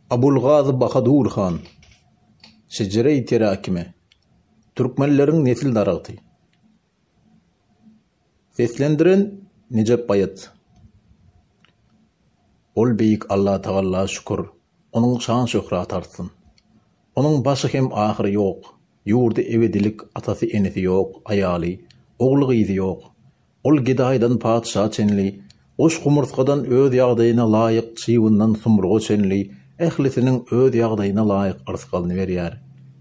Abulgazy Bahadur han. Şejereý terakime. Türkmenleriň nesil daragty. Seslendiren Nejep Baýat. Ol beýik Allatagalla şükür, Onuň şan-şöhraty artsyn. Onuň başy hem ahyry ýok, ýurdy ebedilik, atasy-enesi ýok, aýaly, ogly-gyzy ýok. Ol gedaýdan patyşa çenli, guş-gumurtgadan öz ýagdaýyna laýyk çybyndan sumruga çenli ählisiniň öz ýagdaýyna laýyk yrsgalyny berýär.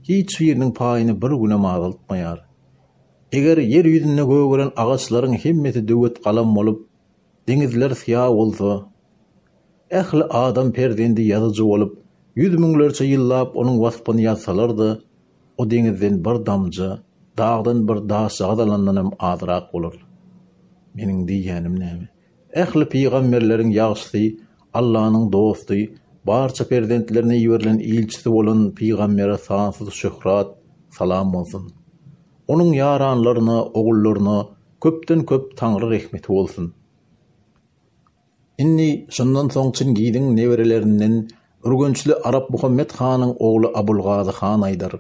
Hiç biriniň paýyny bir günem azaltmaýar. Eger ýer ýüzünde gögeren agaçlaryň hemmesi döwet galam bolup, deňizler syýa bolsa, ähli adam perzendi ýazyjy bolup, ýüz müňlerçe ýyllap onuň waspyny ýazsalar-da, o deňizden bir damja, dagdan bir daşjagaz alandanam azrak bolar. Meniň diýýänim näme? Ähli pygamberleriň ýagşysy, Allanyň dosty, barça perzentlerine iberilen ilçisi bolan pygambere sansyz şöhrat, salam bolsun. Onuň ýaranlaryna, ogullaryna köpden-köp Taňry rehmeti bolsun. Indi şundan soň Çingiziň neberelerinden ürgençli Arap Muhammet hanyň ogly Abulgazy han aýdar.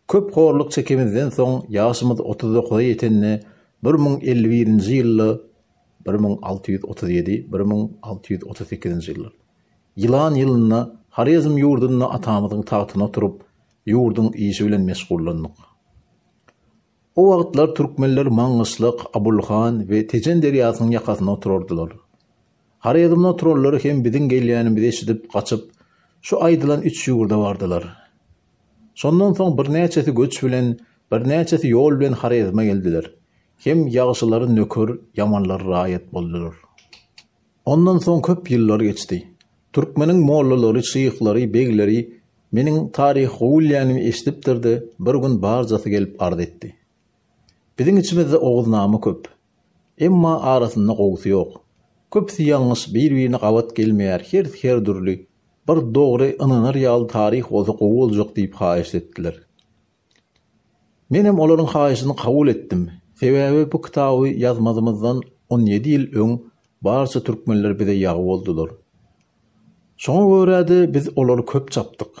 Köp horluk çekemizden soň ýaşymyz 39-a ýetende 1051-nji ýylda, 1637, 1638-nji ýyllar, ýylan ýylynda Horezm ýurdunda atamyzyň tagtyna oturyp, ýurduň işi bilen meşgullandyk. O wagtlar türkmenler Maňgyşlak, Abulhan we Tejen derýasynyň ýakasynda oturardylar. Horezmde oturanlar hem biziň gelýänimizi eşidip, gaçyp, şu aýdylan üç ýurda bardylar. Şondan soň birnäçesi göç bilen, birnäçesi ýol bilen Horezme geldiler. Hem ýagşylary nöker, ýamanlary raýat boldular. Ondan soň köp ýyllar geçdi. Türkmeniň mollalary, şyhlary, begleri meniň taryhy gowy bilýänimi eşidipdir-de, bir gün barjasy gelip arz etdi. Biziň içimizde oguznama köp. Emma arasynda gowusy ýok. Köpüsi ýalňyş, bir-birine gabat gelmeýär, hersi her dürli. Bir dogry, ynanar ýaly taryh bolsa gowy boljak diýip haýyşt etdiler. Menem olaryň haýyşyny kabul etdim. Sebäbi bu kitaby ýazmazymyzdan 17 ýyl öň barça türkmenler bize ýagy boldular. Şoňa görä-de biz olary köp çapdyk.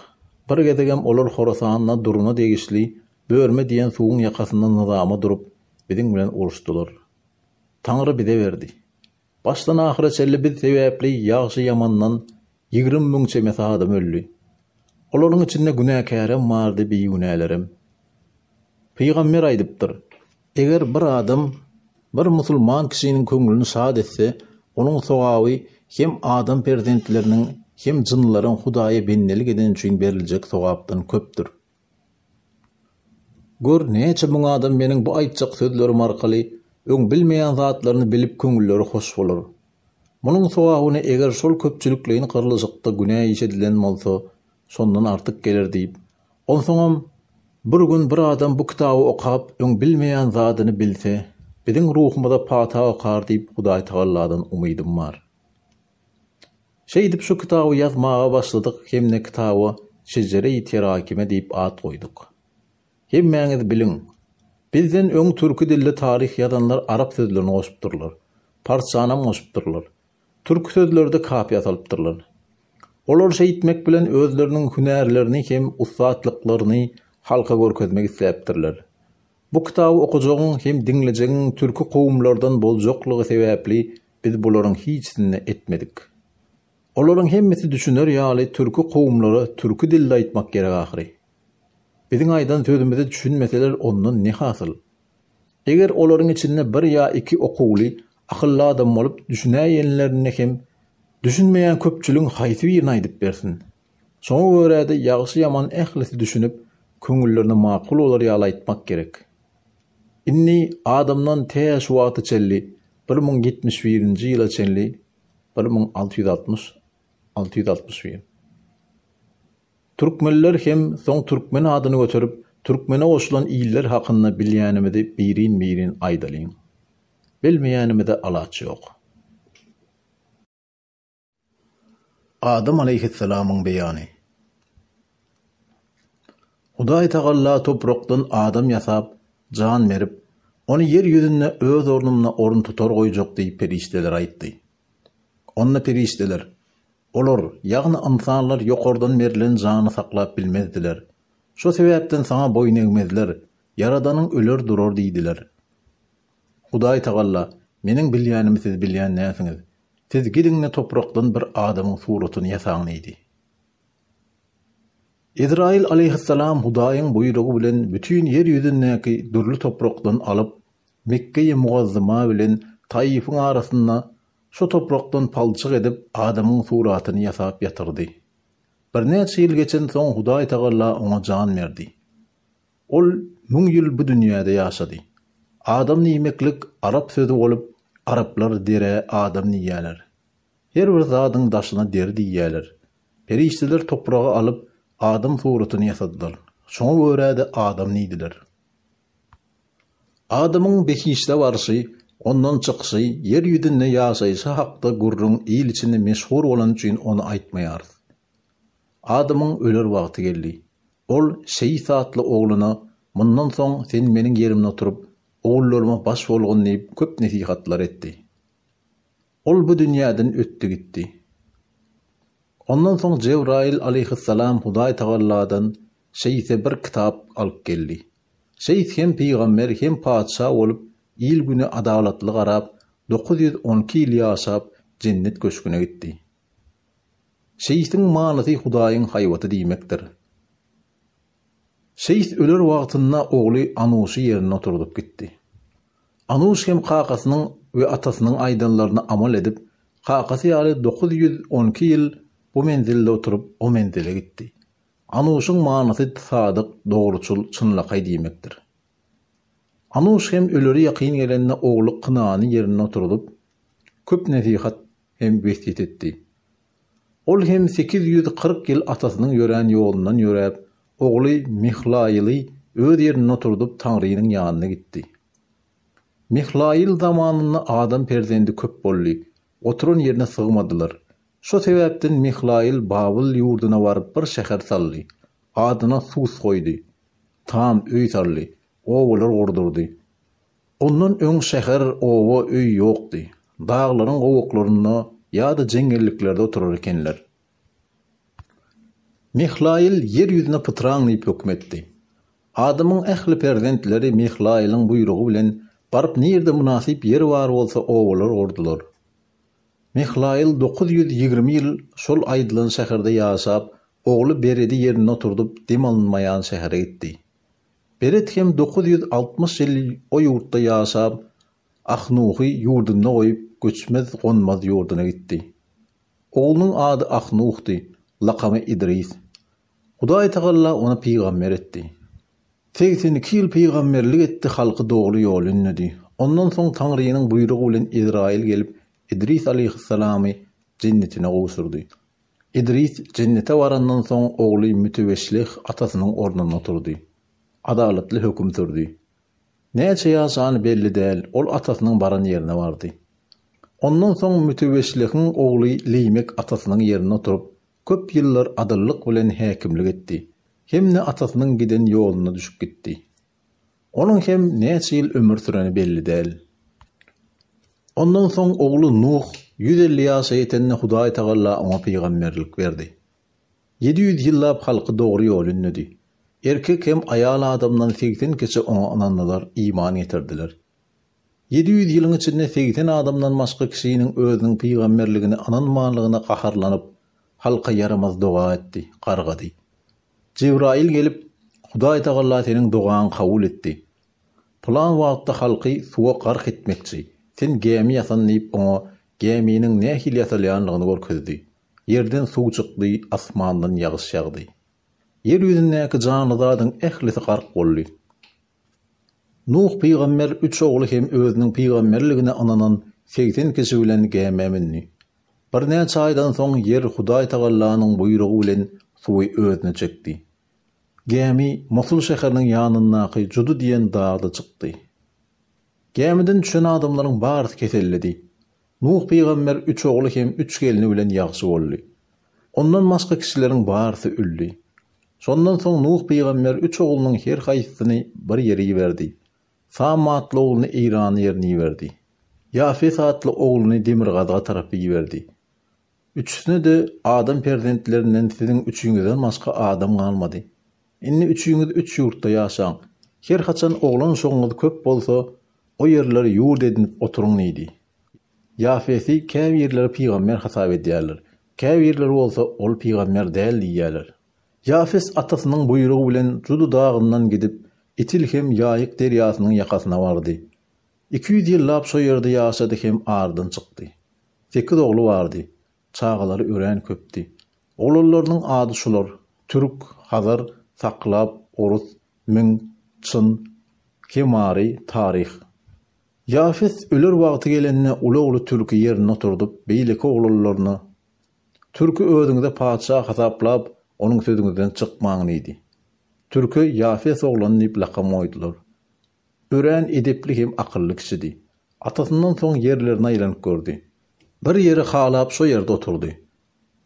Bir gezegem olar Horasanda Duruna degişli Börme diýen suwuň ýakasynda nyzama durup, biziň bilen uruşdylar. Taňry bize berdi. Başdan ahyra çenli biz sebäpli ýagşy-ýamandan 20 müň çemesi adam öldi. Olaryň içinde günäkärem bardy, bigünälerem. Pygamber aýdypdyr, Eger bir adam bir musulman kişiniň köňlüni şat etse, onuň sogaby hem adam perzentleriniň, hem jynlaryň Hudaýa bendelik edeni üçin beriljek sogapdan köpdür. Gör, näçe müň adam meniň bu aýtjak sözlerim arkaly öň bilmeýän zatlaryny bilip köňülleri hoş bolar. Munuň sogabyny eger şol köpçülikleýin gyrlyşykda günä iş edilen bolsa, şondan artyk geler diýip. Onsoňam, bir gün bir adam bu kitaby okap öň bilmeýän zadyny bilse, biziň ruhumyza pata okar diýip Hudaýtagalladan umydym bar. Şeýdip şu kitaby ýazmaga başladyk hem-de kitaba Şejereýi terakime diýip at goýduk. Hemmäňiz biliň, bizden öň türki dilde taryh ýazanlar arap sözlerini goşupdyrlar, parsçanam goşupdyrlar. Türki sözleri-de kapyýa salypdyrlar. Olar şeýtmek bilen özleriniň hünärlerini hem ussatlyklaryny halka görkezmek isläpdirler. Bu kitaby okajagyň hem diňlejegiň türki kowumlardan boljaklygy sebäpli biz bularyň hiçisini etmedik. Olaryň hemmesi düşüner ýaly türki kowumlara türki dilde aýtmak gerek ahyry. Biziň aýdan sözümize düşünmeseler ondan ne hasyl? Eger olaryň içinde bir ýa iki okuwly, akylly adam bolup düşünäýenlerinde hem düşünmeýän köpçüligiň haýsy birini aýdyp bersin? Şoňa görä-de ýagşy-ýaman ählisi düşünip, köňüllerine makul bolar ýaly aýtmak gerek. Indi adamdan tä şu wagta çenli, 1071-nji ýyla çenli, 1660, 661. Türkmenler hem soň türkmen adyny göterip, türkmene goşulan iller hakynda bilýänimizi birin-birin aýdalyň. Bilmeýänimize alaç ýok. Adam alaýhyssalamyň beýany. Hudaý Tagalla toprakdan adam ýasap, jan berip, ony ýer ýüzünde öz ornumda orun tutar goýjak diýip perişdelere aýtdy. Onda perişdeler. Olar, ýagny ynsanlar ýokardan berlen jany saklap bilmezdiler. Şo sebäpden saňa boýun egmezler, Ýaradanyň öler durar diýdiler. Hudaý Tagalla, Meniň bilýänimi siz bilýän dälsiňiz. Siz gidiň-de toprakdan bir adamyň suratyny ýasaň diýdi. Ezraýyl alaýhyssalam Hudaýyň buýrugy bilen bütin ýer ýüzündäki dürli toprakdan alyp, Mekgeýi Muazzyma bilen Taifyň arasynda şo toprakdan palçyk edip adamyň suratyny ýasap ýatyrdy. Birnäçe ýyl geçensoň Hudaý Tagalla oňa jan berdi. Ol müň ýyl bu dünýäde ýaşady. Adam diýmeklik arap sözi bolup, araplar derä adam diýýärler. Her bir zadyň daşyna deri diýýärler. Perişdeler topragy alyp, adam suratyny ýasadylar. Şoňa görä-de adam diýdiler. Adamyň behişde barşy, ondan çykyşy, ýer ýüzünde ýaşaýşy hakda gürrüň il içinde meşhur bolany üçin ony aýtmaýarys. Adamyň öler wagty geldi. Ol Şeýs atly ogluna, Mundan soň sen meniň ýerimde oturyp, ogullaryma baş bolgun diýip köp nesihatlar etdi. Ol bu dünýäden ötdi gitdi. Ondan soň Jebraýyl aleýhyssalam Hudaý tagalladan Şeýse bir kitap alyp geldi. Şeýs hem pygamber hem patyşa bolup, il-güne adalatly garap, 912 ýyl ýaşap, jennet köşgüne gitdi. Şeýsiň manysy Hudaýyň haýbaty diýmekdir. Şeýs öler wagtynda ogly Anuşy ýerinde oturdyp gitdi. Anuş hem kakasynyň we atasynyň aýdanlaryna amal edip, kakasy ýaly 912 ýyl bu menzilde oturyp, o menzile gitdi. Anuşyň manysy sadyk, dogruçyl, çynlakaý diýmekdir. Anuş hem öleri ýakyn gelende ogly Kynany ýerinde oturdyp, köp nesihat hem wesýet etdi. Ol hem 840 ýyl atasynyň ýörän ýolundan ýöräp, ogly Mihlaýyly öz ýerinde oturdyp Taňrynyň ýanyna gitdi. Mihlaýyl zamanynda adam perzendi köp boldy, oturan ýerine sygmadylar. Şo sebäpden Mihlaýyl Babyl ýurduna baryp bir şäher saldy. Adyna Sus goýdy. Tam öý saldy, obalar gurdurdy. Ondan öň şäher, oba, öý ýokdy. Daglaryň gowaklarynda ýa-da jeňňelliklerde oturar ekenler. Mihlaýyl ýer ýüzüne pytraň diýip höküm etdi. Adamyň ähli perzentleri Mihlaýylyň buýrugy bilen baryp nirde mynasyp ýer bar bolsa obalar gurdular. Mihlaýyl 920 ýyl şol aýdylan şäherde ýaşap, ogly Beredi ýerinde oturdyp dem alynmaýan şähere gitdi. Beret hem 960 ýyl o ýurtda ýaşap, Ahnuhy ýurdunda goýup, göçmez-gonmaz ýurduna gitdi. Oglunyň ady Ahnuhdy, lakamy Idris. Hudaý Tagalla ony pygamber etdi. 82 ýyl pygamberlik etdi, halky dogry ýola ündedi. Ondan soň Taňrynyň buýrugy bilen Ezraýyl gelip, Idris alaýhyssalamy jennetine gowşurdy. Idris jennete barandan soň ogly Müteweşleh atasynyň ornunda oturdy. Adalatly höküm sürdi. Näçe ýaşany belli däl, ol atasynyň baran ýerine bardy. Ondan soň Müteweşlehiň ogly Leýmek atasynyň ýerinde oturyp, köp ýyllar adyllyk bilen häkimlik etdi hem-de atasynyň giden ýoluna düşüp gitdi. Onuň hem näçe ýyl ömür süreni belli däl. Ondan soň ogly Nuh 150 ýaşa ýetende Hudaý Tagalla oňa pygamberlik berdi. 700 ýyllap halky dogry ýola ündedi. Erkek hem aýal adamdan 80 kişi oňa ynandylar, iman getirdiler. 700 ýylyň içinde 80 adamdan başga kişiniň özüniň pygamberligine ynanmanlygyna gaharlanyp, halka ýaramaz doga etdi, gargady. Jebraýyl gelip, Hudaý Tagalla seniň dogaňy kabul etdi. Pylan wagtda halky suwa gark etmekçi. Sen gämi ýasan diýip oňa gäminiň nähili ýasalýanlygyny görkezdi. Ýerden suw çykdy, asmandan ýagyş ýagdy. Ýer ýüzündäki janly zadyň ählisi gark boldy. Nuh pygamber üç ogly hem özüniň pygamberligine ynanan 80 kişi bilen gämä mündi. Birnäçe aýdan soň ýer Hudaý Tagallanyň buýrugy bilen suwy özüne çekdi. Gämi Mosul şäheriniň ýanyndaky Judy diýen dagda çykdy. Gämiden düşen adamlaryň barysy keselledi. Nuh pygamber üç ogly hem üç gelni bilen ýagşy boldy. Ondan başga kişileriň barysy öldi. Şondan soň Nuh pygamber üç oglunyň her haýsysyny bir ýere iberdi. Sam atly ogluny Eýrana ýerine iberdi. Ýafes atly ogluny demirgazyga tarap iberdi. Üçüsine-de adam perzentlerinden siziň üçüňizden başga adam galmady. Indi üçüňiz üç ýurtda ýaşaň. Her haçan oglan-uşagyňyz köp bolsa, o ýerleri ýurt edinip oturyň diýdi. Ýafesi käbirleri pygamber hasap edýärler, käbirleri bolsa ol pygamber däl diýýärler. Ýafes atasynyň buýrugy bilen Judy dagyndan gidip, Itil hem Ýaýyk derýasynyň ýakasyna bardy. 200 ýyllap şo ýerde ýaşady hem aradan çykdy. Sekiz ogly bardy. Çagalary örän köpdi. Oglanlarynyň ady şular, Türk, Hazar, Saklap, Orus, Min, Çyn, Kemary, Taryh. Ýafes öler wagty gelende uly ogly Türki ýerinde oturdyp, beýleki oglanlaryna, Türki özüňize patyşa hasaplap, onuň sözüňizden çykmaň diýdi. Türke Ýafes oglany diýip lakam goýdular. Örän edepli hem akylly kişidi. Atasyndan soň ýerlerine aýlanyp gördi. Bir ýeri halap şo ýerde oturdy.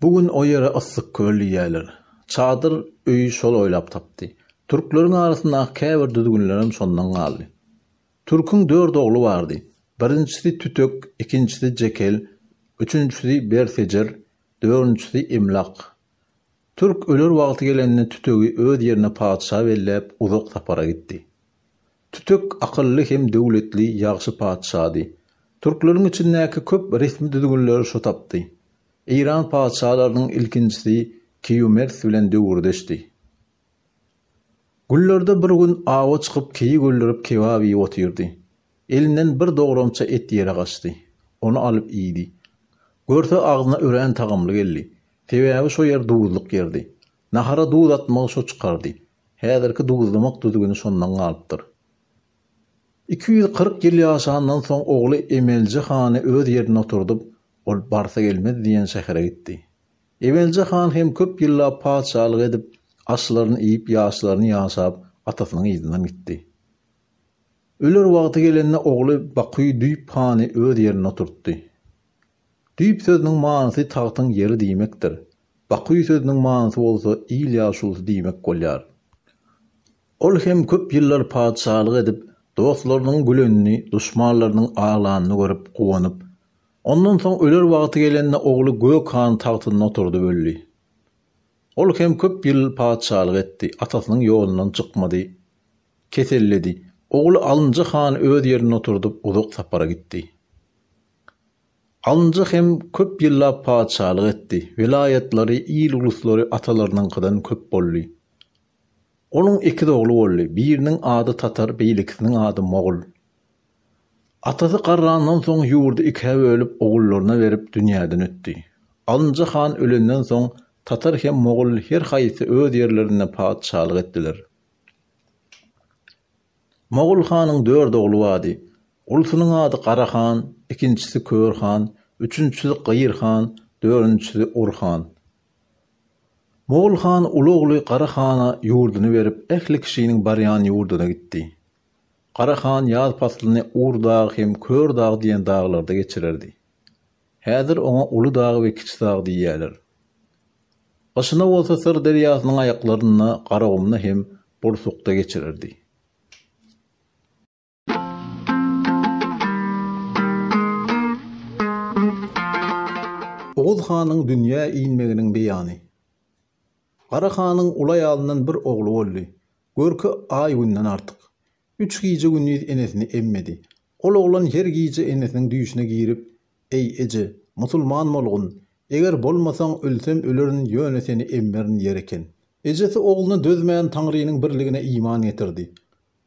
Bu gün o ýere Yssyk köl diýýärler. Çadyr öýi şol oýlap tapdy. Türkleriň arasyndaky käbir düzgünlerem şondan galdy. Türküň dört ogly bardy. Birinjisi Tütek, ikinjisi Jekel, üçünjisi Bersejer, dördünjisi Emlak. Türk öler wagty gelende Tütegi öz ýerine patyşa belläp uzak sapara gitdi. Tütek akylly hem döwletli ýagşy patyşady. Türkleriň içindäki köp resmi düzgünleri şo tapdy. Eýran patyşalarynyň ilkinjisi Keýumers bilen döwürdeşdi. Günlerde bir gün awa çykyp keýik öldürip kebap iýip otyrdy. Elinden bir dogramça et ýere gaçdy. Ony alyp iýdi. Görse agzyna örän tagamly geldi. Sebäbi şo ýer duzluk ýerdi. Nahara duz atmagy şo çykardy. Häzirki duzlamak düzgüni şondan galypdyr. 240 ýyl ýaşandan soň ogly Emelje hany öz ýerinde oturdyp, ol Barsagelmez diýen şähere gitdi. Emelje han hem köp ýyllap patyşalyk edip, aşlaryny iýip, ýaşlaryny ýaşap, atasynyň yzyndan gitdi. Öler wagty gelende ogly Baky Düýp hany öz ýerinde oturtdy. Düýp sözüniň manysy tagtyň ýeri diýmekdir. Baky sözüniň manysy bolsa il ýaşulusy diýmek bolýar. Ol hem köp ýyllar patyşalyk edip, dostlarynyň gülenini, duşmanlarynyň aglanyny görüp, guwanyp, ondan soň öler wagty gelende ogly Gök han tagtynda oturdyp öldi. Ol hem köp ýyl patyşalyk etdi, atasynyň ýolundan çykmady. Keselledi. Ogly Alynja hany öz ýerinde oturdyp, uzak sapara gitdi. Alynja hem köp ýyllap patyşalyk etdi. Welaýatlary, il-uluslary atalarynyňkydan köp boldy. Onuň ekiz ogly boldy. Biriniň ady Tatar, beýlekisiniň ady Mogul. Atasy garrandan soň ýurdy ikä bölüp, ogullaryna berip, dünýäden ötdi. Alynja han ölenden soň, Tatar hem Mogul her haýsy öz ýerlerinde patyşalyk etdiler. Mogul hanyň dört ogly bardy. Ulusynyň ady Gara han, ikinjisi Kör han, üçünjisi Gyr han, dördünjisi Ur han. Mogul han uly ogly Gara hana ýurduny berip, ähli kişiniň barýan ýurduna gitdi. Gara han ýaz paslyny Ur dag hem Kör dag diýen daglarda geçirerdi. Häzir oňa Uly dag we Kiçi dag diýýärler. Gyşyna bolsa Syr derýasynyň aýaklarynda, Garagumda hem Bursukda geçirerdi. Oguz hanyň dünýä inmeginiň beýany. Gara hanyň uly aýalyndan bir ogly boldy. Görki aý-günden artyk. Üç gije-gündiz enesini emmedi. Ol oglan her gije enesiniň düýşüne girip, Eý, eje, musulman bolgun. Eger bolmasaň, ölsem ölerin, ýöne seni emmerin diýer eken. Ejesi ogluna dözmän Taňrynyň birligine iman getirdi.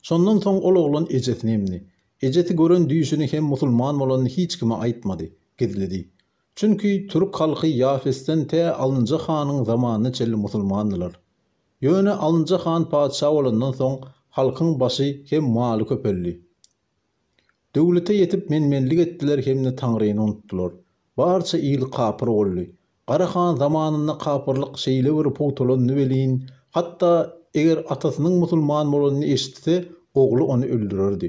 Şondan soň ol oglan ejesini emdi. Ejesi gören düýşüni hem musulman bolanyny hiç kime aýtmady, gizledi. Çünki türk halky Ýafesden tä Alynja hanyň zamanyna çenli musulmandylar. Ýöne Alynja han patyşa bolandan soň halkyň başy hem maly köpeldi. Döwlete ýetip men-menlik etdiler hem-de Taňryny unutdylar. Barça il kapyr boldy. Gara han zamanynda kapyrlyk şeýle bir pugtalandy welin, hatda eger atasynyň musulman bolanyny eşitse, ogly ony öldürerdi.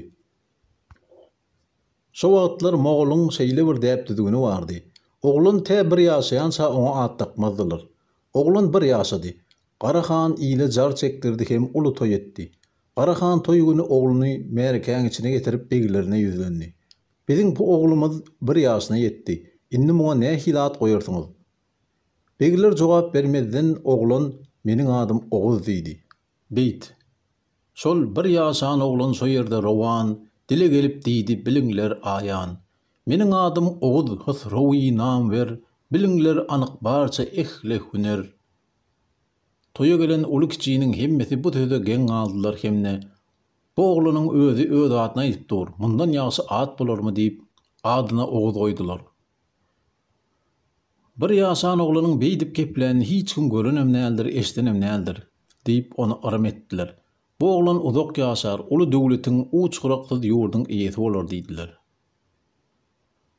Şo wagtlar mogolyň şeýle bir däp-düzgüni bardy. Oglan tä bir ýaşaýança oňa at dakmazdylar. Oglan bir ýaşady. Gara han ile jar çekdirdi hem uly toý etdi. Gara han toý güni ogluny märekäň içine getirip beglerine ýüzlendi. Biziň bu oglumyz bir ýaşyna ýetdi. Indi muňa nähili at goýarsyňyz? Begler jogap bermezden oglan Meniň adym Oguz diýdi. Beýt. Şol bir ýaşan oglan şo ýerde rowan dile gelip diýdi biliňler aýan. Meniň adym Oguz Hysrowy namwer biliňler anyk barça ehle hüner. Toýa gelen uly-kiçiniň hemmesi bu söze geň galdylar hem-de Bu oglanyň özi öz adyny aýdyp dur, mundan ýagşy at bolarmy diýip, adyna Oguz goýdular. Bir ýaşan oglanyň beýdip geplänini hiç kim görenem däldir, eşidenem däldir, diýip, ony yrym etdiler. Bu oglan uzak ýaşar, uly döwletiň, uç-gyraksyz ýurduň eýesi bolar diýdiler.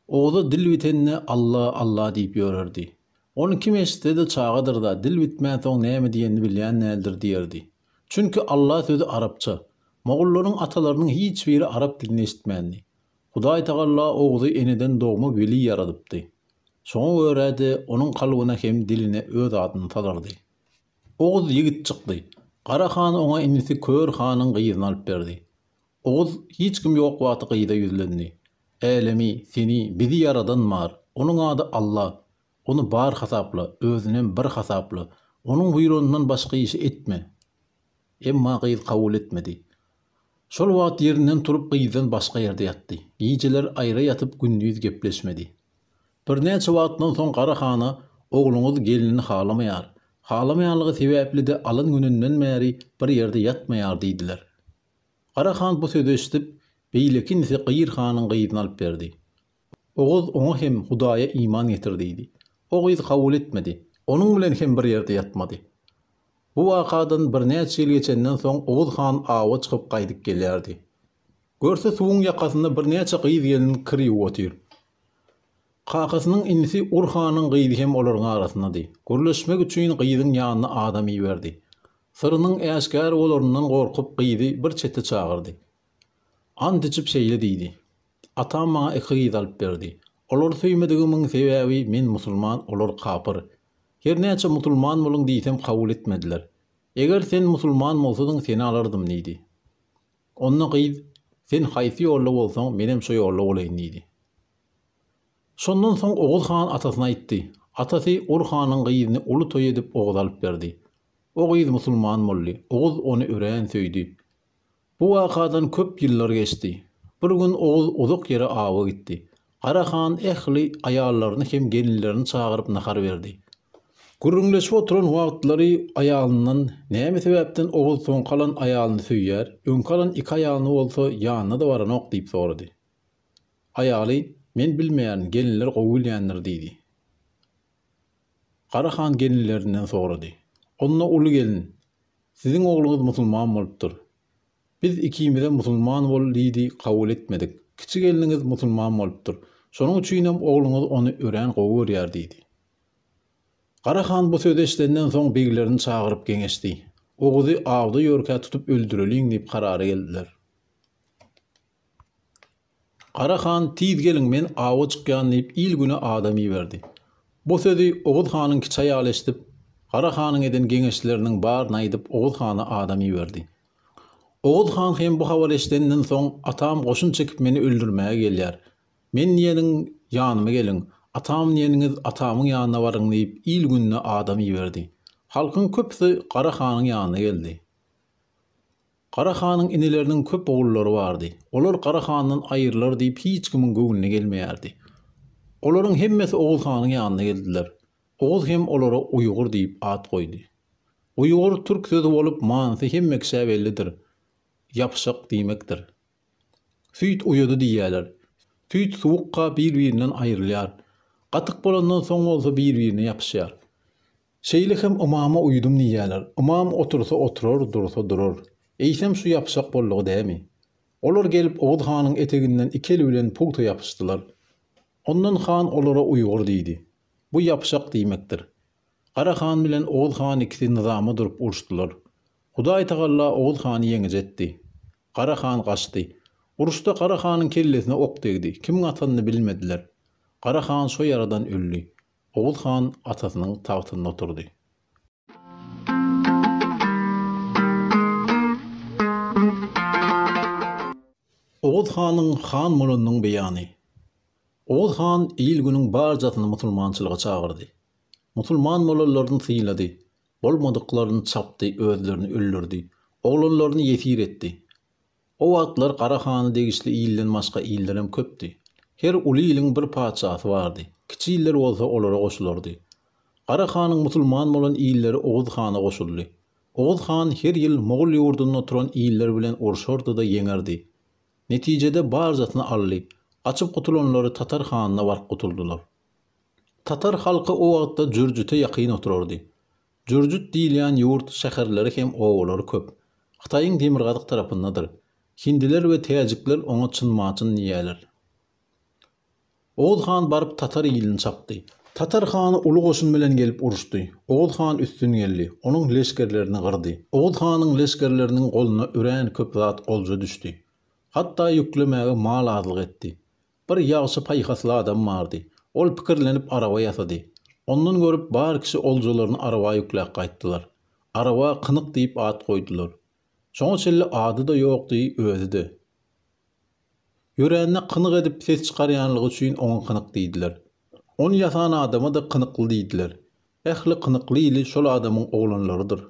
Oguza dil bitende Alla, Alla diýip ýörerdi. Ony kim eşitse-de çagadyr-da, dil bitmänsoň näme diýenini bilýän däldir diýerdi. Çünki Alla sözi arapça. Mogullaryň atalarynyň hiç biri arap dilini eşitmändi. Hudaý Tagalla Oguzy eneden dogma weli ýaradypdy. Şoňa görä-de, onuň kalbyna hem diline öz adyny salardy. Oguz ýigit çykdy. Gara han oňa inisi Kör hanyň gyzyny alyp berdi. Oguz hiç kim ýok wagty gyza ýüzlendi. Älemi, seni, bizi ýaradan bar. Onuň ady Alla. Ony bar hasapla, özünem bir hasapla. Onuň buýranyndan başga işi etme. Emma gyz kabul etmedi. Şol wagt ýerinden turup gyzdan başga ýerde ýatdy. Gijeler aýra ýatyp gündiz gepleşmedi. Birnäçe wagtdan soň Gara hana Ogluňyz gelnini halamaýar. Halamaýanlygy sebäpli-de alan gününden bäri bir ýerde ýatmaýar diýdiler. Gara han bu sözi eşidip, beýleki inisi Gyr hanyň gyzyny alyp berdi. Oguz oňa hem Hudaýa iman getir diýdi. O gyz kabul etmedi. Onuň bilen hem bir ýerde ýatmady. Bu wakadan birnäçe ýyl geçenden soň Oguz han awa çykyp gaýdyp gelýärdi. Görse suwuň ýakasynda birnäçe gyz-gelin kir ýuwup otyr. Kakasynyň inisi Ur hanyň gyzy hem olaryň arasyndady. Gürleşmek üçin gyzyň ýanyna adam iberdi. Syrynyň äşgär bolaryndan gorkup gyzy bir çete çagyrdy. Ant içip şeýle diýdi, Atam maňa iki gyz alyp berdi. Olary söýmedigimiň sebäbi men musulman, olar kapyr. Her näçe musulman boluň diýsem kabul etmediler. Eger sen musulman bolsadyň seni alardym diýdi. Onda gyz, Sen haýsy ýolda bolsaň, menem şo ýolda bolaýyn diýdi. Şondan soň Oguz han atasyna aýtdy. Atasy Ur hanyň gyzyny uly toý edip Oguza alyp berdi. O gyz musulman boldy. Oguz ony örän söýdi. Bu wakadan köp ýyllar geçdi. Bir gün Oguz uzak ýere awa gitdi. Gara han ähli aýallaryny hem gelinlerini çagyryp nahar berdi. Gürrüňleşip oturan wagtlary aýalyndan näme sebäpden Oguz soňky alan aýalyny söýýär, öňki alan iki aýalyny bolsa ýanyna-da baranok diýip sorady. Aýaly, Men bilmeýärin, gelinler gowy bilýändir diýdi. Gara han gelinlerinden sorady. Onda uly gelin, Siziň ogluňyz musulman bolupdyr. Biz ikimizem musulman bol diýdi, kabul etmedik. Kiçi gelniňiz musulman bolupdyr. Şonuň üçinem ogluňyz ony örän gowy görýär diýdi. Gara han bu sözi eşidenden soň beglerini çagyryp geňeşdi. Oguzy awda ýörkä tutup öldüreliň diýip karara geldiler. Gara han tiz geliň men awa çykýan diýip il-güne adam iberdi. Bu sözi Oguz hanyň kiçi aýaly eşidip, Gara hanyň eden geňeşleriniň baryny aýdyp Oguz hana adam iberdi. Oguz han hem bu habary eşidenden soň atam goşun çekip meni öldürmäge gelýär. Men diýeniň ýanyma geliň, atam diýeniňiz atamyň ýanyna baryň diýip il-gününe adam iberdi. Halkyň köpüsi Gara hanyň ýanyna geldi. Gara hanyň inileriniň köp ogullary bardy. Olar Gara handan aýrylar diýip hiç kimiň göwnüne gelmeýärdi. Olaryň hemmesi Oguz hanyň ýanyna geldiler. Oguz hem olara uýgur diýip at goýdy. Uýgur türk sözi bolup, manysy hemme kişä bellidir. Ýapyşak diýmekdir. Süýt uýady diýýärler. Süýt suwukka bir-birinden aýrylýar. Gatyk bolandan soň bolsa bir-birine ýapyşýar. Şeýle hem ymama uýdum diýýärler. Ymam otursa oturar, dursa durar. Eýsem şu ýapyşak boldugy dämi? Olar gelip Oguz hanyň eteginden iki eli bilen pugta ýapyşdylar. Ondan han olara uýgur diýdi. Bu ýapyşak diýmekdir. Gara han bilen Oguz han ikisi nyzama durup uruşdylar. Hudaý tagalla Oguz hany ýeňiji etdi. Gara han gaçdy. Uruşda Gara hanyň kellesine ok degdi. Kimiň atanyny bilmediler. Gara han şo ýaradan öldi. Oguz han atasynyň tagtynda oturdy. Oguz hanyň han bolanynyň beýany. Oguz han il-günüň barjasyny musulmançylyga çagyrdy. Musulman bolanlaryny sylady. Bolmadyklaryny çapdy, özlerini öldürdi. Oglanlaryny ýesir etdi. O wagtlar Gara hana degişli ilden başga illerem köpdi. Her uly iliň bir patyşasy bardy. Kiçi iller bolsa olara goşulardy. Gara hanyň musulman bolan illeri Oguz hana goşuldy. Oguz han her ýyl mogul ýurdunda oturan iller bilen urşardy-da ýeňerdi. Netijede barjasyny aldy. Gaçyp gutulanlary tatar hanyna baryp gutuldylar. Tatar halky o wagtda Jürjüte ýakyn oturardy. Jürjüt diýilýän ýurt şäherleri hem obalary köp. Hytaýyň demirgazyk tarapyndadyr. Hindiler we täjikler oňa Çyn-Maçyn diýýärler. Oguz han baryp tatar ilini çapdy. Tatar hany uly goşun bilen gelip uruşdy. Oguz han üstün geldi. Onuň leşgerlerini gyrdy. Oguz hanyň leşgerleriniň goluna örän köp zat olja düşdi. Hatda ýüklemäge mal azlyk etdi. Bir ýagşy paýhasly adam bardy. Ol pikirlenip araba ýasady. Ondan görüp bar kişi oljalaryny araba ýükläp gaýtdylar. Araba Kynyk diýip at goýdular. Şoňa çenli ady-da ýokdy, özi-de. Ýörände kynyk edip ses çykarýanlygy üçin oňa Kynyk diýdiler. Ony ýasan adama-da Kynykly diýdiler. Ähli Kynykly ili şol adamyň oglanlarydyr.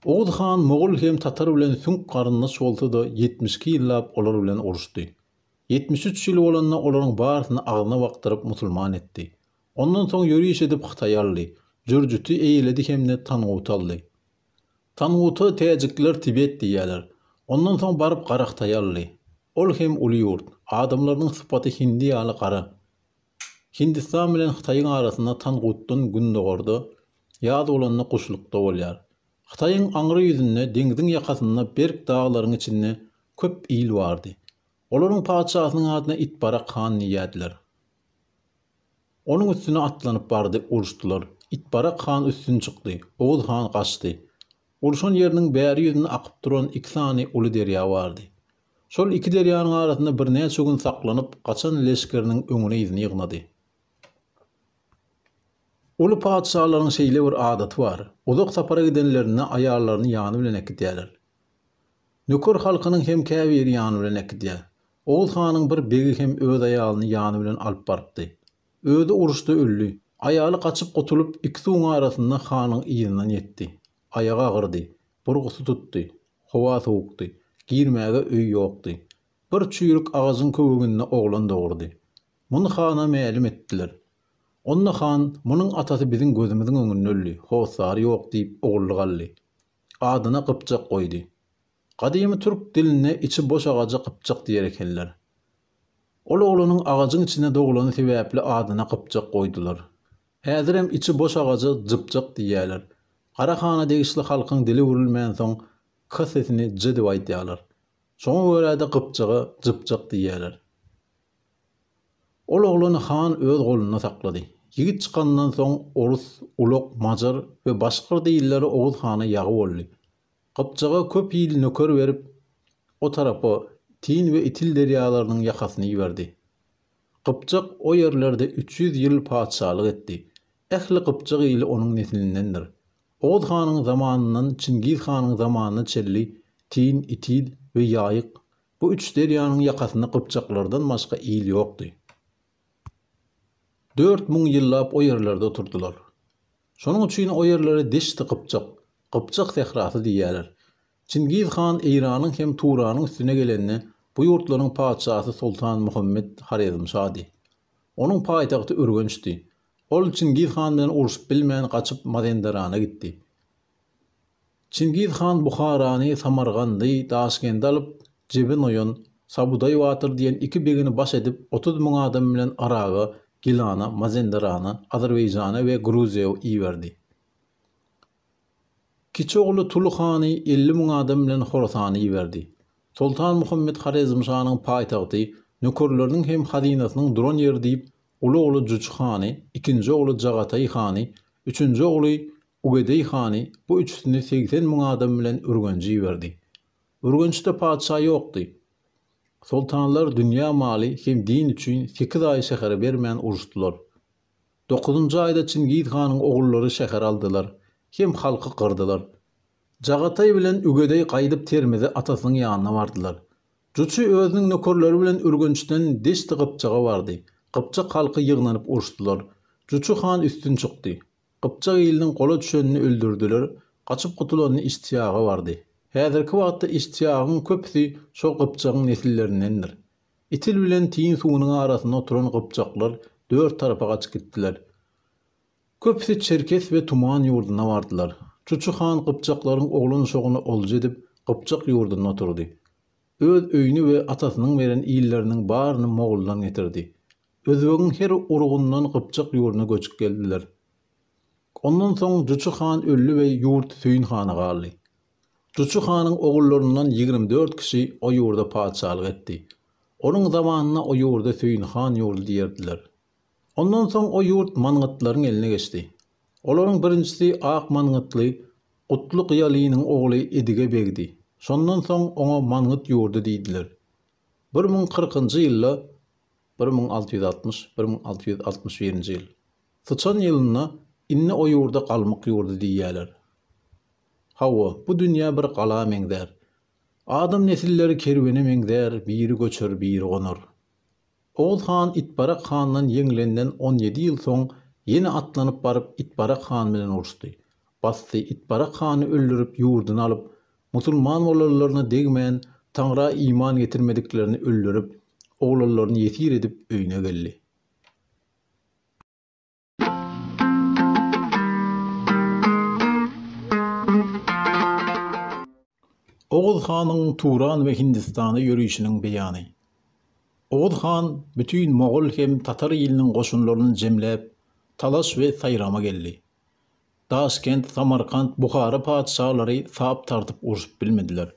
Oguz han mogul hem tatar bilen süňk garyndaş bolsa-da 72 ýyllap olar bilen uruşdy. 73 ýyl bolanda olaryň barysyny agzyna bakdyryp musulman etdi. Ondan soň ýöriş edip Hytaýy aldy, Jürjüti eýeledi hem-de Tanguty aldy. Tanguta täjikler Tibet diýýärler. Ondan soň baryp Gara Hytaýy aldy. Ol hem uly ýurt. Adamlarynyň sypaty hindi ýaly gara. Hindistan bilen Hytaýyň arasynda Tangutdan gündogarda, ýaz bolanda guşlukda bolýar. Hytaýyň aňry ýüzünde, deňziň ýakasynda berk daglaryň içinde köp il bardy. Olaryň patyşasynyň adyna Itbarak han diýýärdiler. Onuň üstüne atlanyp bardy, uruşdylar. Itbarak han üstün çykdy, Oguz han gaçdy. Urşan ýeriniň bäri ýüzünde akyp duran iki sany uly derýa bardy. Şol iki derýanyň arasynda birnäçe gün saklanyp, gaçan leşgeriniň öňüni-yzyny ýygnady. Uly patyşalaryň şeýle bir adaty bar, uzak sapara gidenlerinde aýallaryny ýany bilen äkidýärler. Nöker halkynyň hem käbiri ýany bilen äkidýär. Oguz hanyň bir begi hem öz aýalyny ýany bilen alyp barypdy. Özi uruşda öldi. Aýaly gaçyp gutulyp, iki suwuň arasynda hanyň yzyndan ýetdi. Aýagy agyrdy. Burgusy tutdy. Howa sowukdy. Girmäge öý ýokdy. Bir çüýrük agajyň köweginde oglan dogurdy. Muny hana mälim etdiler. Onda han, Munuň atasy biziň gözümiziň öňünde öldi, hossary ýok diýip ogullyk aldy. Adyna Gypjak goýdy. Gadymy türk dilinde içi boş agaja gypjak diýer ekenler. Ol oglanyň agajyň içinde doglany sebäpli adyna Gypjak goýdular. Häzirem içi boş agaja jypjak diýýärler. Gara hana degişli halkyň dili öwrülmänsoň k sesini j dip aýdýarlar. Şoňa görä-de gypjaga jypjak diýýärler. Ol oglany han öz golunda saklady. Ýigit çykanyndan soň orus, ulak, majar we başgyrt illeri Oguz hana ýagy boldy. Gypjaga köp il nöker berip, o tarapa, Tin we Itil derýalarynyň ýakasyna iberdi. Gypjak o ýerlerde 300 ýyl patyşalyk etdi. Ähli gypjak ili onuň neslindendir. Oguz hanyň zamanyndan Çingiz hanyň zamanyna çenli Tin, Itil we Ýaýyk bu üç derýanyň ýakasynda gypjaklardan başga il ýokdy. 4000 ýyllap o ýerlerde oturdylar. Şonuň üçin o ýerlere Deşti Gypjak, Gypjak sährasy diýýärler. Çingiz han Eýranyň hem Turanyň üstüne gelende bu ýurtlaryň patyşasy Soltan Muhammet Horezmşady. Onuň paýtagty Ürgençdi. Ol Çingiz han bilen urşup bilmän gaçyp Mazenderana gitdi. Çingiz han Buharany, Samargandy, Daşkendi alyp, Jebe Noýon, Sabudaý batyr diýen iki begini baş edip 30 müň adam bilen Yraga, Gilana, Mazenderana, Azerbaýjana we Gruziýa iberdi. Kiçi ogly Tuly hany 50 müň adam bilen Horasana iberdi. Soltan Muhammet Horezmşanyň paýtagty, nökerleriniň hem hazynasynyň duran ýeri diýip, uly ogly Juçy hany, ikinji ogly Jagataý hany, üçünji ogly Ugedeý hany bu üçüsini 80 müň adam bilen Ürgenje iberdi. Ürgençde patyşa ýokdy. Soltanlar dünýä maly hem din üçin sekiz aý şähere bermän uruşdylar. Dokuzynjy aýda Çingiz hanyň ogullary şäheri aldylar hem halky gyrdylar. Jagataý bilen Ügedeý gaýdyp Termize atasynyň ýanyna bardylar. Juçy özüniň nökerleri bilen Ürgençden Deşti Gypjaga bardy. Gypjak halky ýygnanyp uruşdylar. Juçy han üstün çykdy. Gypjak iliniň gola düşenini öldürdiler, gaçyp gutulany Iştiýaga bardy. Häzirki wagtda Iştiýagyň köpüsi şo gypjagyň nesillerindendir. Itil bilen Tin suwunyň arasynda oturan gypjaklar dört tarapa gaçyp gitdiler. Köpüsi Çerkes we Tuman ýurduna bardylar. Çuçy han gypjaklaryň oglan-uşagyny olja edip, gypjak ýurdunda oturdy. Öz öýüni we atasynyň beren illeriniň baryny Moguldan getirdi. Özbegiň her urugyndan gypjak ýurduna göçüp geldiler. Ondan soň Juçy han öldi we ýurt Söýün hana galdy. Juçy hanyň ogullaryndan 24 kişi o ýurda patyşalyk etdi. Onuň zamanynda o ýurda Söýün han ýurdy diýerdiler. Ondan soň o ýurt mangytlaryň eline geçdi. Olaryň birinjisi ak mangytly Gutly Gyýalynyň ogly Edige begdi. Şondan soň oňa Mangyt ýurdy diýdiler. 1040-njy ýylda, 1660, 1661-nji ýyl, syçan ýylynda indi o ýurda Galmyk ýurdy diýýärler. Hawa, bu dünýä bir gala meňzär. Adam nesilleri kerwene meňzär, biri göçer, biri gonar. Oguz han Itbarak handan ýeňlenden on ýedi ýyl soň ýene atlanyp baryp Itbarak han bilen uruşdy. Basdy, Itbarak hany öldürip ýurduny alyp, musulman bolanlaryna degmän, Taňra iman getirmediklerini öldürip, oglanlaryny ýesir edip öýüne geldi. Oguz hanyň Turan we Hindistana ýörişiniň beýany. Oguz han bütin mogol hem tatar iliniň goşunlaryny jemläp, Talaş we Saýrama geldi. Daşkent, Samarkant, Buhara patyşalary sap tartyp urşup bilmediler.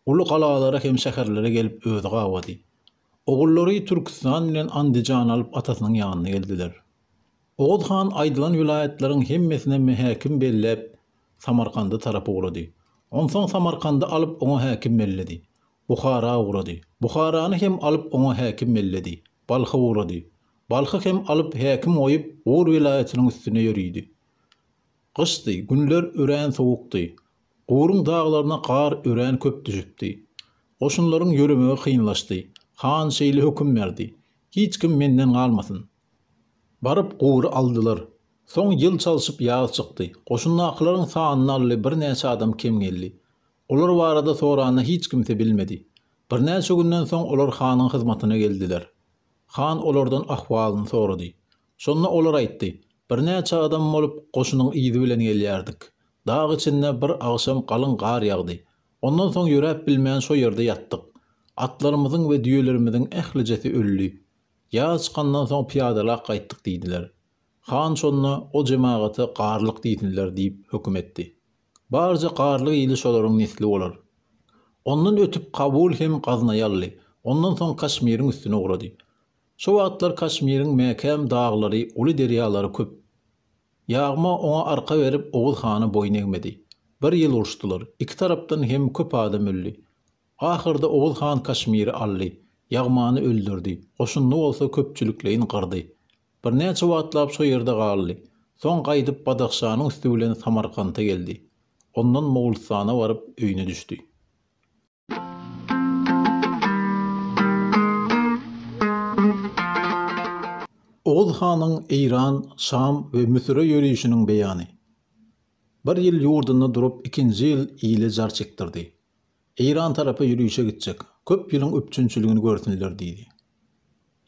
Uly galalara hem şäherlere gelip özi gabady. Ogullary Türküstan bilen Andijany alyp atasynyň ýanyna geldiler. Oguz han aýdylan welaýatlaryň hemmesine häkim belläp, Samarkanda tarap ugrady. Onsoň Samarkandy alyp oňa häkim belledi. Buhara ugrady. Buharany hem alyp oňa häkim belledi. Balha ugrady. Balhy hem alyp häkim goýup Gur welaýatynyň üstüne ýöridi. Gyşdy, günler örän sowukdy. Guruň daglaryna gar örän köp düşüpdi. Goşunlaryň ýöremegi kynlaşdy. Han şeýle höküm berdi, Hiç kim menden galmasyn. Baryp Gury aldylar. Soň ýyl çalşyp ýaz çykdy. Goşundakylaryň sanyny aldy, birnäçe adam kem geldi. Olar barada soranda hiç kimse bilmedi. Birnäçe günden soň olar hanyň hyzmatyna geldiler. Han olardan ahwalyny sorady. Şonda olar aýtdy, Birnäçe adam bolup, goşunyň yzy bilen gelýärdik. Dag içinde bir agşam galyň gar ýagdy. Ondan soň ýöräp bilmän şo ýerde ýatdyk. Atlarymyzyň we düýelerimiziň ählijesi öldi. Ýaz çykandan soň pyýadalap gaýtdyk diýdiler. Han şonda o jemagata garlyk diýsinler diýip höküm etdi. Barja garlyk ili şolaryň nesli bolar. Ondan ötüp Kabul hem Gaznaýy aldy. Ondan soň Kaşmiriň üstüne ugrady. Şo wagtlar Kaşmiriň mäkäm daglary, uly derýalary köp. Ýagma oňa arka berip Oguz hana boýun egmedi. Bir ýyl uruşdylar. Iki tarapdan hem köp adam öldi. Ahyrda Oguz han Kaşmiri aldy. Ýagmany öldürdi. Goşunyny bolsa köpçülikleýin gyrdy. Birnäçe wagtlap şo ýerde galdy. Soň gaýdyp Badahşanyň üsti bilen Samarkanta geldi. Ondan Mogulystana baryp öýüne düşdi. Oguz hanyň Eýran, Şam we Müsüre ýörişiniň beýany. Bir ýyl ýurdunda durup ikinji ýyl ile jar çekdirdi. Eýran tarapa ýörişe gitjek, köp ýylyň üpjünçiligini görsünler diýdi.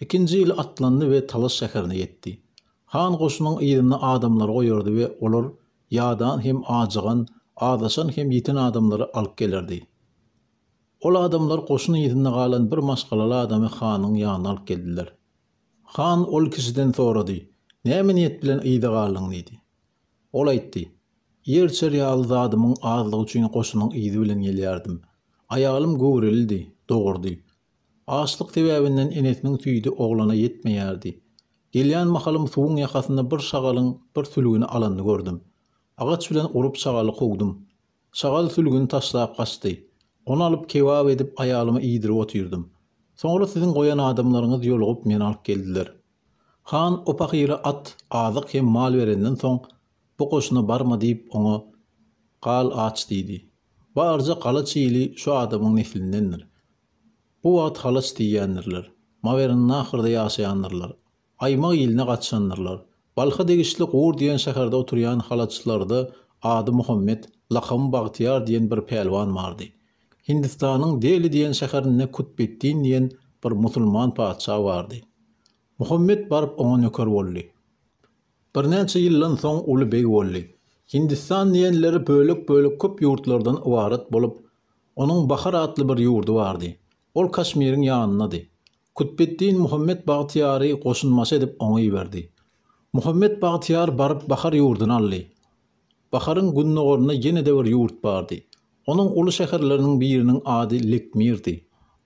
Ikinji ýyl atlandy we Talaş şäherine ýetdi. Han goşunyň yzynda adamlary goýardy we olar ýadan hem ajygan, azaşan hem ýiten adamlary alyp gelerdi. Ol adamlar goşun yzynda galan bir maşgalaly adamy hanyň ýanyna alyp geldiler. Han ol kişiden sorady, Näme niýet bilen yza galdyň diýdi. Ol aýtdy, Iýer-içer ýaly zadymyň azlygy üçin goşunyň yzy bilen gelýärdim. Aýalym göwrelidi, dogurdy. Açlyk sebäbinden enesiniň süýdi oglana ýetmeýärdi. Gelýän mahalym suwuň ýakasynda bir şagalyň bir sülgüni alanyny gördüm. Agaç bilen urup şagaly kowdum. Şagal sülgüni taşlap gaçdy. Ony alyp kebap edip aýalyma iýdirip otyrdym. Soňra siziň goýan adamlaryňyz ýolugyp meni alyp geldiler. Han o pahyra at, azyk hem mal berenden soň, bu goşuna barma diýip oňa Gal aç diýdi. Barja galaç ili şu adamyň neslindendir. Bu wagt halaç diýýändirler. Mawerennahrda ýaşaýandyrlar. Aýmak iline gaçyşandyrlar. Balha degişli Gur diýen şäherde oturýan halaçlarda ady Muhammet, lakamy Bagtyýar diýen bir pälwan bardy. Hindistanyň Deli diýen şäherinde Kutbeddin diýen bir musulman patyşa bardy. Muhammet baryp oňa nöker boldy. Birnäçe ýyldan soň uly beg boldy. Hindistan diýenleri bölek-bölek köp ýurtlardan ybarat bolup, onuň Bahar atly bir ýurdy bardy. Ol Kaşmiriň ýanyndady. Kutbeddin Muhammet Bagtyýary goşunbaşy edip oňa iberdi. Muhammet Bagtyýar baryp Bahar ýurduny aldy. Baharyň gündogarynda ýene-de bir ýurt bardy. Onuň uly şäherleriniň biriniň ady Lekmirdi.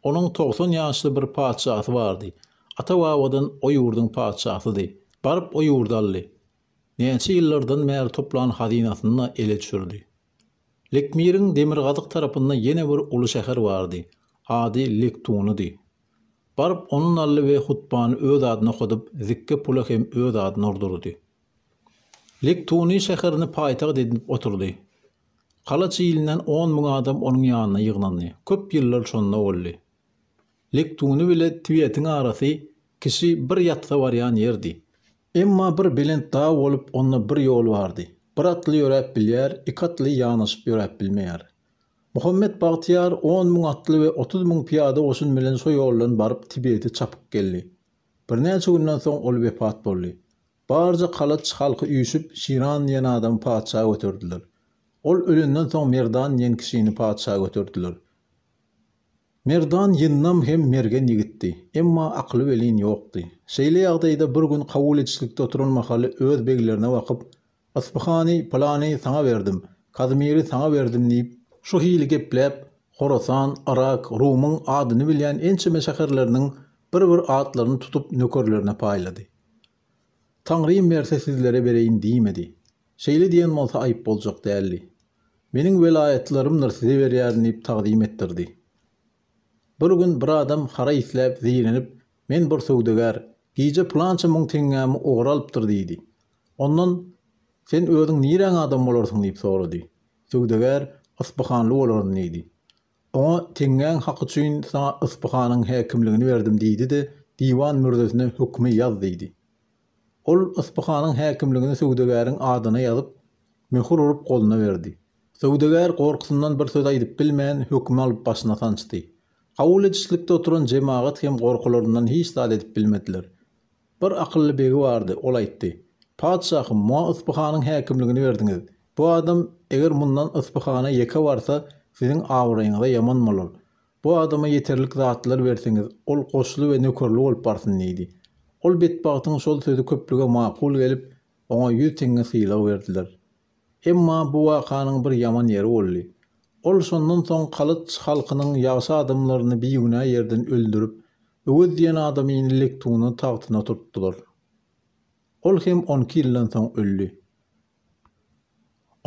Onuň 90 ýaşly bir patyşasy bardy. Ata-babadan o ýurduň patyşasydy. Baryp o ýurdy aldy. Näçe ýyllardan bäri toplan hazynasyny-da ele düşürdi. Lekmiriň demirgazyk tarapynda ýene bir uly şäher bardy. Ady Lektunydy. Baryp ony aldy we hutbany öz adyna okadyp, zikge pula hem öz adyny urdurdy. Lektuny şäherini paýtagt edinip oturdy. Kalaç ilinden 10 müň adam onuň ýanyna ýygnandy. Köp ýyllar şonda boldy. Lektuny bile Tibetiň arasy kişi bir ýatsa barýan ýerdi. Emma bir belent dag bolup, onda bir ýol bardy. Bir atly ýöräp bilýär, iki atly ýanaşyp ýöräp bilmeýär. Muhammet Bagtyýar 10 müň atly we 30 müň pyýada goşun bilen şo ýoldan baryp Tibeti çapyp geldi. Birnäçe günden soň ol wepat boldy. Barja kalaç halky üýşüp Şiran diýen adamy patyşa göterdiler. Ol ölenden soň Merdan diýen kişini patyşa göterdiler. Merdan ýyndam hem mergen ýigitdi. Emma akyly welin ýokdy. Şeýle ýagdaýda bir gün kabul edişlikde oturan mahaly öz beglerine bakyp, Yspyhany, pylany saňa berdim, Kazmiri saňa berdim diýip, şu hili gepläp, Horasan, Yrak, Rumyň adyny bilýän ençeme şäherleriniň bir-bir atlaryny tutup nökerlerine paýlady. Taňrym berse sizlere bereýin diýmedi. Şeýle diýen bolsa aýyp boljak däldi. Meniň welaýatlarymdyr size berýärin diýip tagzym etdirdi. Bir gün bir adam haraý isläp zeýrenip, Men bir söwdagär, gije pylança müň teňňämi ogry alypdyr diýdi. Ondan, Sen özüň niräň adamy bolarsyň diýip sorady. Söwdagär, Yspyhanly bolaryn diýdi. Oňa teňňäň haky üçin saňa Yspyhanyň häkimligini berdim diýdi-de, diwan mürzesine hökümi ýaz diýdi. Ol Yspyhanyň häkimligini söwdagäriň adyna ýazyp, möhür urup goluna berdi. Söwdagär gorkusyndan bir söz aýdyp bilmän, hökümi alyp başyna sançdy. Kabul edişlikde oturan jemagat hem gorkularyndan hiç zat edip bilmediler. Bir akylly begi bardy, ol aýtdy, Patyşahym, muňa Yspyhanyň häkimligini berdiňiz. Bu adam eger mundan Yspyhana ýeke barsa, siziň abraýyňyza ýaman bolar. Bu adama ýeterlik zatlar berseňiz, ol goşly we nökerli bolup barsyn diýdi. Ol betbagtyň şol sözi köplüge makul gelip, oňa ýüz teňňe sylag berdiler. Emma bu wakanyň bir ýaman ýeri boldy. Ol şondan soň Kalyç halkynyň ýagşy adamlaryny bigünä ýerden öldürip, Öwez diýen adamyny Lektuna tagtyna oturtdylar. Ol hem on iki ýyldan soň öldi.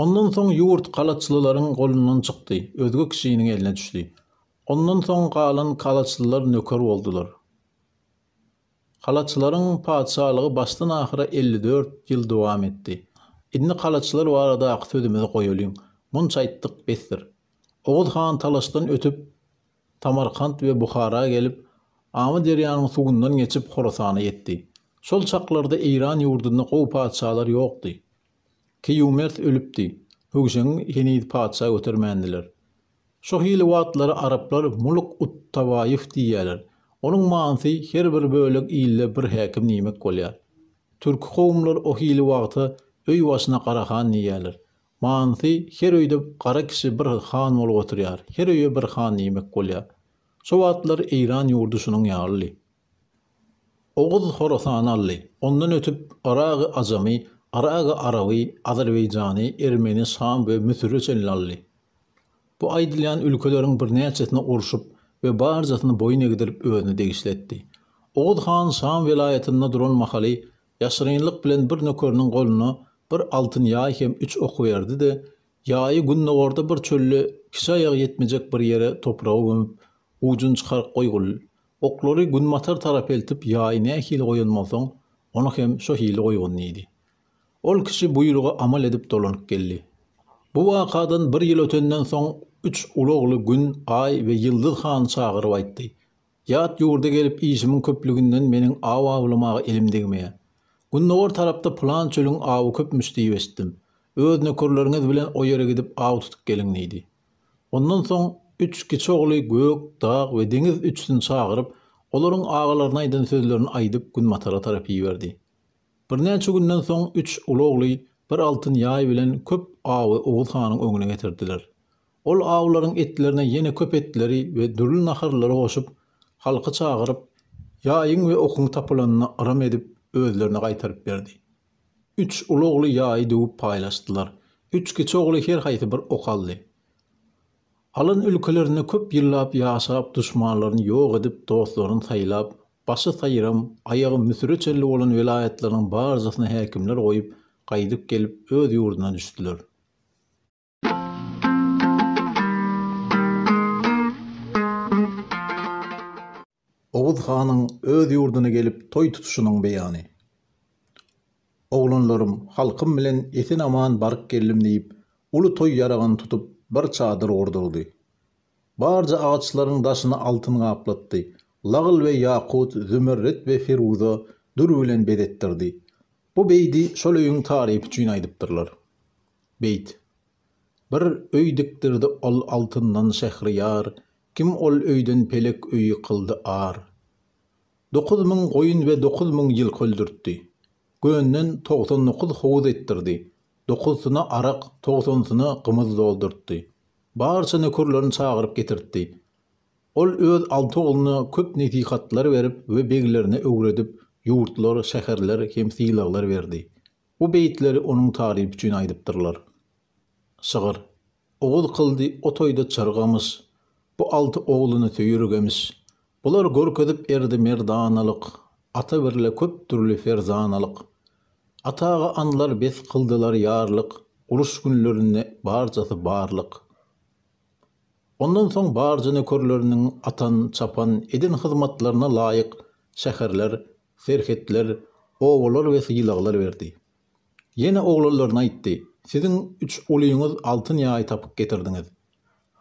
Ondan soň ýurt galaçlylaryň golundan çykdy, özge kişiniň eline düşdi. Ondan soň galan galaçlylar nöker boldular. Galaçylaryň patyşalygy başdan-ahyra 54 ýyl dowam etdi. Indi galaçylar baradaky sözümizi goýalyň. Munça aýtdyk, besdir. Oguz han Talaşdan ötüp, Samarkant we Buhara gelip, Amyderýanyň suwundan geçip Horasana ýetdi. Şol çaklarda Eýran ýurdunda gowy patyşalar ýokdy. Keýumers ölüpdi. Höwşeňi heniz patyşa götermändiler. Şo hili wagtlary araplar Muluk ut-Tawaif diýýärler. Onuň manysy her bir bölek ilde bir häkim diýmek bolýar. Türki kowumlar o hili wagta öý başyna Garahan diýýärler. Manysy her öýde gara kişi bir han bolup oturýar. Her öýe bir han diýmek bolýar. Şo wagtlar Eýran ýurdy şunuň ýalydy. Oguz Horasany aldy. Ondan ötüp Yragy Ajamy, Yragy Araby, Azerbaýjany, Ermeni, Şam we Müsüre çenli aldy. Bu aýdylýan ülkeleriň birnäçesini urşup we barjasyny boýun egdirip özüne degişli etdi. Oguz han Şam welaýatynda duran mahaly ýaşyrynlyk bilen bir nökeriniň goluna bir altyn ýaý hem üç ok berdi-de, Ýaýy gündogarda bir çölde kişi aýagy ýetmejek bir ýere topraga gömüp, ujuny çykaryp goýgul. Oklary günbatar tarap eltip, ýaýy nähili goýan bolsaň, ony hem şo hili goýgun diýdi. Ol kişi buýruga amal edip dolanyp geldi. Bu wakadan bir ýyl ötenden soň üç uly ogly Gün, Aý we Ýyldyz hany çagyryp aýtdy. Ýat ýurda gelip işimiň köplüginden meniň aw awlamaga elim degmeýär. Gündogar tarapda pylan çölüň awy köpmüş diýip eşitdim. Öz nökerleriňiz bilen o ýere gidip aw tutup geliň diýdi. Ondan soň üç kiçi ogly Gök, Dag we Deňiz üçüsini çagyryp, olaryň agalaryna aýdan sözlerini aýdyp günbatara tarap iberdi. Birnäçe günden soň üç uly ogly bir altyn ýaý bilen köp awy Oguz hanyň öňüne getirdiler. Ol awlaryň etlerine ýene köp etleri we dürli naharlary goşup, halky çagyryp, ýaýyň we okuň tapylanyna yrym edip, özlerine gaýtaryp berdi. Üç uly ogly ýaýy döwüp paýlaşdylar. Üç kiçi ogly her haýsy bir ok aldy. Alan ülkelerinde köp ýyllap ýaşap, duşmanlaryny ýok edip, dostlaryny saýlap, başy Saýram, aýagy Müsüre çenli bolan welaýatlarynyň barjasyna häkimler goýup, gaýdyp gelip, öz ýurduna düşdüler. Oguz hanyň öz ýurduna gelip toý tutuşynyň beýany. Oglanlarym, halkym bilen esen-aman baryp geldim diýip, uly toý ýaragyny tutup, bir çadyr gurdurdy. Barja agaçlaryň daşyny altyn gaplatdy, lagl we ýakut, zümerret we firuza, dür bilen bezetdirdi. Bu beýdi şol öýüň tarypy üçin aýdypdyrlar. Beýt. Bir öý dikdirdi ol altyndan şähriýar, Kim ol öýden pelek öýi kyldy ar. 9000 goýun we 9000 ýylky öldürtdi. Gönden 99 howuz etdirdi. Dokuzsyna arak, togsansyna gymyz doldurtdy. Barça nökerlerini çagyryp getirtdi. Ol öz alty ogluna köp nesihatlar berip we beglerine öwredip, ýurtlar, şäherler hem sylaglar berdi. Bu beýtleri onuň tarypy üçin aýdypdyrlar. Şygyr. Oguz kyldy o toýda çyrgamyş, Bu alty ogluny söýürgemiş. Bular görkezip erdi merdanalyk, Ata birle köp dürli ferzanalyk. Ataga anlar bes kyldylar ýarlyk, Uruş günlerinde barjasy barlyk. Ondan soň barja nökerleriniň atan, çapan, eden hyzmatlaryna laýyk şäherler, serhetler, obalar we sylaglar berdi. Ýene oglanlaryna aýtdy, Siziň üç ulyňyz altyn ýaý tapyp getirdiňiz.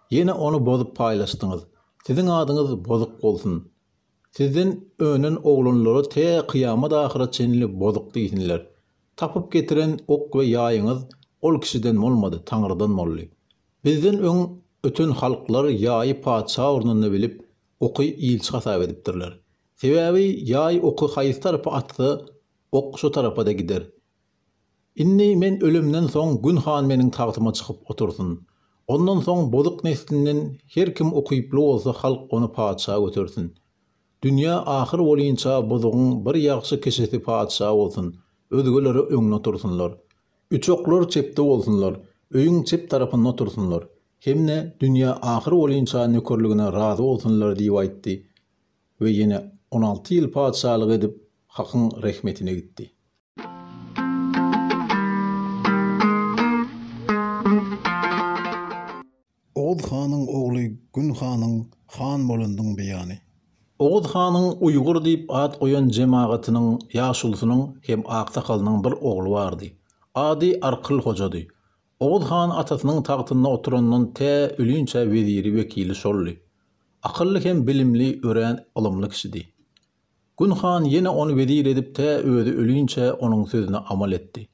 Ýene ony bozup paýlaşdyňyz. Siziň adyňyz bozuk bolsun. Sizden önen oglanlara tä kyýamat-ahyra çenli bozuk diýsinler. Tapyp getiren ok we ýaýyňyz ol kişiden bolmady, Taňrydan boldy. Bizden öň öten halklar ýaýy patyşa ornunda bilip, oky ilçi hasap edipdirler. Sebäbi ýaý oky haýsy tarapa atsa, ok şo tarapa-da gider. Indi men ölemden soň Gün han meniň tagtyma çykyp otursyn. Ondan soň bozuk neslinden her kim ukyply bolsa halk ony patyşa götersin. Dünýä ahyr bolynça bozugyň bir ýagşy kişisi patyşa bolsun, özgeleri öňde otursynlar. Üçoklar çepde bolsunlar, öýüň çep tarapynda otursynlar. Hem-de dünýä ahyr bolynça nökerligine razy bolsunlar diýip aýtdy. We ýene 16 ýyl patyşalyk edip, Hakyň rehmetine gitdi. Oguz hanyň ogly Gün hanyň han bolanynyň beýany. Oguz hanyň Uýgur diýip at goýan jemagatynyň ýaşulusynyň hem aksakalynyň bir ogly bardy. Ady Arkyl hojady. Oguz han atasynyň tagtynda oturandan tä ölinçä weziri, wekili şoldy. Akylly hem bilimli, örän ylymly kişidi. Gün han ýene ony wezir edip tä özi ölinçä onuň sözüne amal etdi.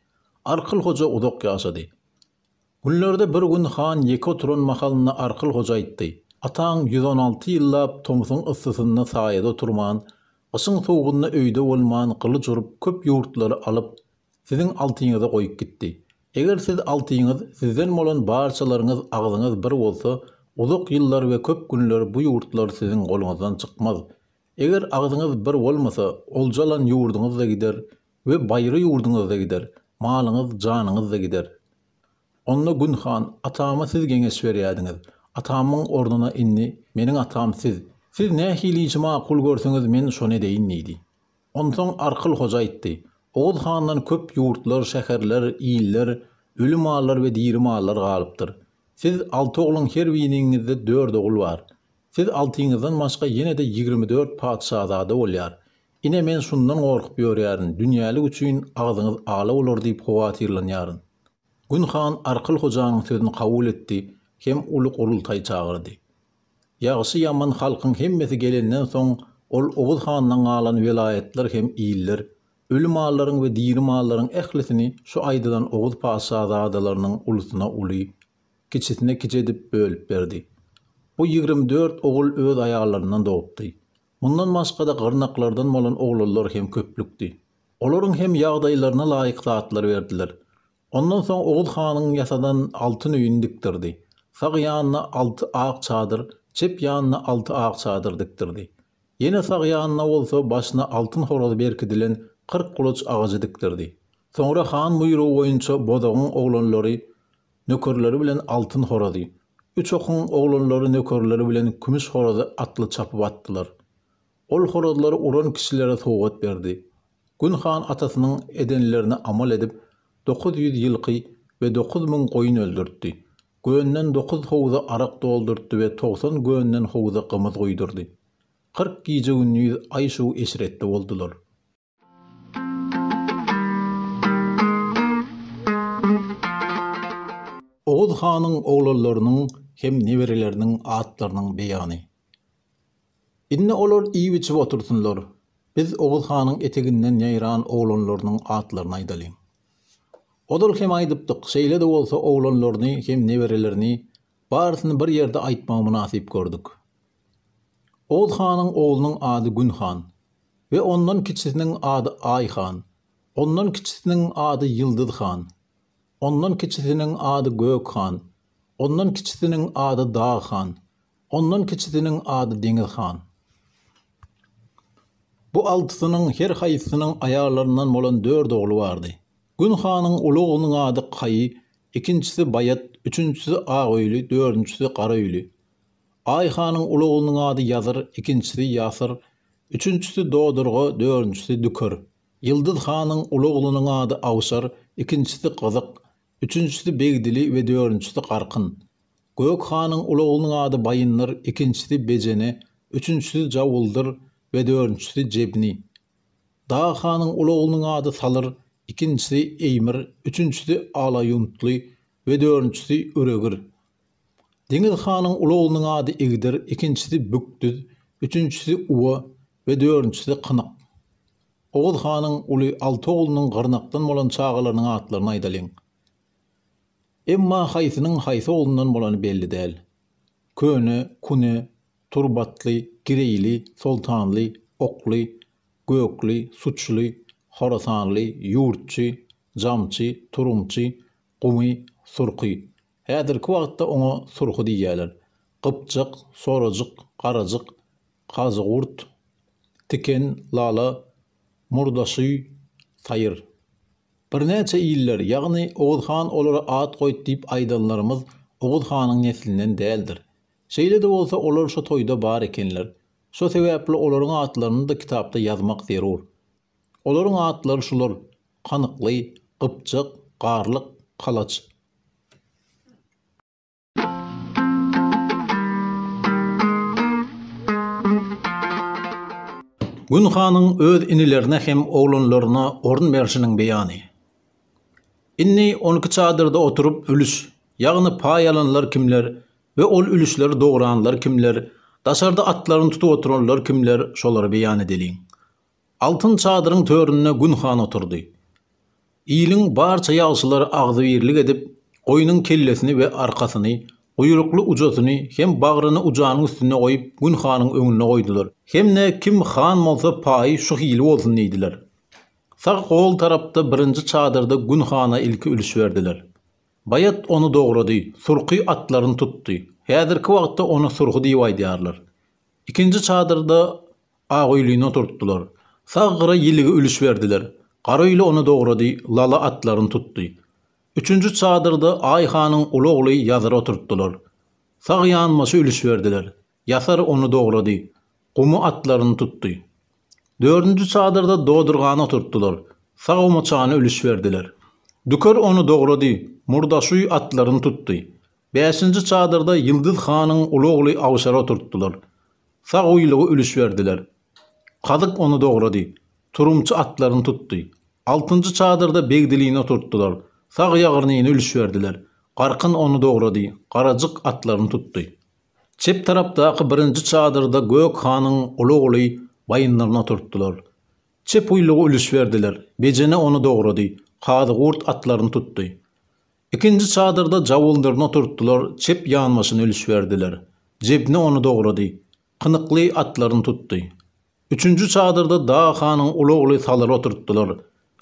Arkyl hoja uzak ýaşady. Günlerde bir gün han ýeke oturan mahalynda Arkyl hoja aýtdy, Ataň 116 ýyllap tomsuň yssysynda saýada oturman, gyşyň sowugynda öýde bolman gylyç urup köp ýurtlary alyp, siziň altyňyza goýup gitdi. Eger siz altyňyz, sizden bolan barçalaryňyz agzyňyz bir bolsa, uzak ýyllar we köp günler bu ýurtlar siziň goluňyzdan çykmaz. Eger agzyňyz bir bolmasa, olja alan ýurduňyz-da gider we baýry ýurduňyz-da gider, malyňyz, janyňyz-da gider. Onda Gün han, Atama siz geňeş berýärdiňiz. Atamyň ornuna indi meniň atam siz. Siz nähili işi makul görseňiz men şony edeýin diýdi. Onsoň Arkyl hoja aýtdy, Oguz handan köp ýurtlar, şäherler, iller, öli mallar we diri mallar galypdyr. Siz alty ogluň her biriňizde dört ogul bar. Siz altyňyzdan başga ýene-de 24 patyşazada bolýar. Ine men şundan gorkup ýörýärin, dünýälik üçin agzyňyz ala bolar diýip howatyrlanýaryn. Gün han Arkyl hojanyň sözüni kabul etdi hem uly gurultaý çagyrdy. Ýagşy-ýaman halkyň hemmesi gelenden soň, ol Oguz handan galan welaýatlar hem iller. Öli mallaryň we diri mallaryň ählisini şu aýdylan oguz patyşazadalarynyň ulusyna uly, kiçisine kiçi edip bölüp berdi. Bu 24 ogul öz aýallaryndan dogupdy. Mundan başga-da gyrnaklardan bolan oglanlar hem köplükdi. Olaryň hem ýagdaýlaryna laýyk zatlar berdiler. Ondan soň Oguz hanyň ýasadan altyn öýüni dikdirdi. Sag ýanyna alty ak çadyr, çep ýanyna alty ak çadyr dikdirdi. Ýene sag ýanyna bolsa başyna altyn horaz berkidilen 40 gulaç agajy dikdirdi. Soňra han buýrugy boýunça Bozagyň oglanlary nökerleri bilen altyn horazy, Üç okuň oglanlary nökerleri bilen kümüş horazy atly çapyp atdylar. Ol horazlary uran kişilere sowgat berdi. Gün han atasynyň edenlerine amal edip, 900 ýylky we 9000 goýun öldürtdi. Gönden dokuz howza arak doldurtdy we 90 gönden howza gymyz guýdurdy. 40 gije-gündiz aýş-u eşretde boldular. Oguz hanyň oglanlarynyň hem nebereleriniň atlarynyň beýany. Indi olar iýip-içip otursynlar. Biz Oguz hanyň eteginden ýaýran oglanlarynyň atlaryny aýdalyň. Ozal hem aýdypdyk, şeýle-de bolsa oglanlaryny hem neberelerini barysyny bir ýerde aýtmagy mynasyp gördük. Oguz hanyň oglunyň ady Gün han we ondan kiçisiniň ady Aý han, ondan kiçisiniň ady Ýyldyz han, ondan kiçisiniň ady Gök han, ondan kiçisiniň ady Dag han, ondan kiçisiniň ady Deňiz han. Bu altysynyň her haýsysynyň aýallaryndan bolan dört ogly bardy. Gün hanyň uly oglunyň ady Kaýy, ikinjisi Baýat, üçünjisi Agöýli, dördünjisi Garaöýli. Aý hanyň uly oglunyň ady Ýazyr, ikinjisi Ýasyr, üçünjisi Dodurga, dördünjisi Düker. Ýyldyz hanyň uly oglunyň ady Awşar, ikinjisi Gyzyk, üçünjisi Begdili we dördünjisi Garkyn. Gök hanyň uly oglunyň ady Baýyndyr, ikinjisi Bejene, üçünjisi Jawuldyr we dördünjisi Jebni. Dag hanyň uly oglunyň ady Salyr, ikinjisi Eýmir, üçünjisi Alaýuntly we dördünjisi Üregir. Deňiz hanyň uly oglunyň ady Igdir, ikinjisi Bükdüz, üçünjisi Uwa we dördünjisi Kynyk. Oguz hanyň uly alty oglunyň gyrnakdan bolan çagalarynyň atlaryny aýdalyň. Emma haýsynyň haýsy oglundan bolany belli däl. Köne, Kune, Turbatly, Gireýli, Soltanly, Okly, Gökli, Suçly, Horasanly, Ýurtçy, Jamçy, Turumçy, Gumy, Surky. Häzirki wagtda oňa surhy diýýärler. Gypjak, sorajyk, garajyk, kazygurt, tiken, lala, murdaşy, saýyr. Birnäçe iller, ýagny Oguz han olara at goýdy diýip aýdanlarymyz Oguz hanyň neslinden däldir. Şeýle-de bolsa olar şo toýda bar ekenler. Şo sebäpli olaryň atlaryny-da kitapda ýazmak zerur. Olaryň atlary şular, Kanykly, Gypjak, Garlyk, Kalaç. Gün hanyň öz inilerine hem oglanlaryna orun berşiniň beýany. Indi on iki çadyrda oturyp ülüş, ýagny paý alanlar kimler we ol ülüşleri dogranlar kimler, daşarda atlaryny tutup oturanlar kimler, şolary beýan edeliň. Altyn çadyryň töründe Gün han oturdy. Iliň barça ýagşylary agzybirlik edip, goýnuň kellesini we arkasyny, guýrukly ujasyny hem bagryny ujanyň üstünde goýup Gün hanyň öňünde goýdular. Hem-de kim han bolsa paýy şu hili bolsun diýdiler. Sag gol tarapda birinji çadyrda Gün hana ilki ülüş berdiler. Baýat ony dogrady, Surky atlaryny tutdy. Häzirki wagtda ony Surhy diýip aýdýarlar. Ikinji çadyrda Agöýlini oturtdylar. Sag gyra ýiligi ülüş berdiler. Garaöýli ony dogrady, Lala atlaryny tutdy. Üçünji çadyrda Aý hanyň uly ogly Ýazyry oturtdylar. Sag ýanbaşy ülüş berdiler. Ýasar ony dogrady, Gumy atlaryny tutdy. Dördünji çadyrda Dodurgany oturtdylar. Sag omaçany ülüş berdiler. Düker ony dogrady, Murdaşuý atlaryny tutdy. Bäşinji çadyrda Ýyldyz hanyň uly ogly Awşary oturtdylar. Sag uýlugy ülüş berdiler. Kazyk ony dogrady. Turumçy atlaryny tutdy. Altynjy çadyrda Begdilini oturtdylar. Sag ýagyrnyny ülüş berdiler. Garkyn ony dogrady. Garajyk atlaryny tutdy. Çep tarapdaky birinji çadyrda Gök hanyň uly ogly Baýyndyryny oturtdylar. Çep uýlugy ülüş berdiler. Bejene ony dogrady. Kazygurt atlaryny tutdy. Ikinji çadyrda Jawundyryny oturtdylar, çep ýanbaşyny ülüş berdiler. Jebni ony dogrady. Kynykly atlaryny tutdy. Üçünji çadyrda Dag hanyň uly ogly Salyry oturtdylar.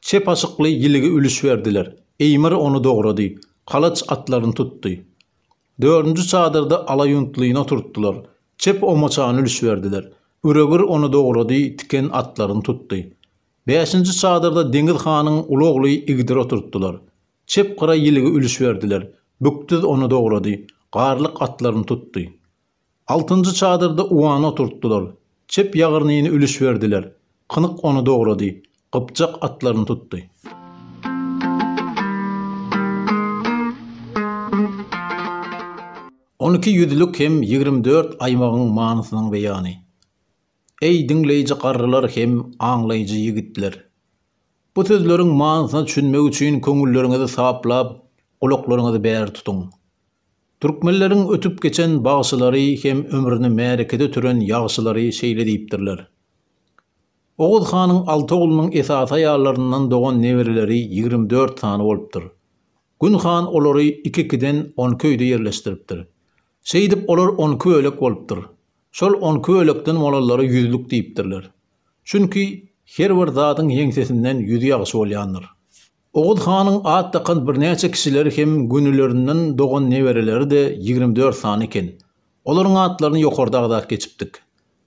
Çep aşykly ýiligi ülüş berdiler. Eýmir ony dogrady. Kalaç atlaryny tutdy. Dördünji çadyrda Alaýuntlyny oturtdylar. Çep omaçany ülüş berdiler. Üregir ony dogrady, tiken atlaryny tutdy. Bäşinji çadyrda Deňiz hanyň uly ogly Igdiri oturtdylar. Çep gyra ýiligi ülüş berdiler. Bükdüz ony dogrady. Garlyk atlaryny tutdy. Altynjy çadyrda Uwany oturtdylar. Çep ýagyrnyny ülüş berdiler. Kynyk ony dogrady. Gypjak atlaryny tutdy. 12 ýüzlük hem 24 aýmagyň manysynyň beýany. Eý, diňleýji garrylar hem aňlaýjy ýigitler! Bu sözleriň manysyna düşünmek üçin köňülleriňizi saplap, gulaklaryňyzy bäri tutuň. Türkmenleriň ötüp geçen bagşylary hem ömrüni märekede ötüren ýagşylary şeýle diýipdirler. Oguz hanyň alty oglunyň esasy aýallaryndan dogan nebereleri 24 sany bolupdyr. Gün han olary iki-ikiden on iki öýde ýerleşdiripdir. Şeýdip olar on iki bölek bolupdyr. Şol on iki bölekden bolanlara ýüzlük diýipdirler. Çünki her bir zadyň ýeňsesinden ýüzi ýagşy bolýandyr. Oguz hanyň at dakan birnäçe kişileri hem günülerinden dogan nebereleri-de 24 sany eken. Olaryň atlaryny ýokarda agzap geçipdik.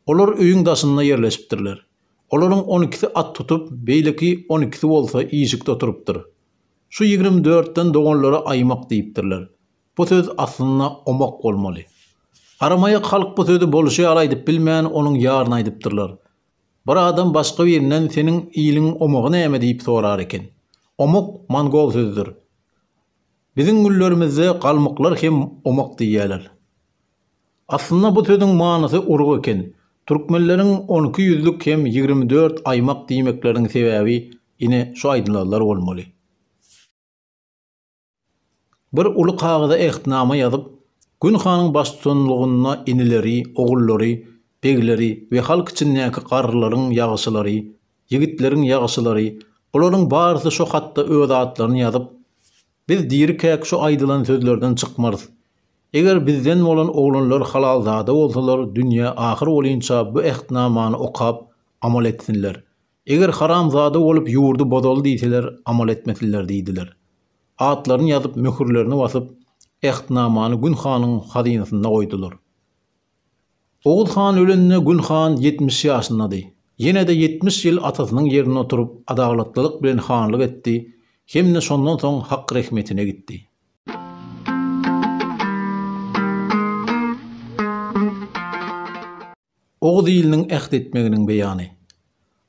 Olar öýüň daşynda ýerleşipdirler. Olaryň on ikisi at tutup, beýleki on ikisi bolsa işikde oturypdyr. Şu ýigrimi dörtden doganlara aýmak diýipdirler. Bu söz aslynda omak bolmaly. Garamaýak halk bu sözi bolşy ýaly aýdyp bilmän, onuň ýaryny aýdypdyrlar. Bir adam başga birinden seniň iliň omagy näme diýip sorar eken. Omak mongol sözüdir. Biziň günlerimizde galmyklar hem omak diýýärler. Aslynda bu sözüň manysy urug eken. Türkmenleriň 12 ýüzlük hem 24 aýmak diýmekleriniň sebäbi ine şu aýdylanlar bolmaly. Bir uly kagyza ähtnama ýazyp, Gün hanyň baştutanlygynda inileri, ogullary, begleri we halk içindäki garrylaryň ýagşylary, ýigitleriň ýagşylary, bularyň barysy şo hatda öz atlaryny ýazyp, Biz dirikäk şu aýdylan sözlerden çykmarys. Eger bizden bolan oglanlar halalzada bolsalar, dünýä ahyr bolynça bu ähtnamany okap, amal etsinler. Eger haramzada bolup ýurdy bozaly diýseler, amal etmesinler diýdiler. Atlaryny ýazyp, möhürlerini basyp, ähtnamany Gün hanyň hazynasynda goýdular. Oguz han ölende Gün han 70 ýaşyndady. Ýene-de 70 ýyl atasynyň ýerinde oturyp, adalatlylyk bilen hanlyk etdi hem-de şondan soň Hak rehmetine gitdi. Oguz iliniň äht etmeginiň beýany.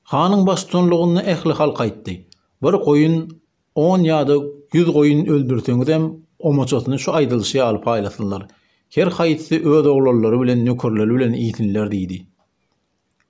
Hanyň baştutanlygynda ähli halk aýtdy. Bir goýun, on ýa-da ýüz goýun öldürseňizem, omaçasyny şu aýdylyşy ýaly paýlasynlar. Her haýsysy öz oglanlary bilen, nökerleri bilen iýsinler diýdi.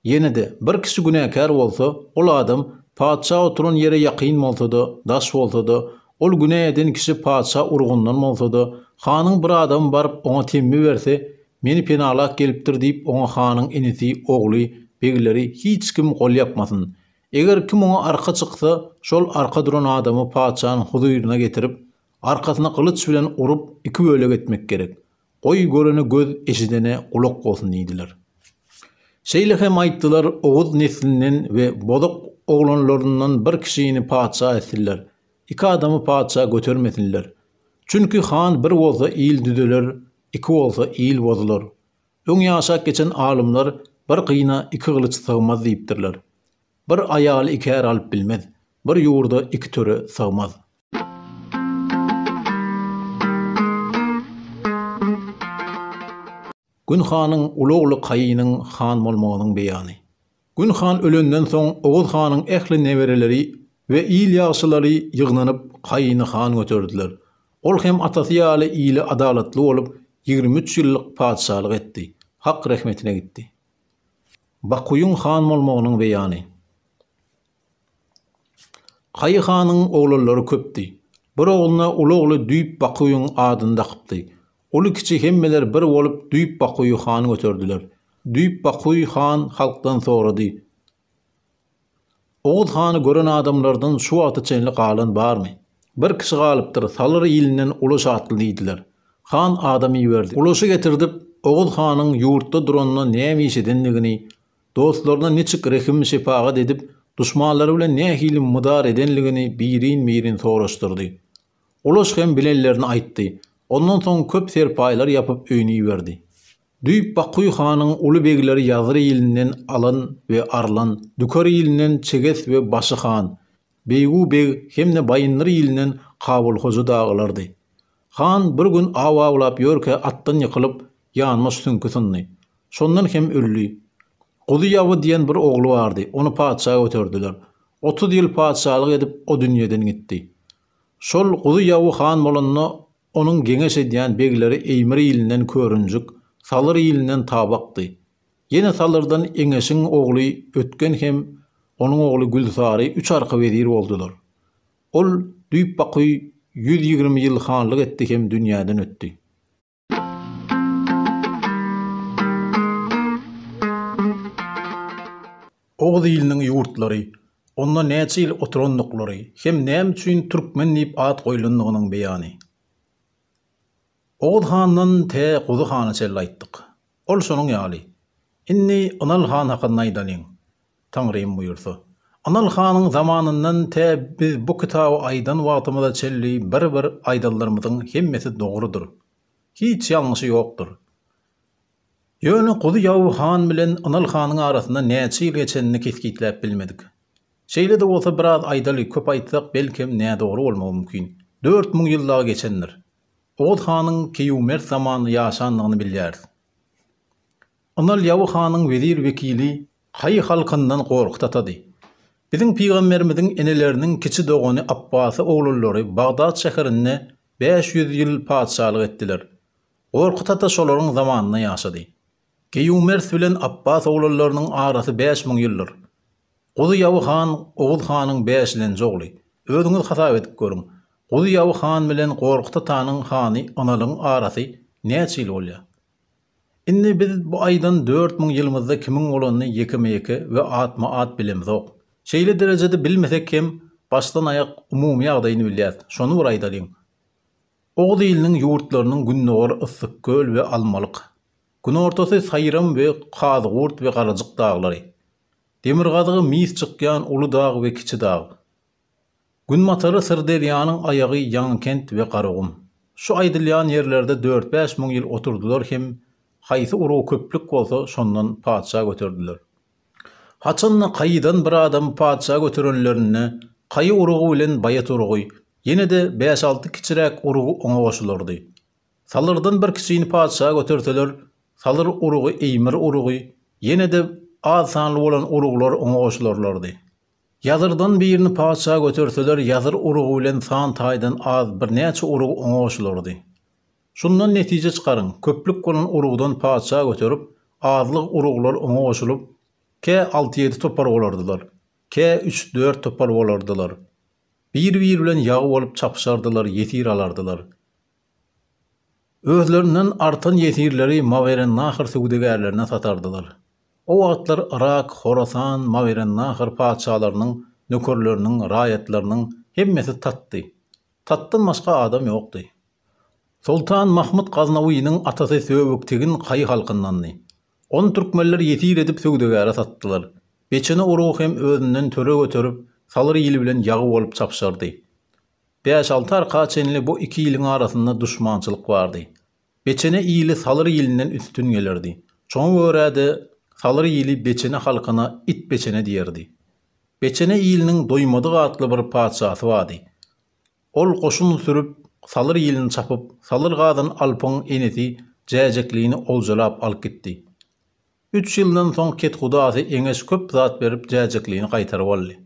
Ýene-de, bir kişi günäkär bolsa, ol adam patyşa oturan ýere ýakyn bolsa-da, daş bolsa-da, ol günä eden kişi patyşa urugyndan bolsa-da, hanyň bir adamy baryp oňa temmi berse, meni penalap gelipdir diýip oňa hanyň inisi, ogly, begleri, hiç kim gol ýapmasyn. Eger kim oňa arka çyksa, şol arka duran adamy patyşanyň huzuryna getirip, arkasyna gylyç bilen urup, iki bölek etmek gerek. Goý, görene göz, eşidene gulak bolsun diýdiler. Şeýle hem aýtdylar, Oguz neslinden we bozuk oglanlaryndan bir kişini patyşa etsinler. Iki adamy patyşa götermesinler. Çünki han bir bolsa il düzeler, iki bolsa il bozular. Öň ýaşap geçen alymlar bir gyna iki gylyç sygmaz diýipdirler. Bir aýaly iki är alyp bilmez. Bir ýurda iki töre sygmaz. Gün hanyň uly ogly Kaýynyň han bolmagynyň beýany. Gün han ölenden soň Oguz hanyň ähli nebereleri we il ýagşylary ýygnanyp Kaýyny han göterdiler. Ol hem atasy ýaly ile adalatly bolup, 23 ýyllyk patyşalyk etdi. Hak rehmetine gitdi. Bakuýyň han bolmagynyň beýany. Kaýy hanyň oglanlary köpdi. Bir ogluna uly ogly Düýp Bakuýyň adyny dakypdy. Uly-kiçi hemmeler bir bolup Düýp Bakuýy han göterdiler. Düýp Bakuý han halkdan sorady. Oguz hany gören adamlardan şu wagta çenli galan barmy? Bir kişi galypdyr, Salyr ilinden Ulaş atly diýdiler. Han adam iberdi. Ulaşy getirdip, Oguz hanyň ýurtda duranda näme iş edendigini, dostlaryna niçik rehim-şepagat edip, duşmanlary bilen nähili mydar edenligini birin-birin soraşdyrdy. Ulaş hem bilenlerini aýtdy. Ondan soň köp serpaýlar ýapyp öýüne iberdi. Düýp Bakuý hanyň uly begleri Ýazyr ilinden Alan we Arlan, Dükar ilinden Çeges we Başy han, Beýgu beg hem-de Baýyndyr ilinden Kabul hoja dagylardy. Han bir gün aw awlap ýörkä atdan ýykylyp, ýanbaş süňki syndy. Şondan hem öldi. Guzy ýawy diýen bir ogly bardy, ony patyşa göterdiler. 30 ýyl patyşalyk edip, o dünýeden gitdi. Şol Guzy ýawy han bolanda, onuň geňeş edýän begleri Eýmir ilinden Körünjik, Salyr ilinden Tabakdy. Ýene Salyrdan Eňeşiň ogly Ötgen hem onuň ogly Gülsary üç arka wezir boldular. Ol Düýpbakuý 120 ýyl hanlyk etdi hem dünýäden ötdi. Oguz iliniň ýurtlary, onda näçe ýyl oturandyklary hem näme üçin türkmen diýip at goýlandygynyň beýany. Oguz handan tä Guzy hana çenli aýtdyk. Ol şonuň ýaly. Indi Ynal han hakynda aýdalyň. Taňrym buýursa. Ynal hanyň zamanyndan tä biz bu kitaby aýdan wagtymyza çenli bir-bir aýdanlarymyzyň hemmesi dogrudyr. Hiç ýalňyşy ýokdur. Ýöne Guzy Ýawy han bilen Ynal hanyň arasynda näçe ýyl geçenini kesgitläp bilmedik. Şeýle-de bolsa biraz aýdaly, köp aýtsak belkem nädogry bolmagy mümkin. 4000 ýyl dagy geçendir. Oguz hanyň Keýumert zamanynda ýaşandygyny bilýäris. Ynal Ýawy hanyň wezir-wekili Kaýy halkyndan Gorkut atady. Biziň pygamberimiziň eneleriniň kiçi dogany Apbasy oglanlary Bagdat şäherinde 500 ýyl patyşalyk etdiler. Gorkut ata şolaryň zamanynda ýaşady. Geýumers bilen Apbas oglanlarynyň arasy 5000 ýyldyr. Guzy Ýawy han Oguz hanyň bäşilenji ogly. Özüňiz hasap edip görüň. Guzy Ýawy han bilen Gorkut atanyň hany Ynalyň arasy näçe ýyl bolýar? Indi biz bu aýdan 4000 ýylymyzda kimiň bolanyny ýekeme-ýeke we atma-at bilemzok. Şeýle derejede bilmesek hem başdan-aýak umumy ýagdaýyny bilýäs. Şony bir aýdalyň. Oguz iliniň ýurtlarynyň gündogary Yssyk-köl we Almalyk. Günortasy Saýram we Kazygurt we Garajyk daglary. Demirgazygy mis çykýan Uly dag we Kiçi dag. Günbatary Syrderýanyň aýagy Ýaňykent we Garagum. Şu aýdylýan ýerlerde dört-bäş müň ýyl oturdylar hem haýsy urug köplük bolsa şondan patyşa göterdiler. Haçan-da Kaýydan bir adamy patyşa göterenlerinde Kaýy urugy bilen Baýat urugy, ýene-de bäş-alty kiçiräk urug oňa goşulardy. Salyrdan bir kişini patyşa göterseler, Salyr urugy Eýmir urugy, ýene-de az sanly bolan uruglar oňa goşularlardy. Ýazyrdan birini patyşa göterseler, ýazyr urugy bilen san taýdan az birnäçe urug oňa goşulardy. Şundan netije çykaryň, köplük bolan urugdan patyşa göterip, azlyk uruglar oňa goşulyp, kä alty-ýedi topar bolardylar, kä üç-dört topar bolardylar. Bir-biri bilen ýagy bolup çapyşardylar, ýesir alardylar. Özlerinden artan ýesirleri Mawerennahr söwdagärlerine satardylar. O wagtlar Yrak, Horasan, Mawerennahr patyşalarynyň nökerleriniň, raýatlarynyň hemmesi tatdy. Tatdan başga adam ýokdy. Soltan Mahmyt Gaznawynyň atasy Söbüktegin kaýy halkyndandy. Ony türkmenler ýesir edip söwdagäre satdylar. Beçene urugy hem özünden töre göterip, salyr ili bilen ýagy bolup çapyşardy. Bäş-alty arka çenli bu iki iliň arasynda duşmançylyk bardy. Beçene ili salyr ilinden üstün gelerdi. Şoňa görä-de, salyr ili beçene halkyna it beçene diýerdi. Beçene iliniň Doýmadyk atly bir patyşasy bardy. Ol goşun sürüp, salyr ilini çapyp, Salyr Gazan alpyň enesi Jäjeklini oljalap alyp gitdi. Üç ýyldan soň kethudasy Eňeş köp zat berip Jäjeklini gaýtaryp aldy.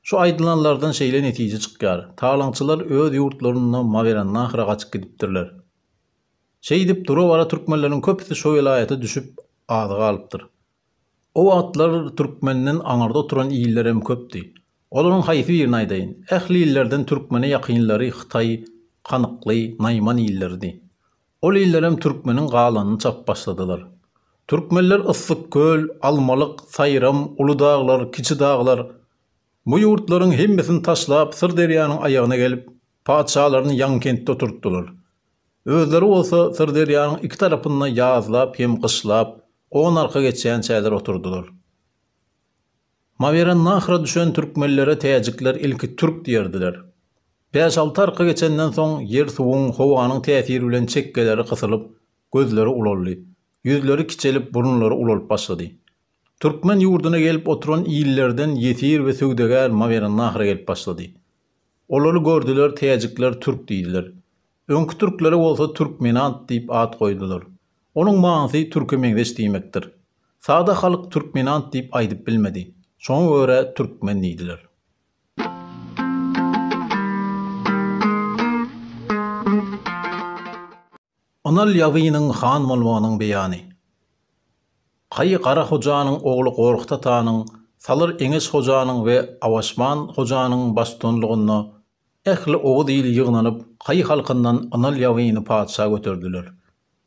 Şu aýdylanlardan şeýle netije çykýar, talaňçylar öz ýurtlarynda Mawerannahra gaçyp gidipdirler. Şeýdip, dura-bara türkmenleriň köpüsi şo welaýata düşüp, azy galypdyr. O wagtlar türkmenden aňyrda oturan illerem köpdi. Olaryň haýsy birini aýdaýyn? Ähli illerden türkmene ýakynlary hytaý, kanykly, naýman illeridi. Ol illerem türkmeniň galanyny çapyp başladylar. Türkmenler Yssyk köl, Almalyk, Saýram, Uly daglar, Kiçi daglar. Bu ýurtlaryň hemmesini taşlap Syrderýanyň aýagyna gelip, patyşalaryny Ýaňykentde oturtdylar. Özleri bolsa Syrderýanyň iki tarapynda ýazlap hem gyşlap, on arka geçýänçäler oturdylar. Mawerannahra düşen türkmenlere täjikler ilki türk diýerdiler. Bäş-alty arka geçenden soň ýer-suwuň, howanyň täsiri bilen çekgeleri gysylyp, gözleri ulaldy. Ýüzleri kiçelip, burunlary ulalyp başlady. Türkmen ýurduna gelip oturan illerden ýesir we söwdagär Mawerannahra gelip başlady. Olary gördüler, täjikler türk diýdiler. Öňki türklere bolsa türkmenant diýip at goýdular. Onuň manysy türke meňzeş diýmekdir. Sada halk türkmenant diýip aýdyp bilmedi. Şoňa görä türkmen diýdiler. Ynal ýazynyň han bolmagynyň beýany. Kaýy Gara hojanyň ogly Gorkut atanyň, Salyr Eňeş hojanyň we Awaşman hojanyň baştutanlygynda ähli oguz ili ýygnanyp, kaýy halkyndan Ynal ýazyny patyşa göterdiler.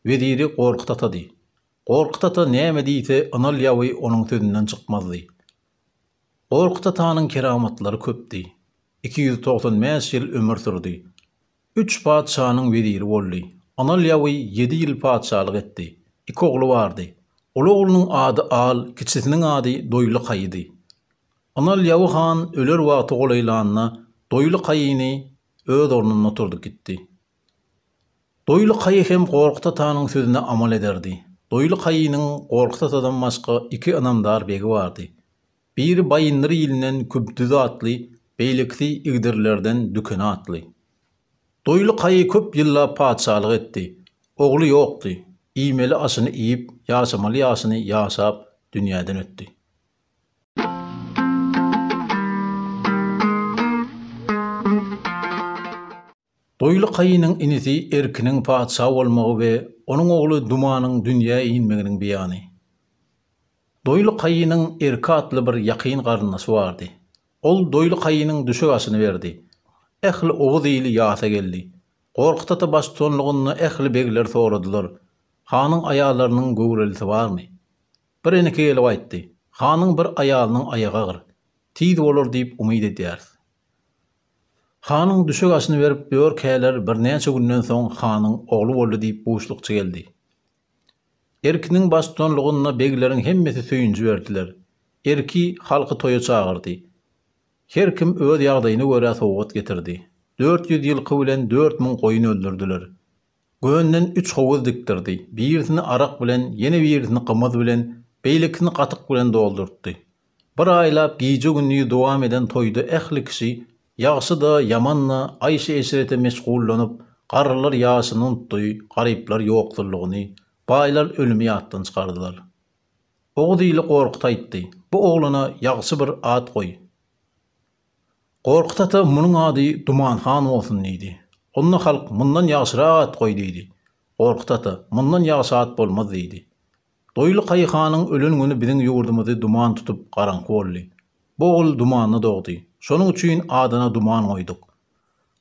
Weziri Gorkut atady. Gorkut ata näme diýse, Ynal ýawy onuň sözünden çykmazdy. Gorkut atanyň keramatlary köpdi. 295 ýyl ömür sürdi. Üç patyşanyň weziri boldy. Ynal ýawy ýedi ýyl patyşalyk etdi. Iki ogly bardy. Uly oglunyň ady Al, kiçisiniň ady Doýly Kaýydy. Ynal ýawy han öler wagty golaýlanda, Doýly Kaýyny öz ornunda oturdyp gitdi. Doýly Kaýy hem Gorkut atanyň sözüne amal ederdi. Doýly Kaýynyň Gorkut atadan başga iki ynamdar begi bardy. Biri Baýyndyr ilinden Kübdüz atly, beýlekisi Igdirlerden Dükeni atly. Doýly Kaýy köp ýyllap patyşalyk etdi. Ogly ýokdy. Iýmeli aşyny iýip, ýaşamaly ýaşyny ýaşap, dünýäden ötdi. Doýly Kaýynyň inisi Erkiniň patyşa bolmagy we onuň ogly Dumanyň dünýä inmeginiň beýany. Doýly Kaýynyň Erki atly bir ýakyn garyndaşy bardy. Ol Doýly Kaýynyň düşek aşyny berdi. Ähli oguz ili ýasa geldi. Gorkut ata baştutanlygynda ähli begler soradylar, Hanyň aýallarynyň göwrelisi barmy? Bir eneke gelip aýtdy, Hanyň bir aýalynyň aýagy agyr. Tiz bolar diýip umyt edýäris. Hanyň düşek aşyny berip ýörkäler birnäçe günden soň hanyň ogly boldy diýip buşlukçy geldi. Erkiniň baştutanlygynda begleriň hemmesi söýünji berdiler. Erki halky toýa çagyrdy. Her kim öz ýagdaýyna görä sowgat getirdi. 400 ýylky bilen 4000 goýun öldürdiler. Gönden üç howuz dikdirdi. Birisini arak bilen, ýene birisini gymyz bilen, beýlekisini gatyk bilen doldurtdy. Bir aýlap gije-gündiz dowam eden toýda ähli kişi, ýagşy-da, ýaman-da, aýşy-eşrete meşgullanyp, garrylar ýaşyny unutdy, garyplar ýoksullygyny, baýlar ölümi ýatdan çykardylar. Oguz ili Gorkut aýtdy, Bu oglana ýagşy bir at goý. Gorkut ata munuň ady Duman han bolsun diýdi. Onda halk mundan ýagşyrak at goý diýdi. Gorkut ata, mundan ýagşy at bolmaz diýdi. Doýly Kaýy hanyň ölen güni biziň ýurdumyzy duman tutup garaňky boldy. Bu ogul dumanda dogdy. Şonuň üçin adyna Duman goýduk.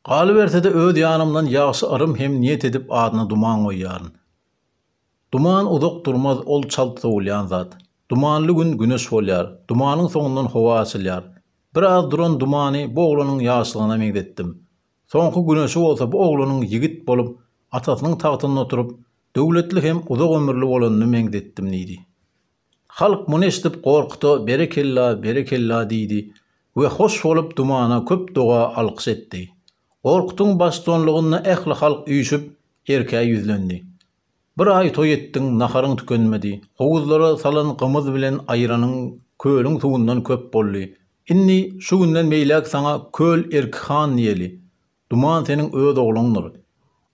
Galyberse-de öz ýanymdan ýagşy yrym hem niýet edip adyna Duman goýýaryn. Duman uzak durmaz, ol çalt sowulýan zat. Dumanly gün güneş bolýar. Dumanyň soňundan howa açylýar. Biraz duran dumany bu oglanyň ýaşlygyna meňzetdim. Soňky güneşi bolsa bu oglanyň ýigit bolup, atasynyň tagtynda oturyp, döwletli hem uzak ömürli bolanyna meňzetdim diýdi. Halk muny eşidip Gorkuta berekella, berekella diýdi we hoş bolup dumana köp doga alkyş etdi. Gorkutyň baştutanlygynda ähli halk üýşüp, Erkä ýüzlendi. Bir aý toý etdiň, naharyň tükenmedi. Howuzlara salan gymyz bilen aýranyň kölüň suwundan köp boldy. Indi şu günden beýläk saňa Köl Erki han diýeli. Duman seniň öz ogluňdyr.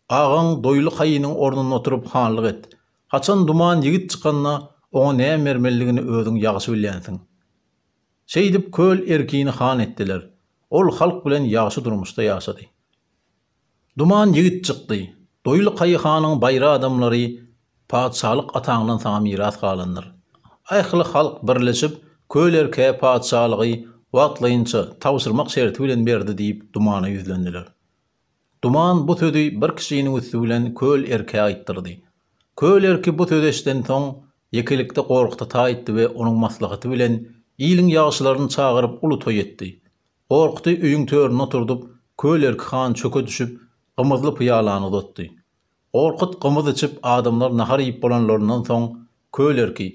Agaň Doýly Kaýynyň ornunda oturyp hanlyk et. Haçan Duman ýigit çykanda, oňa näme bermelidigini özüň ýagşy bilýänsiň. Şeýdip Köl Erkini han etdiler. Ol halk bilen ýagşy durmuşda ýaşady. Duman ýigit çykdy. Doýly Kaýy hanyň baýry adamlary Patyşalyk ataňdan saňa miras galandyr. Ähli halk birleşip, Köl Erkä patyşalygy wagtlaýynça, tabşyrmak şerti bilen berdi diýip, Dumana ýüzlendiler. Duman bu sözi bir kişiniň üsti bilen Köl Erkä aýtdyrdy. Köl Erki bu sözi eşidensoň, ýekelikde Gorkut ata aýtdy we onuň maslahaty bilen iliň ýagşylaryny çagyryp uly toý etdi. Gorkudy öýüň töründe oturdyp, Köl Erki han çöke düşüp, gymyzly pyýalany uzatdy. Gorkut gymyz içip, adamlar nahar iýip bolanlaryndan soň, Köl Erki,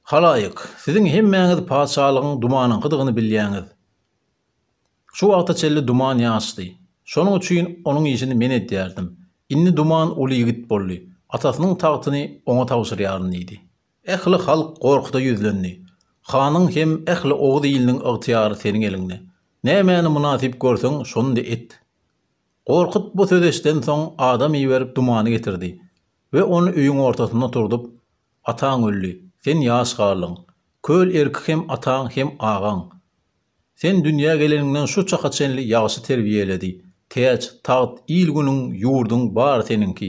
Halaýyk, siziň hemmäňiz patyşalygyň Dumanyňkydygyny bilýäňiz. Şu wagta çenli Duman ýaşdy. Şonuň üçin onuň işini men edýärdim. Indi Duman uly ýigit boldy. Atasynyň tagtyny oňa tabşyrýaryn diýdi. Ähli halk Gorkuda ýüzlendi. Hanyň hem ähli oguz iliniň ygtyýary seniň eliňde. Nämäni mynasyp görseň, şony-da et. Gorkut bu sözi eşidensoň, adam iberip Dumany getirdi we ony öýüň ortasynda oturdyp, Ataň öldi, sen ýaş galdyň. Köl Erki hem ataň, hem agaň. Sen dünýä geleniňden şu çaka çenli ýagşy terbiýeledi. Täç, tagt, il-günüň, ýurduň bary seniňki.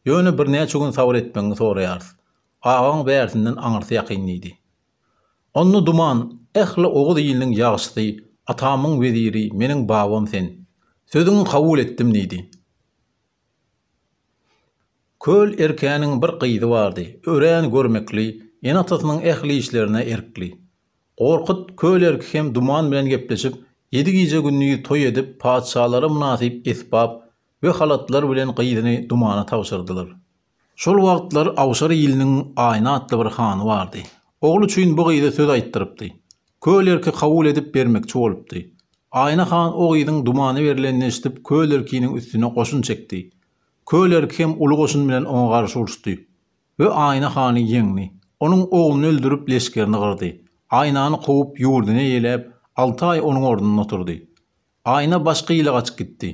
Ýöne birnäçe gün sabyr etmegiňi soraýarys. Agaň bärsinden aňyrsy ýakyn diýdi. Onda Duman, ähli oguz iliniň ýagşysy, atamyň weziri, meniň babam sen. Sözüňi kabul etdim diýdi. Köl Erkäniň bir gyzy bardy, örän görmekli, ene-atasynyň ähli işlerine erkli. Gorkut Köl Erki hem Duman bilen gepleşip, ýedi gije-gündiz toý edip, patyşalara mynasyp esbap we halatlar bilen gyzyny Dumana tabşyrdylar. Şol wagtlar Awşar iliniň Aýna atly bir hany bardy. Ogly üçin bu gyza söz aýtdyrypdy. Köl Erki kabul edip bermekçi bolupdy. Aýna han o gyzyň Dumana berlenini eşidip Köl Erkiniň üstüne goşun çekdi. Köl Erki hem uly goşun bilen oňa garşy uruşdy we Aýna hany ýeňdi. Onuň ogluny öldürip leşgerini gyrdy. Aýnany kowup ýurduny eýeläp, alty aý onuň ornunda oturdy. Aýna başga ile gaçyp gitdi.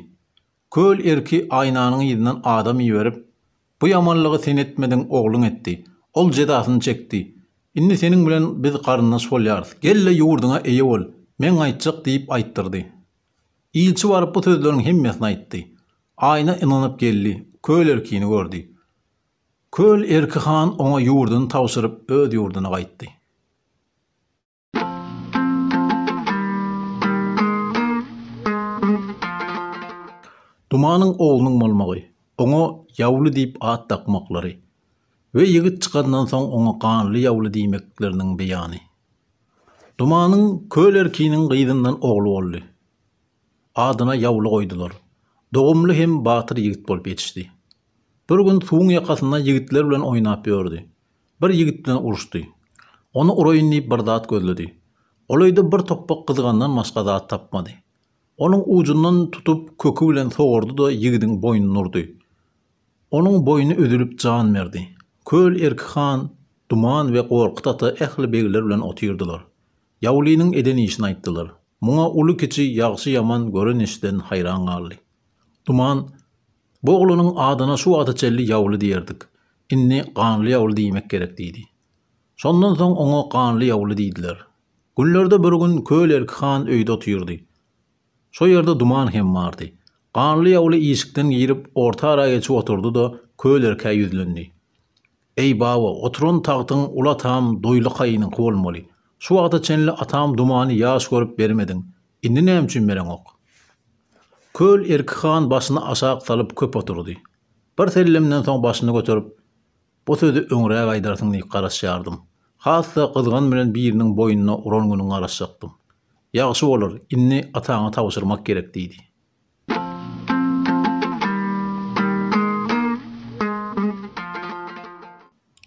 Köl Erki Aýnanyň yzyndan adam iberip, Bu ýamanlygy sen etmediň, ogluň etdi. Ol jezasyny çekdi. Indi seniň bilen biz garyndaş bolýarys. Gel-de ýurduňa eýe bol. Men gaýtjak diýip aýtdyrdy. Ilçi baryp bu sözleriň hemmesini aýtdy. Aýna ynanyp geldi, Köl Erkini gördi. Köl Erki han oňa ýurduny tabşyryp öz ýurduna gaýtdy. Dumanyň oglunyň bolmagy, oňa Ýawly diýip at dakmaklary we ýigit çykandan soň oňa Ganly Ýawly diýmekleriniň beýany. Dumanyň Köl Erkiniň gyzyndan ogly boldy. Adyna Ýawly goýdular. Dogumly hem batyr ýigit bolup ýetişdi. Bir gün suwuň ýakasynda ýigitler bilen oýnap ýördi. Bir ýigit bilen uruşdy. Ony uraýyn diýip bir zat gözledi. Golaýda bir topbak gyzgandan başga zat tapmady. Onuň ujundan tutup köki bilen sogurdy-da ýigidiň boýnuny urdy. Onuň boýny üzülip jan berdi. Köl Erki han, Duman we Gorkut ata ähli begler bilen otyrdylar. Ýawlynyň eden işini aýtdylar. Muňa uly-kiçi, ýagşy-ýaman gören-eşiden haýran galdy. Duman, Bu oglanyň adyna şu wagta çenli Ýawly diýerdik. Indi Ganly Ýawly diýmek gerek diýdi. Şondan soň oňa Ganly Ýawly diýdiler. Günlerde bir gün Köl Erki han öýde otyrdy. Şo ýerde Duman hem bardy. Ganly Ýawly işikden girip, orta ara geçip oturdy-da, Köl Erkä ýüzlendi. Eý, baba, oturan tagtyň uly atam Doýly kaýynyňky bolmaly. Şu wagta çenli atam Dumany ýaş görüp bermediň. Indi näme üçin bereňok? Köl Erki han başyny aşak salyp köp oturdy. Bir sellemden soň başyny göterip, Bu sözi öňräk aýdarsyň diýip garaşýardym. Has-da gyzgan bilen biriniň boýnuna uran günüň garaşjakdym. Ýagşy bolar, indi ataňa tabşyrmak gerek diýdi.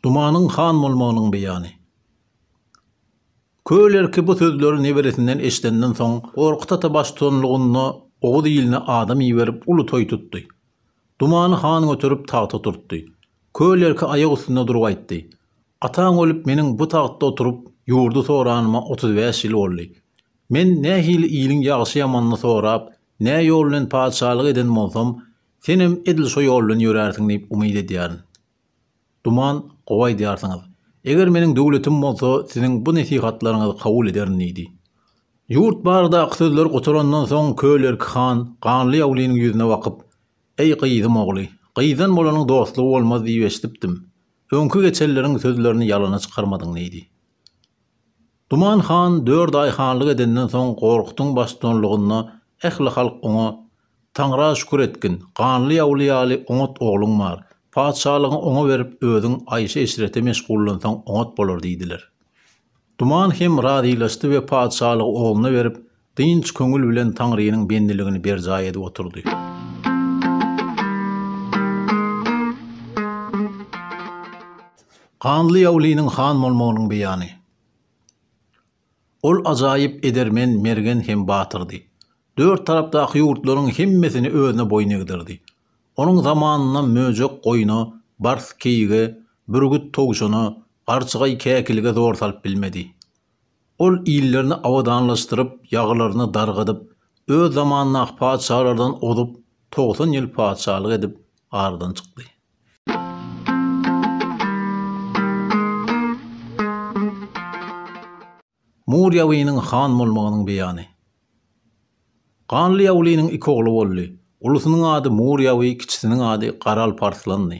Dumanyň han bolmagynyň beýany. Köl Erki bu sözleri neberesinden eşidenden soň, Gorkut ata baştutanlygynda oguz iline adam iberip uly toý tutdy. Dumany han göterip tagta oturtdy. Köl Erki aýak üstünde durup aýtdy, Ataň ölüp meniň bu tagtda oturyp, ýurdy soranyma 35 ýyl boldy. Men nähili iliň ýagşy-ýamanyny sorap, nä ýol bilen patyşalyk eden bolsam, senem edil şo ýol bilen ýörärsiň diýip umyt edýärin. Duman, gowy aýdýarsyňyz. Eger meniň döwletim bolsa, siziň bu nesihatlaryňyzy kabul ederin diýdi. Ýurt baradaky sözler gutarandan soň Köl Erki han Ganly Ýawlynyň ýüzüne bakyp, Eý, gyzym ogly, gyzdan bolanyň dostlugy bolmaz diýip eşidipdim. Öňki geçenleriň sözlerini ýalana çykarmadyň diýdi. Duman han dört aý hanlyk edenden soň Gorkutyň baştutanlygynda ähli halk oňa, Taňra şükür etgin, Ganly Ýawly ýaly oňat ogluň bar. Patyşalygyňy oňa berip, özüň aýşy-eşrete meşgullansaň oňat bolar diýdiler. Duman hem razylaşdy we patyşalygy ogluna berip, Dynç köňül bilen Taňrynyň bendiligini berjaý edip oturdy. Ganly Ýawlynyň han bolmagynyň beýany. Ol ajaýyp edermen, mergen hem batyrdy. Dört tarapdaky ýurtlaryň hemmesini özüne boýun egdirdi. Onuň zamanynda möjek goýna, bars keýige, bürgüt towşana, garçygaý käkilige zor salyp bilmedi. Ol illerini abadanlaşdyryp, ýagylaryny dargadyp, öz zamanyndaky patyşalardan ozup, 90 ýyl patyşalyk edip, aradan çykdy. Mur Ýawynyň han bolmagynyň beýany. Ganly Ýawlynyň iki ogly boldy. Ulusynyň ady Mur Ýawy, kiçisiniň ady Gara Alparslandy.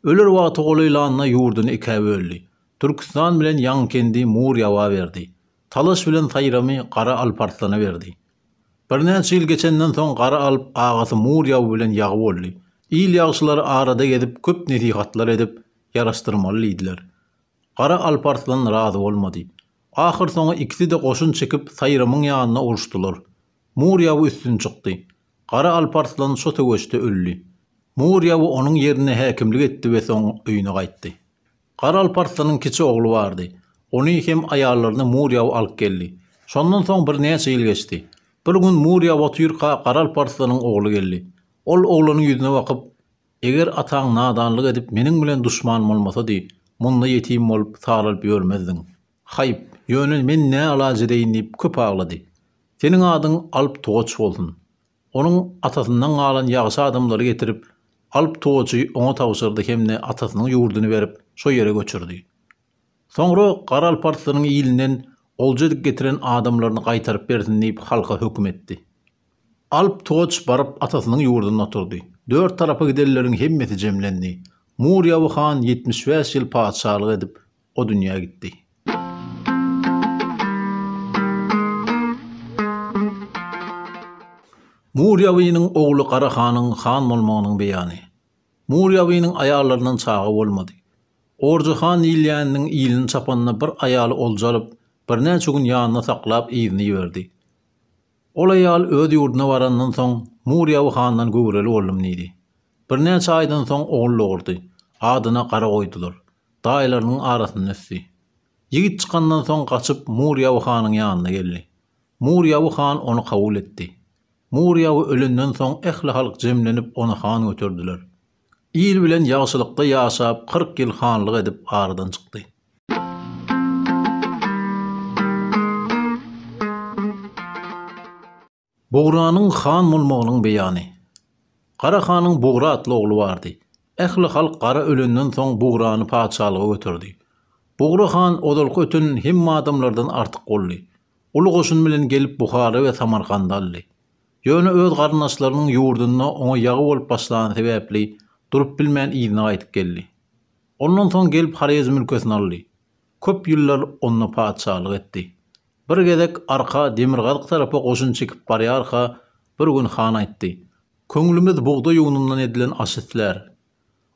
Öler wagty golaýlanda ýurduny ikä böldi. Türküstan bilen Ýaňykendi Mur Ýawa berdi. Talaş bilen Saýramy Gara Alparslana berdi. Birnäçe ýyl geçenden soň Gara Alp agasy Mur Ýawy bilen ýagy boldy. Il ýagşylary arada gezip köp nesihatlar edip, ýaraşdyrmaly diýdiler. Gara Alparslan razy bolmady. Ahyrsoňy ikisi-de goşun çekip Saýramyň ýanyna uruşdylar. Mur ýawy üstün çykdy. Gara Alparslan şo söweşde öldi. Mur ýawy onuň ýerine häkimlik etdi we soň öýüne gaýtdy. Gara Alparslanyň kiçi ogly bardy. Ony hem aýallaryny Mur ýawy alyp geldi. Şondan soň birnäçe ýyl geçdi. Bir gün Mur ýawy otyrka Gara Alparslanyň ogly geldi. Ol oglanyň ýüzüne bakyp, Eger ataň nadanlyk edip meniň bilen duşman bolmasady, munda ýetim bolup, saralyp ýörmezdiň. Haýp, ýöne men nä alaç edeýin diýip köp aglady. Seniň adyň Alp Tugaç bolsun. Onuň atasyndan galan ýagşy adamlary getirip, Alp Tugaçy oňa tabşyrdy hem-de atasynyň ýurduny berip, şo ýere göçürdi. Soňra Gara Alparslanyň ilinden olja edip getiren adamlaryny gaýtaryp bersin diýip halka höküm etdi. Alp Tugaç baryp atasynyň ýurdunda oturdy. Dört tarapa gidenleriň hemmesi jemlendi. Mur Ýawy han 75 ýyl patyşalyk edip, o dünýä gitdi. Mur Ýawynyň ogly Gara hanyň han bolmagynyň beýany. Mur Ýawynyň aýallaryndan çaga bolmady. Orja han diýilýäniniň ilini çapanda bir aýaly olja alyp, birnäçe gün ýanynda saklap yzyna iberdi. Ol aýal öz ýurduna barandan soň, Mur Ýawy handan göwreli boldum diýdi. Birnäçe aýdan soň ogul dogurdy. Adyna Gara goýdular. Daýylarynyň arasynda ösdi. Ýigit çykandan soň gaçyp Mur Ýawy hanyň ýanyna geldi. Mur Ýawy han ony kabul etdi. Mur Ýawy ölenden soň ähli halk jemlenip ony han göterdiler. Il bilen ýagşylykda ýaşap 40 ýyl hanlyk edip aradan çykdy. Bugranyň han bolmagynyň beýany. Gara hanyň Bugra atly ogly bardy. Ähli halk Gara ölenden soň Bugrany patyşalyga göterdi. Bugra han ozalky öten hemme adamlardan artyk boldy. Uly goşun bilen gelip Buhara we Samarkandy aldy. Ýöne öz garyndaşlarynyň ýurdunda oňa ýagy bolup başlany sebäpli, durup bilmän yzyna gaýdyp geldi. Ondan soň gelip Horezm ülkesini aldy. Köp ýyllar onda patyşalyk etdi. Bir gezek arka, demirgazyk tarapa goşun çekip barýarka, bir gün han aýtdy, Köňlümiz bugdaý unundan edilen aş islär.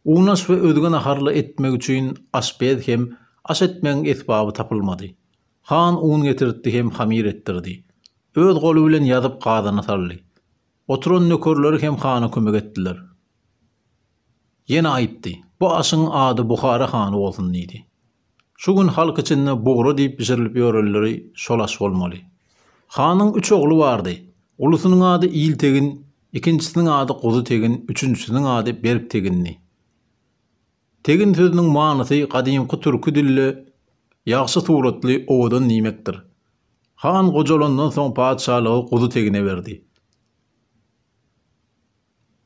Unaş we özge naharly etmek üçin aşpez hem aş etmegiň esbaby tapylmady. Han un getirtdi hem hamyr etdirdi. Öz goly bilen ýazyp gazana saldy. Oturan nökerleri hem hana kömek etdiler. Ýene aýtdy, Bu aşyň ady Buhara hany bolsun diýdi. Şu gün halk içinde bugra diýip bişirilip ýörenleri şol aş bolmaly. Hanyň üç ogly bardy. Ulusynyň ady Il tegin, ikinjisiniň ady Guzy tegin, üçünjisiniň ady Berk tegindi. Tegin sözüniň manysy gadymky türki dilde ýagşy suratly, owadan diýmekdir. Han gojalandan soň patyşalygy Guzy tegine berdi.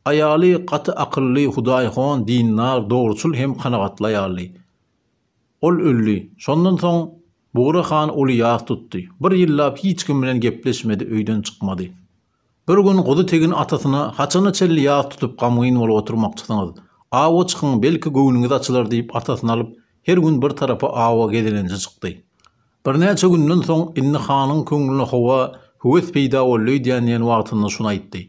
Aýaly gaty akylly, hudaýhon, dindar, dogruçyl hem kanagatly aýaldy. Ol öldi. Şondan soň Bugra han uly ýas tutdy. Bir ýyllap hiç kim bilen gepleşmedi, öýden çykmady. Bir gün Guzy tegin atasyna, Haçana çenli ýas tutup gamgyn bolup oturmakçysyňyz? Awa çykyň, belki göwnüňiz açylar diýip atasyny alyp, her gün bir tarapa awa gezelenje çykdy. Birnäçe günden soň indi hanyň köňlüne howa, höwes peýda boldy öýdýän diýen wagtynda şuny aýtdy.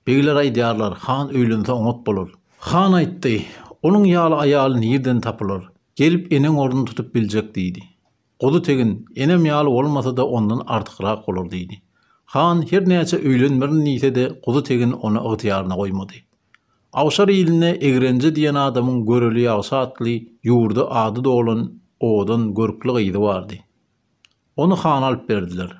Begler aýdýarlar, han öýlense oňat bolar. Han aýtdy, Onuň ýaly aýal nirden tapylar? Gelip eneň ornuny tutup biljek diýdi. Guzy tegin, Enem ýaly bolmasa-da ondan artykrak bolar diýdi. Han her näçe öýlenmerin diýse-de, Guzy Tegin ony ygtyýaryna goýmady. Awşar ilinde Egrenje diýen adamyň Göreli ýagşy atly, ýurda ady dolan, owadan, görkli gyzy bardy. Ony hana alyp berdiler.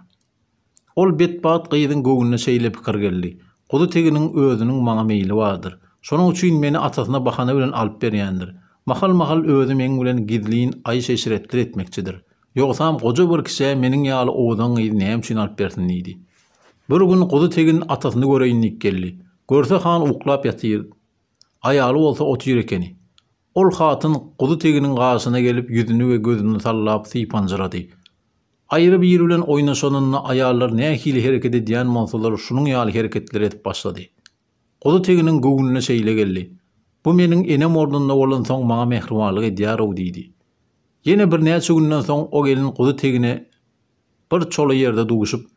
Ol betbagt gyzyň göwnüne şeýle pikir geldi, Guzy Teginiň özüniň maňa meýli bardyr. Şonuň üçin meni atasyna bahana bilen alyp berýändir. Mahal-mahal özi meň bilen gizlin aýş-eşretler etmekçidir. Ýogsam goja bir kişä meniň ýaly owadan gyzy näme üçin alyp bersin diýdi. Bir gün Guzy Tegin atasyny göreýin diýip geldi. Görse han uklap ýatyr. Aýaly bolsa otyr ekeni. Ol hatyn Guzy Teginiň gaşyna gelip ýüzüni we gözüni sallap sypanjyrady. Aýry biri bilen oýnaşanynda aýallar nähili hereket edýän bolsalar şunuň ýaly hereketleri edip başlady. Guzy Teginiň göwnüne şeýle geldi. Bu meniň enem ornunda bolansoň maňa mähribanlyk edýär-ow diýdi. Ýene birnäçe günden soň o gelin Guzy Tegine bir çola ýerde duşup,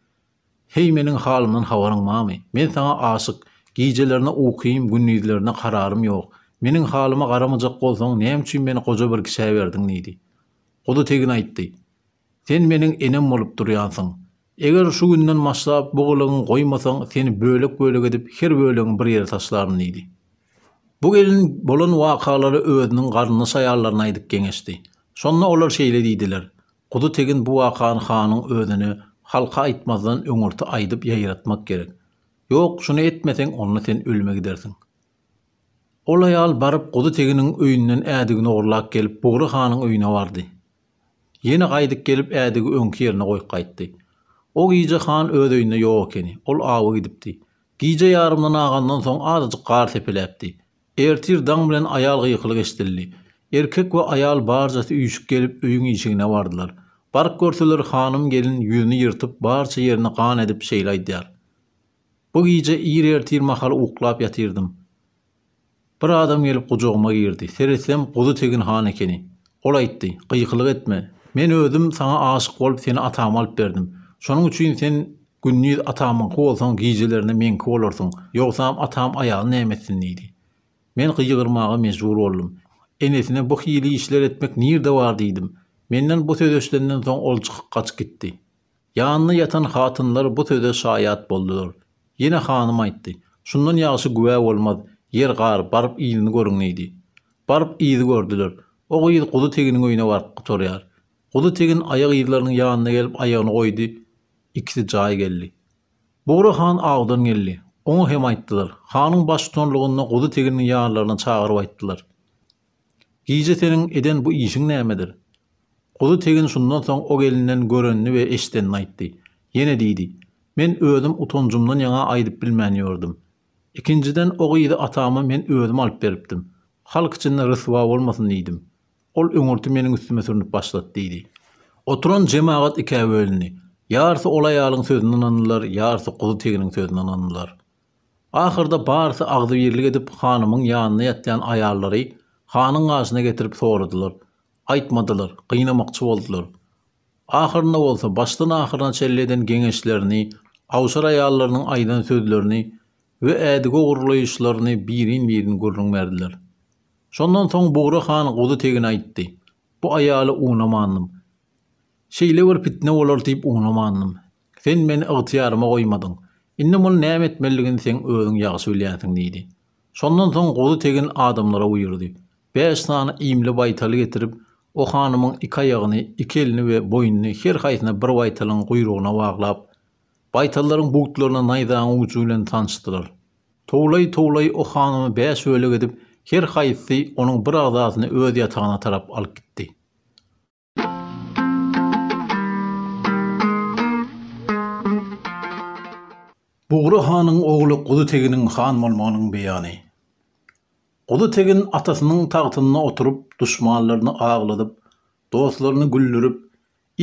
Heý meniň halymdan habaryň barmy? Men saňa aşyk. Gijelerine ukym, gündizlerine kararym ýok. Meniň halyma garamajak bolsaň näme üçin meni goja bir kişä berdiň diýdi. Guzy Tegin aýtdy. Sen meniň enem bolup durýansyň. Eger şu günden başlap bu gylygyňy goýmasaň, seni bölek-bölek edip, her bölegiňi bir ýere taşlaryn diýdi. Bu gelin bolan wakalary özüniň garyndaş aýallaryna aýdyp geňeşdi. Şonda olar şeýle diýdiler, Guzy Tegin bu wakany hanyň özüne halka aýtmazdan öňürti aýdyp ýaýratmak gerek. Ýok, şuny etmeseň, onda sen ölüme gidersiň. Ol aýal baryp Guzy Teginiň öýünden ädigini ogurlap gelip Bugra hanyň öýüne bardy. Ýene gaýdyp gelip ädigi öňki ýerine goýup gaýtdy. O gije han öz öýünde ýok ekeni. Ol awa gidipdi. Gije ýarymdan agandan soň azajyk gar sepeläpdi. Ertir daň bilen aýal gykylyk eşidildi. Erkek we aýal barjasy üýşüp gelip öýüň işigine bardylar. Baryp görseler hanym gelin ýüzüni ýyrtyp barça ýerini gan edip şeýle aýdýar. Bu gije ir ertir mahaly uklap ýatyrdym. Bir adam gelip gujagyma girdi. Seretsem, Guzy Tegin han ekeni. Ol aýtdy, Gykylyk etme. Men özüm saňa aşyk bolup seni atama alyp berdim. Şonuň üçin sen gündiz atamyňky bolsaň, gijelerine meňki bolarsyň. Ýogsam atam aýaly näme etsin diýdi. Men gygyrmaga mejbur boldum. Enesine bu hili işler etmek nirde bar diýdim. Menden bu sözi eşidenden soň ol çykyp gaçyp gitdi. Ýanynda ýatan hatynlar bu söze şaýat boldular. Ýene hanym aýtdy, Şundan ýagşy güwä bolmaz, ýer gar, baryp yzyny görüň diýdi. Baryp yzy gördüler. O gyz Guzy Teginiň öýüne baryp gutarýar. Guzy Tegin aýak yzlarynyň ýanyna gelip aýagyny goýdy, ikisi jaý geldi. Bugra han awdan geldi. Oňa hem aýtdylar. Hanyň baştutanlygynda Guzy Teginiň ýanlaryna çagyryp aýtdylar. Gije seniň eden bu işiň nämedir? Guzy Tegin şundan soň o gelinden görenini we eşidenini aýtdy. Ýene diýdi, Men özüm utanjymdan ýaňa aýdyp bilmän ýördüm. Ikinjiden o gyzy atama men özüm alyp beripdim. Halk içinde ryswa bolmasyn diýdim. Ol öňürti meniň üstüme sürnüp başlady diýdi. Oturan jemagat ikä bölündi. Ýarysy ol aýalyň sözüne ynandylar, ýarysy Guzy Teginiň sözüne ynandylar. Ahyrda barysy agzybirlik edip hanymyň ýanynda ýatýan aýallary hanyň gaşyna getirip soradylar. Aýtmadylar, gynamakçy boldular. Ahyrynda bolsa başdan ahyryna çenli eden geňeşlerini, awşar aýallarynyň aýdan sözlerini we ädik ogurlaýyşlaryny birin-birin gürrüň berdiler. Şondan soň Bugra han Guzy Tegine aýtdy, Bu aýaly unamandym. Şeýle bir pitne bolar diýip unamandym. Sen meni ygtyýaryma goýmadyň. Indi muny näme etmelidigini seň özüň ýagşy bilýänsiň diýdi. Şondan soň Guzy Tegin adamlara buýurdy. Bäş sany iýmli baýtaly getirip, o hanymyň iki aýagyny, iki elini we boýnuny her haýsyna bir baýtalyň guýrugyna baglap, baýtallaryň butlaryna naýzaň ujy bilen sançdylar. Towlaý-towlaý o hanymy bäş bölek edip, her haýsysy onuň bir agzasyny öz ýatagyna tarap alyp gitdi. Bugra hanyň ogly Guzy Teginiň han bolmagynyň beýany. Guzy Tegin atasynyň tagtynda oturyp, duşmanlaryny agladyp, dostlaryny güldürip,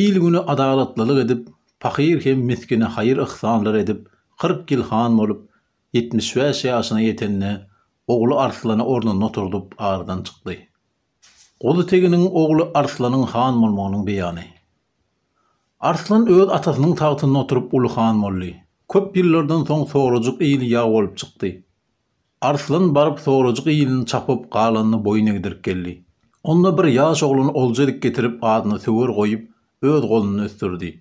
il-güne adalatlylyk edip, pahyr hem misgine haýyr-yhsanlar edip, 40 ýyl han bolup, 75 ýaşyna ýetende, ogly Arslany ornunda oturdyp, aradan çykdy. Guzy Teginiň ogly Arslanyň han bolmagynyň beýany. Arslan öz atasynyň tagtynda oturyp uly han boldy. Köp ýyllardan soň Sorajyk ili ýag bolup çykdy. Arslan baryp Sorajyk ilini çapyp, galanyny boýun egdirip geldi. Onda bir ýaş oglany olja edip getirip adyna Söwer goýup, öz golunda ösdürdi.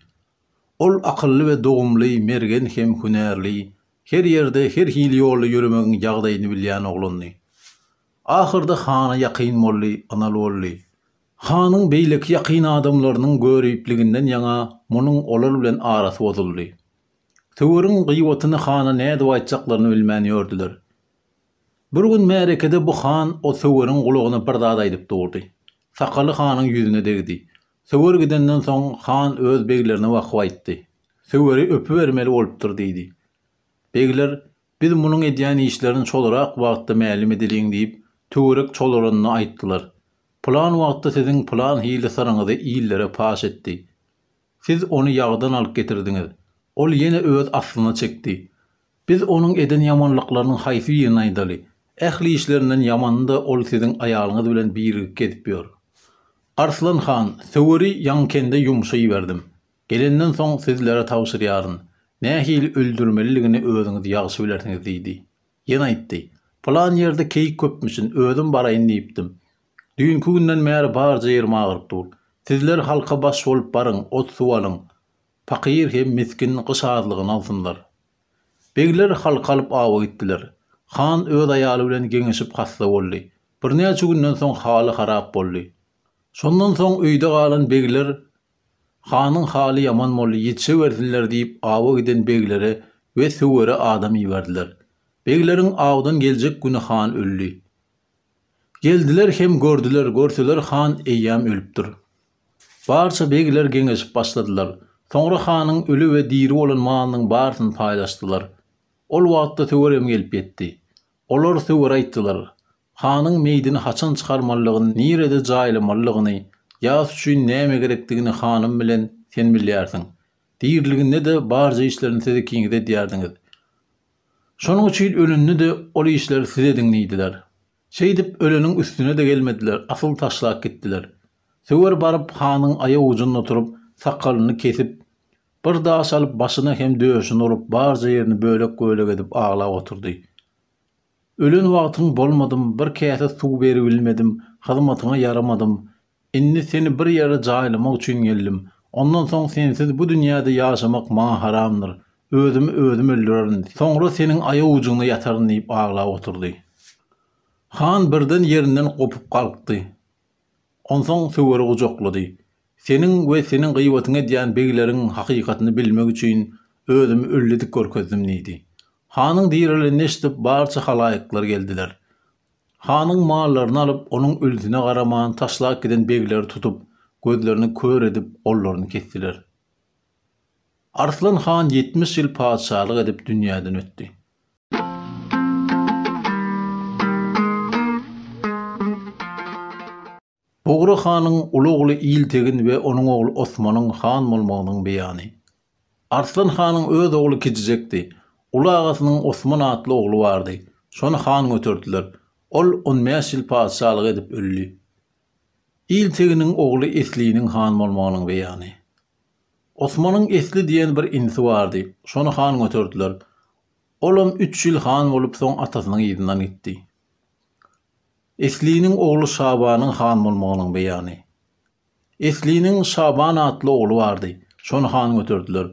Ol akylly we dogumly, mergen hem hünärli, her ýerde her hili ýolda ýöremegiň ýagdaýyny bilýän oglandy. Ahyrda hana ýakyn boldy, ynal boldy. Hanyň beýleki ýakyn adamlarynyň göripliginden ýaňa munuň olar bilen arasy bozuldy. Söweriň gyýbatyny hana nädip aýtjaklaryny bilmän ýördüler. Bir gün märekede bu han o Söweriň gulagyna bir zat aýdyp durdy. Sakaly hanyň ýüzüne degdi. Söwer gidenden soň han öz beglerine bakyp aýtdy. Söweri öpübermeli bolupdyr diýdi. Begler, Biz munuň edýän işlerini çolarak wagtda mälim edeliň diýip, töwerek çolaranyny aýtdylar. Pylan wagtda siziň pylan hili syryňyzy illere paş etdi. Siz ony ýagdan alyp getirdiňiz. Ol ýene öz aslyna çekdi. Biz onuň eden ýamanlyklarynyň haýsy birini aýdaly? Ähli işlerinden ýamanyny-da ol siziň aýalyňyz bilen birigip gezip ýör. Arslan han, Söweri Ýaňykende ýumşa iberdim. Gelenden soň sizlere tabşyrýaryn. Nähili öldürmelidigini özüňiz ýagşy bilersiňiz diýdi. Ýene aýtdy, Pylan ýerde keýik köpmüşin, özüm baraýyn diýipdim. Düýnki günden bäri barja ýerim agyryp dur. Sizler halka baş bolup baryň, ot-suw alyň. Pakyr hem misgin gyş azlygyny alsynlar. Begler halky alyp awa gitdiler. Han öz aýaly bilen geňeşip hassa boldy. Birnäçe günden soň haly harap boldy. Şondan soň öýde galan begler Hanyň haly ýaman boldy, ýetişewersinler diýip awa giden beglere we söwere adam iberdiler. Begleriň awdan geljek güni han öldi. Geldiler hem gördüler, görseler han eýýäm ölüpdir. Barça begler geňeşip başladylar. Soňra hanyň öli we diri bolan malynyň barysyny paýlaşdylar. Ol wagtda söwer hem gelip ýetdi. Olar söwere aýtdylar, Hanyň meýdini haçan çykarmalydygyny, nirede jaýlamalydygyny, ýas üçin näme gerekdigini hanym bilen sen bilýärsiň. Diriliginde-de barja işlerini siz ikiňiz edýärdiňiz. Şonuň üçin ölende-de ol işleri siz ediň diýdiler. Şeýdip, öleniň üstüne-de gelmediler, asyl taşlap gitdiler. Söwer baryp, hanyň aýagujunda oturyp, sakalyny kesip, bir daş alyp başyna hem döşüne urup, barja ýerini bölek-bölek edip aglap oturdy. Ölen wagtyň bolmadym, bir käse suw beribilmedim, hyzmatyňa ýaramadym. Indi seni bir ýere jaýlamak üçin geldim. Ondan soň sensiz bu dünýäde ýaşamak maňa haramdyr. Özümi özüm öldürerin, soňra seniň aýagujyňda ýataryn diýip aglap oturdy. Han birden ýerinden gopup galkdy. Onsoň Söweri gujaklady. Seniň we seniň gyýbatyňy edýän begleriň hakykatyny bilmek üçin özümi ölli dik görkezdim diýdi. Hanyň direlenini eşidip barça halaýyklar geldiler. Hanyň mallaryny alyp, onuň ölüsine garaman taşlap giden begleri tutup, gözlerini kör edip, gollaryny kesdiler. Arslan han 70 ýyl patyşalyk edip dünýäden ötdi. Bugra hanyň uly ogly Iltegin we onuň ogly Osmanyň han bolmagynyň beýany. Arslan hanyň öz ogly kiçijekdi. Uly agasynyň Osman atly ogly bardy. Şony han göterdiler. Ol on bäş ýyl patyşalyk edip öldi. Ilteginiň ogly Esliniň han bolmagynyň beýany. Osmanyň Esli diýen bir inisi bardy. Şony han göterdiler. Olam üç ýyl han bolup soň atasynyň yzyndan gitdi. Esliniň ogly Şabanyň han bolmagynyň beýany. Esliniň Şaban atly ogly bardy. Şony han göterdiler.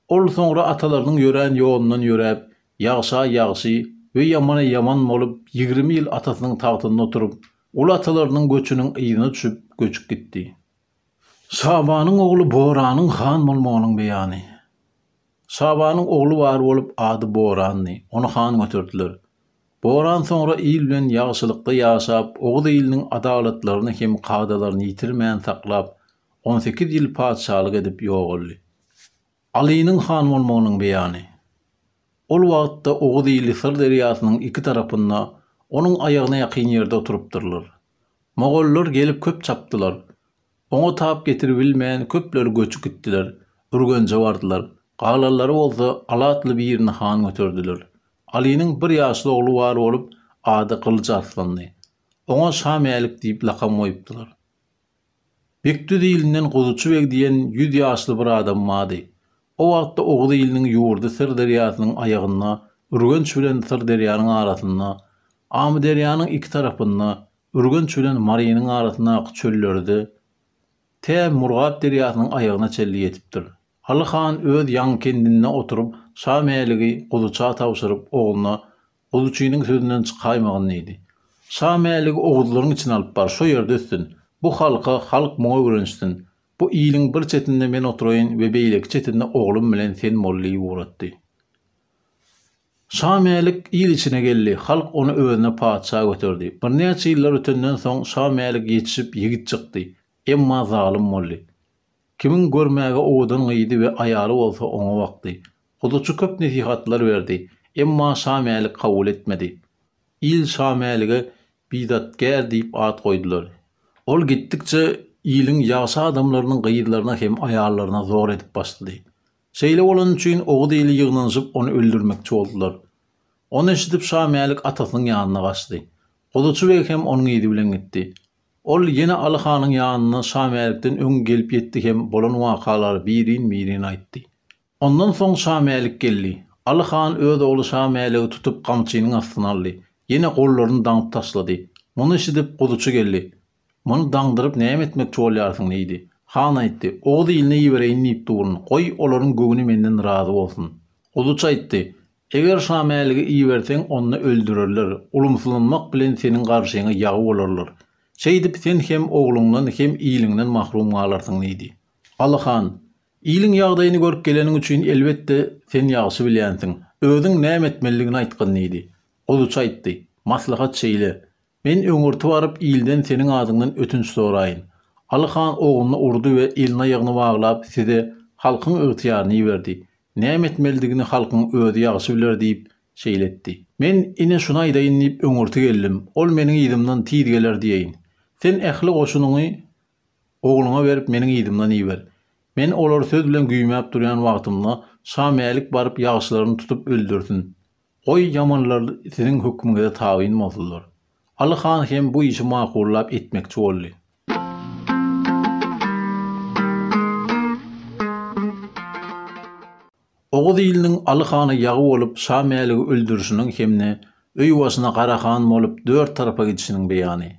Ol soňra atalarynyň ýörän ýolundan ýöräp, ýagşa ýagşy we ýamana ýaman bolup, 20 ýyl atasynyň tagtynda oturyp, uly atalarynyň göçüniň yzyna düşüp, göçüp gitdi. Şabanyň ogly Boranyň han bolmagynyň beýany. Şabanyň ogly bar bolup, ady Borandy. Ony han göterdiler. Boran soňra il bilen ýagşylykda ýaşap, oguz iliniň adalatlaryny hem kadalaryny ýitirmän saklap, on sekiz ýyl patyşalyk edip ýogaldy. Alynyň han bolmagynyň beýany. Ol wagtda oguz ili Syr derýasynyň iki tarapynda, onuň aýagyna ýakyn ýerde oturypdyrlar. Mogollar gelip köp çapdylar. Oňa tap getiribilmän köpleri göçüp gitdiler, Ürgenje bardylar. Galanlary bolsa Aly atly birini han göterdiler. Alynyň bir ýaşly ogly bar bolup, ady Gylyç Arslandy. Oňa Şa Mälik diýip lakam goýupdylar. Bekdüz ilinden Guzuçy beg diýen ýüz ýaşly bir adam bardy. O wagtda Oguz iliniň ýurdy Syr derýasynyň aýagynda, Ürgenç bilen Syrderýanyň arasynda, Amyderýanyň iki tarapynda, Ürgenç bilen Marynyň arasyndaky çöllerde tä Murgap derýasynyň aýagyna çenli ýetipdir. Aly han öz Ýaňykendinde oturyp, Şa Mäligi Guzuça tabşyryp, ogluna, Guzuçynyň sözünden çykaýmagyn diýdi. Şa Mäligi oguzlaryň içine alyp bar, şo ýerde ötsün. Bu halka, halk muňa öwrenişsin. Bu iliň bir çetinde men oturaýyn we beýleki çetinde oglum bilen sen bol diýip ugratdy. Şa Mälik il içine geldi, halk ony özüne patyşa göterdi. Birnäçe ýyllar ötenden soň Şa Mälik ýetişip ýigit çykdy. Emma zalym boldy. Kimiň görmäge owadan gyzy we aýaly bolsa oňa bakdy. Guzuçy köp nesihatlar berdi. Emma Şa Mälik kabul etmedi. Il Şa Mälige Bidatgär diýip at goýdular. Ol gitdikçe iliň ýagşy adamlarynyň gyzlaryna hem aýallaryna zor edip başlady. Şeýle bolany üçin oguz ili ýygnanyşyp ony öldürmekçi boldular. Ony eşidip Şa Mälik atasynyň ýanyna gaçdy. Guzuçy beg hem onuň yzy bilen gitdi. Ol ýene Aly hanyň ýanyna Şa Mälikden öň gelip ýetdi hem bolan wakalary birin-birin aýtdy. Ondan soň Şa Mälik geldi. Aly han öz ogly Şa Mäligi tutup gamçynyň astyna aldy. Ýene gollaryny daňyp taşlady. Muny eşidip Guzuçy geldi. Muny daňdyryp näme etmekçi bolýarsyň? diýdi. Han aýtdy, Oguz iline ibereýin diýip durun, goý, olaryň göwni menden razy bolsun. Guzuçy aýtdy, Eger Şamäligi iberseň, onda öldürerler, ulumsylanmak bilen seniň garşyňa ýagy bolarlar. Şeýdip, sen hem ogluňdan, hem iliňden mahrum galarsyň diýdi. Aly han, Iliň ýagdaýyny görüp geleniň üçin, elbetde, sen ýagşy bilýänsiň. Özüň näme etmelidigini aýtgyn diýdi. Guzuçy aýtdy, Maslahat şeýle, Men öňürti baryp, ilden seniň adyňdan ötünç soraýyn. Aly han ogluny urdy we elini-aýagyny baglap, size halkyň ygtyýaryny iberdi. Näme etmelidigini halkyň özi ýagşy biler diýip, şeýle etdi. Men, ine, şuny aýdaýyn diýip öňürti geldim. Ol meniň yzymdan tiz geler diýeýin. Sen ähli goşunyňy ogluňa berip, meniň yzymdan iber. Men olary söz bilen güýmäp durýan wagtymda, Şa Mälik baryp ýagşylaryny tutup öldürsin. Goý, ýamanlar siziň hökmüňize tabyn bolsunlar. Aly han hem bu işi makullap etmekçi boldy. Oguz iliniň Aly hana ýagy bolup Şa Mäligi öldürişiniň hem-de öý başyna Gara han bolup dört tarapa gidişiniň beýany.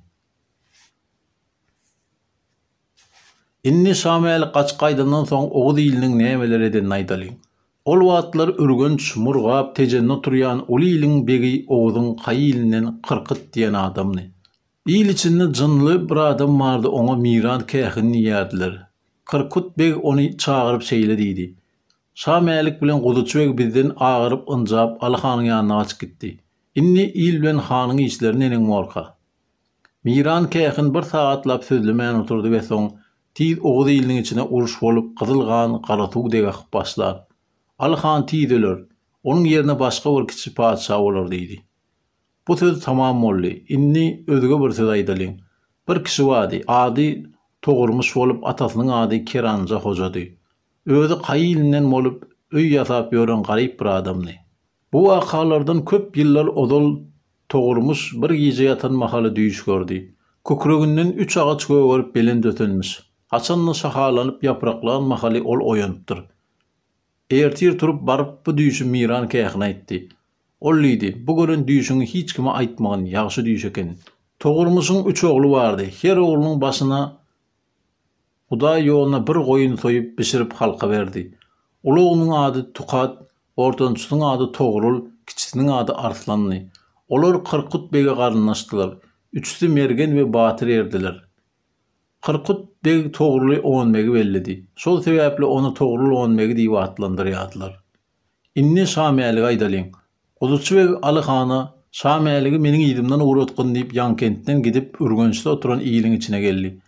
Indi Şamälik gaçyp gaýdandan soň oguz iliniň nämeler edenini aýdalyň. Ol wagtlar Ürgenç, Murgap, Tejende oturýan uly iliň begi oguzyň Kaýy ilinden Kyrkyt diýen adamdy. Il içinde jynly bir adam bardy oňa Miran kähin diýýärdiler. Kyrkut beg ony çagyryp şeýle diýdi, Şamälik bilen Guzuçy beg bizden agyryp ynjap Aly hanyň ýanyna gaçyp gitdi. Indi il bilen hanyň işleri neneň borka? Miran kähin bir sagatlap sözlemän oturdy we soň, Tiz oguz iliniň içine uruş bolup, gyzyl gan gara suw dek akyp başlar. Aly han tiz öler. Onuň ýerine başga bir kiçi patyşa bolar diýdi. Bu söz tamam boldy. Indi özge bir söz aýdalyň. Bir kişi bardy. Ady Togurmyş bolup, atasynyň ady Keranja hojady. Özi Kaýy ilinden bolup, öý ýasap ýören garyp bir adamdy. Bu wakalardan köp ýyllar ozal Togurmyş bir gije ýatan mahaly düýş gördi. Kükreginden üç agaç gögerip belent ösenmiş. Haçan-da şahalanyp ýapraklan mahaly ol oýanypdyr. Ertir turup baryp bu düýşi Miran kähine aýtdy. Ol diýdi, Bu gören düýşüňi hiç kime aýtmagyn, ýagşy düýş eken. Togurmyşyň üç ogly bardy. Her oglunyň başyna Hudaý ýoluna bir goýun soýup, bişirip halka berdi. Uly oglunyň ady Tukat, ortanjysynyň ady Togrul, kiçisiniň ady Arslandy. Olar Kyrkut bege garyndaşdylar. Üçüsi mergen we batyr erdiler. Kyrkut beg Togruly onbegi belledi. Şol sebäpli ony Togrul onbegi diýip atlandyrýardylar. Indi Şamäligi aýdalyň. Guzuçy beg Aly hana, Şamäligi meniň yzymdan ugratgyn diýip Ýaňykentden gidip Ürgençde oturan iliň içine geldi.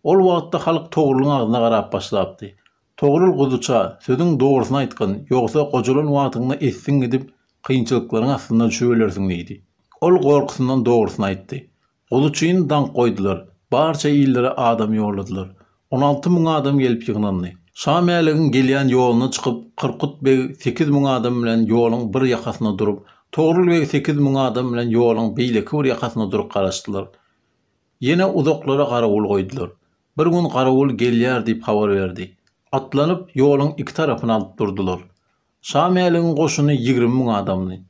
Ol wagtda halk Togrulyň agzyna garap başlapdy. Togrul Guzuça, Sözüň dogrusyny aýtgyn, ýogsa gojalan wagtyňda essiň gidip, kynçylyklaryň astynda düşüp ölersiň diýdi. Ol gorkusyndan dogrusyny aýtdy. Guzuçyny daňyp goýdular. Barça illere adam ýolladylar. 16 müň adam gelip ýygnandy. Şa Mäligiň gelýän ýoluna çykyp, Kyrkut beg 8000 adam bilen ýoluň bir ýakasynda durup, Togrul beg 8000 adam bilen ýoluň beýleki bir ýakasynda durup garaşdylar. Ýene uzaklara garawul goýdular. Bir gün garawul gelýär diýip habar berdi. Atlanyp, ýoluň iki tarapyny alyp durdular. Şa Mäligiň goşuny 20 müň adamdy.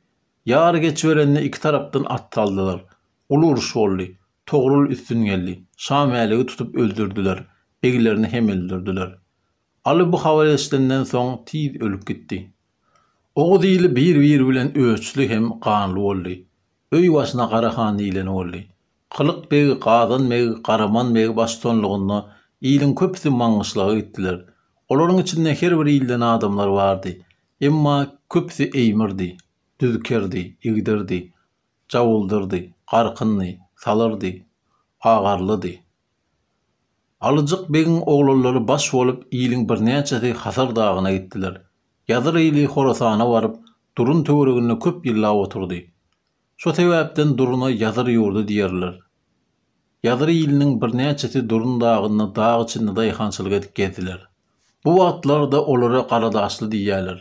Ýary geçiberende iki tarapdan at saldylar. Uly uruş boldy. Togrul üstün geldi. Şa Mäligi tutup öldürdiler. Beglerini hem öldürdiler. Aly bu habary eşidenden soň tiz ölüp gitdi. Oguz ili bir-biri bilen öçli hem ganly boldy. Öý başyna Gara han diýleni boldy. Kylyk beg, Gazan beg, Garaman beg baştutanlygynda iliň köpüsi Maňgyşlaga gitdiler. Olaryň içinde her bir ilden adamlar bardy. Emma köpüsi eýmirdi, düzkerdi, igdirdi, jawuldyrdy, garkyndy, salyrdy, agarlydy. Alyjyk begiň oglanlary baş bolup iliň birnäçesi Hasar dagyna gitdiler. Ýazyr ili Horasana baryp, Durun töwereginde köp ýyllap oturdy. Şo sebäpden Duruna Ýazyr ýurdy diýerler. Ýazyr iliniň birnäçesi Durun dagynda dag içinde daýhançylyk edip gezdiler. Bu wagtlarda olara Garadaşly diýýärler.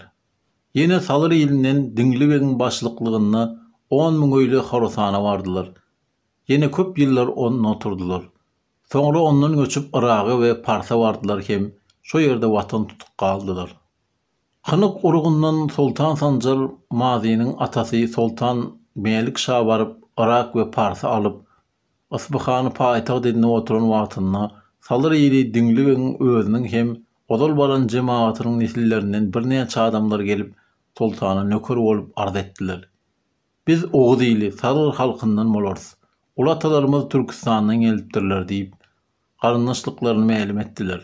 Ýene Salyr ilinden Diňli begiň başlyklygynda 10 000 öýli Horasana bardylar. Ýene köp ýyllar onda oturdylar. Soňra ondan göçüp Yraga we Parsa bardylar hem şo ýerde watan tutup galdylar. Kynyk urugyndan Soltan Sanjar Mazynyň atasy Soltan Mälik şa baryp Yrak we Parsy alyp, Yspyhany paýtagt edinip oturan wagtynda Salyr ili Diňli begiň özüniň hem ozal baran jemagatynyň nesillerinden birnäçe adamlar gelip Soltana nöker bolup arz etdiler. Biz oguz ili, salyr halkyndan bolarys. Uly atalarymyz Türküstandan gelipdirler diýip, garyndaşlyklaryny mälim etdiler.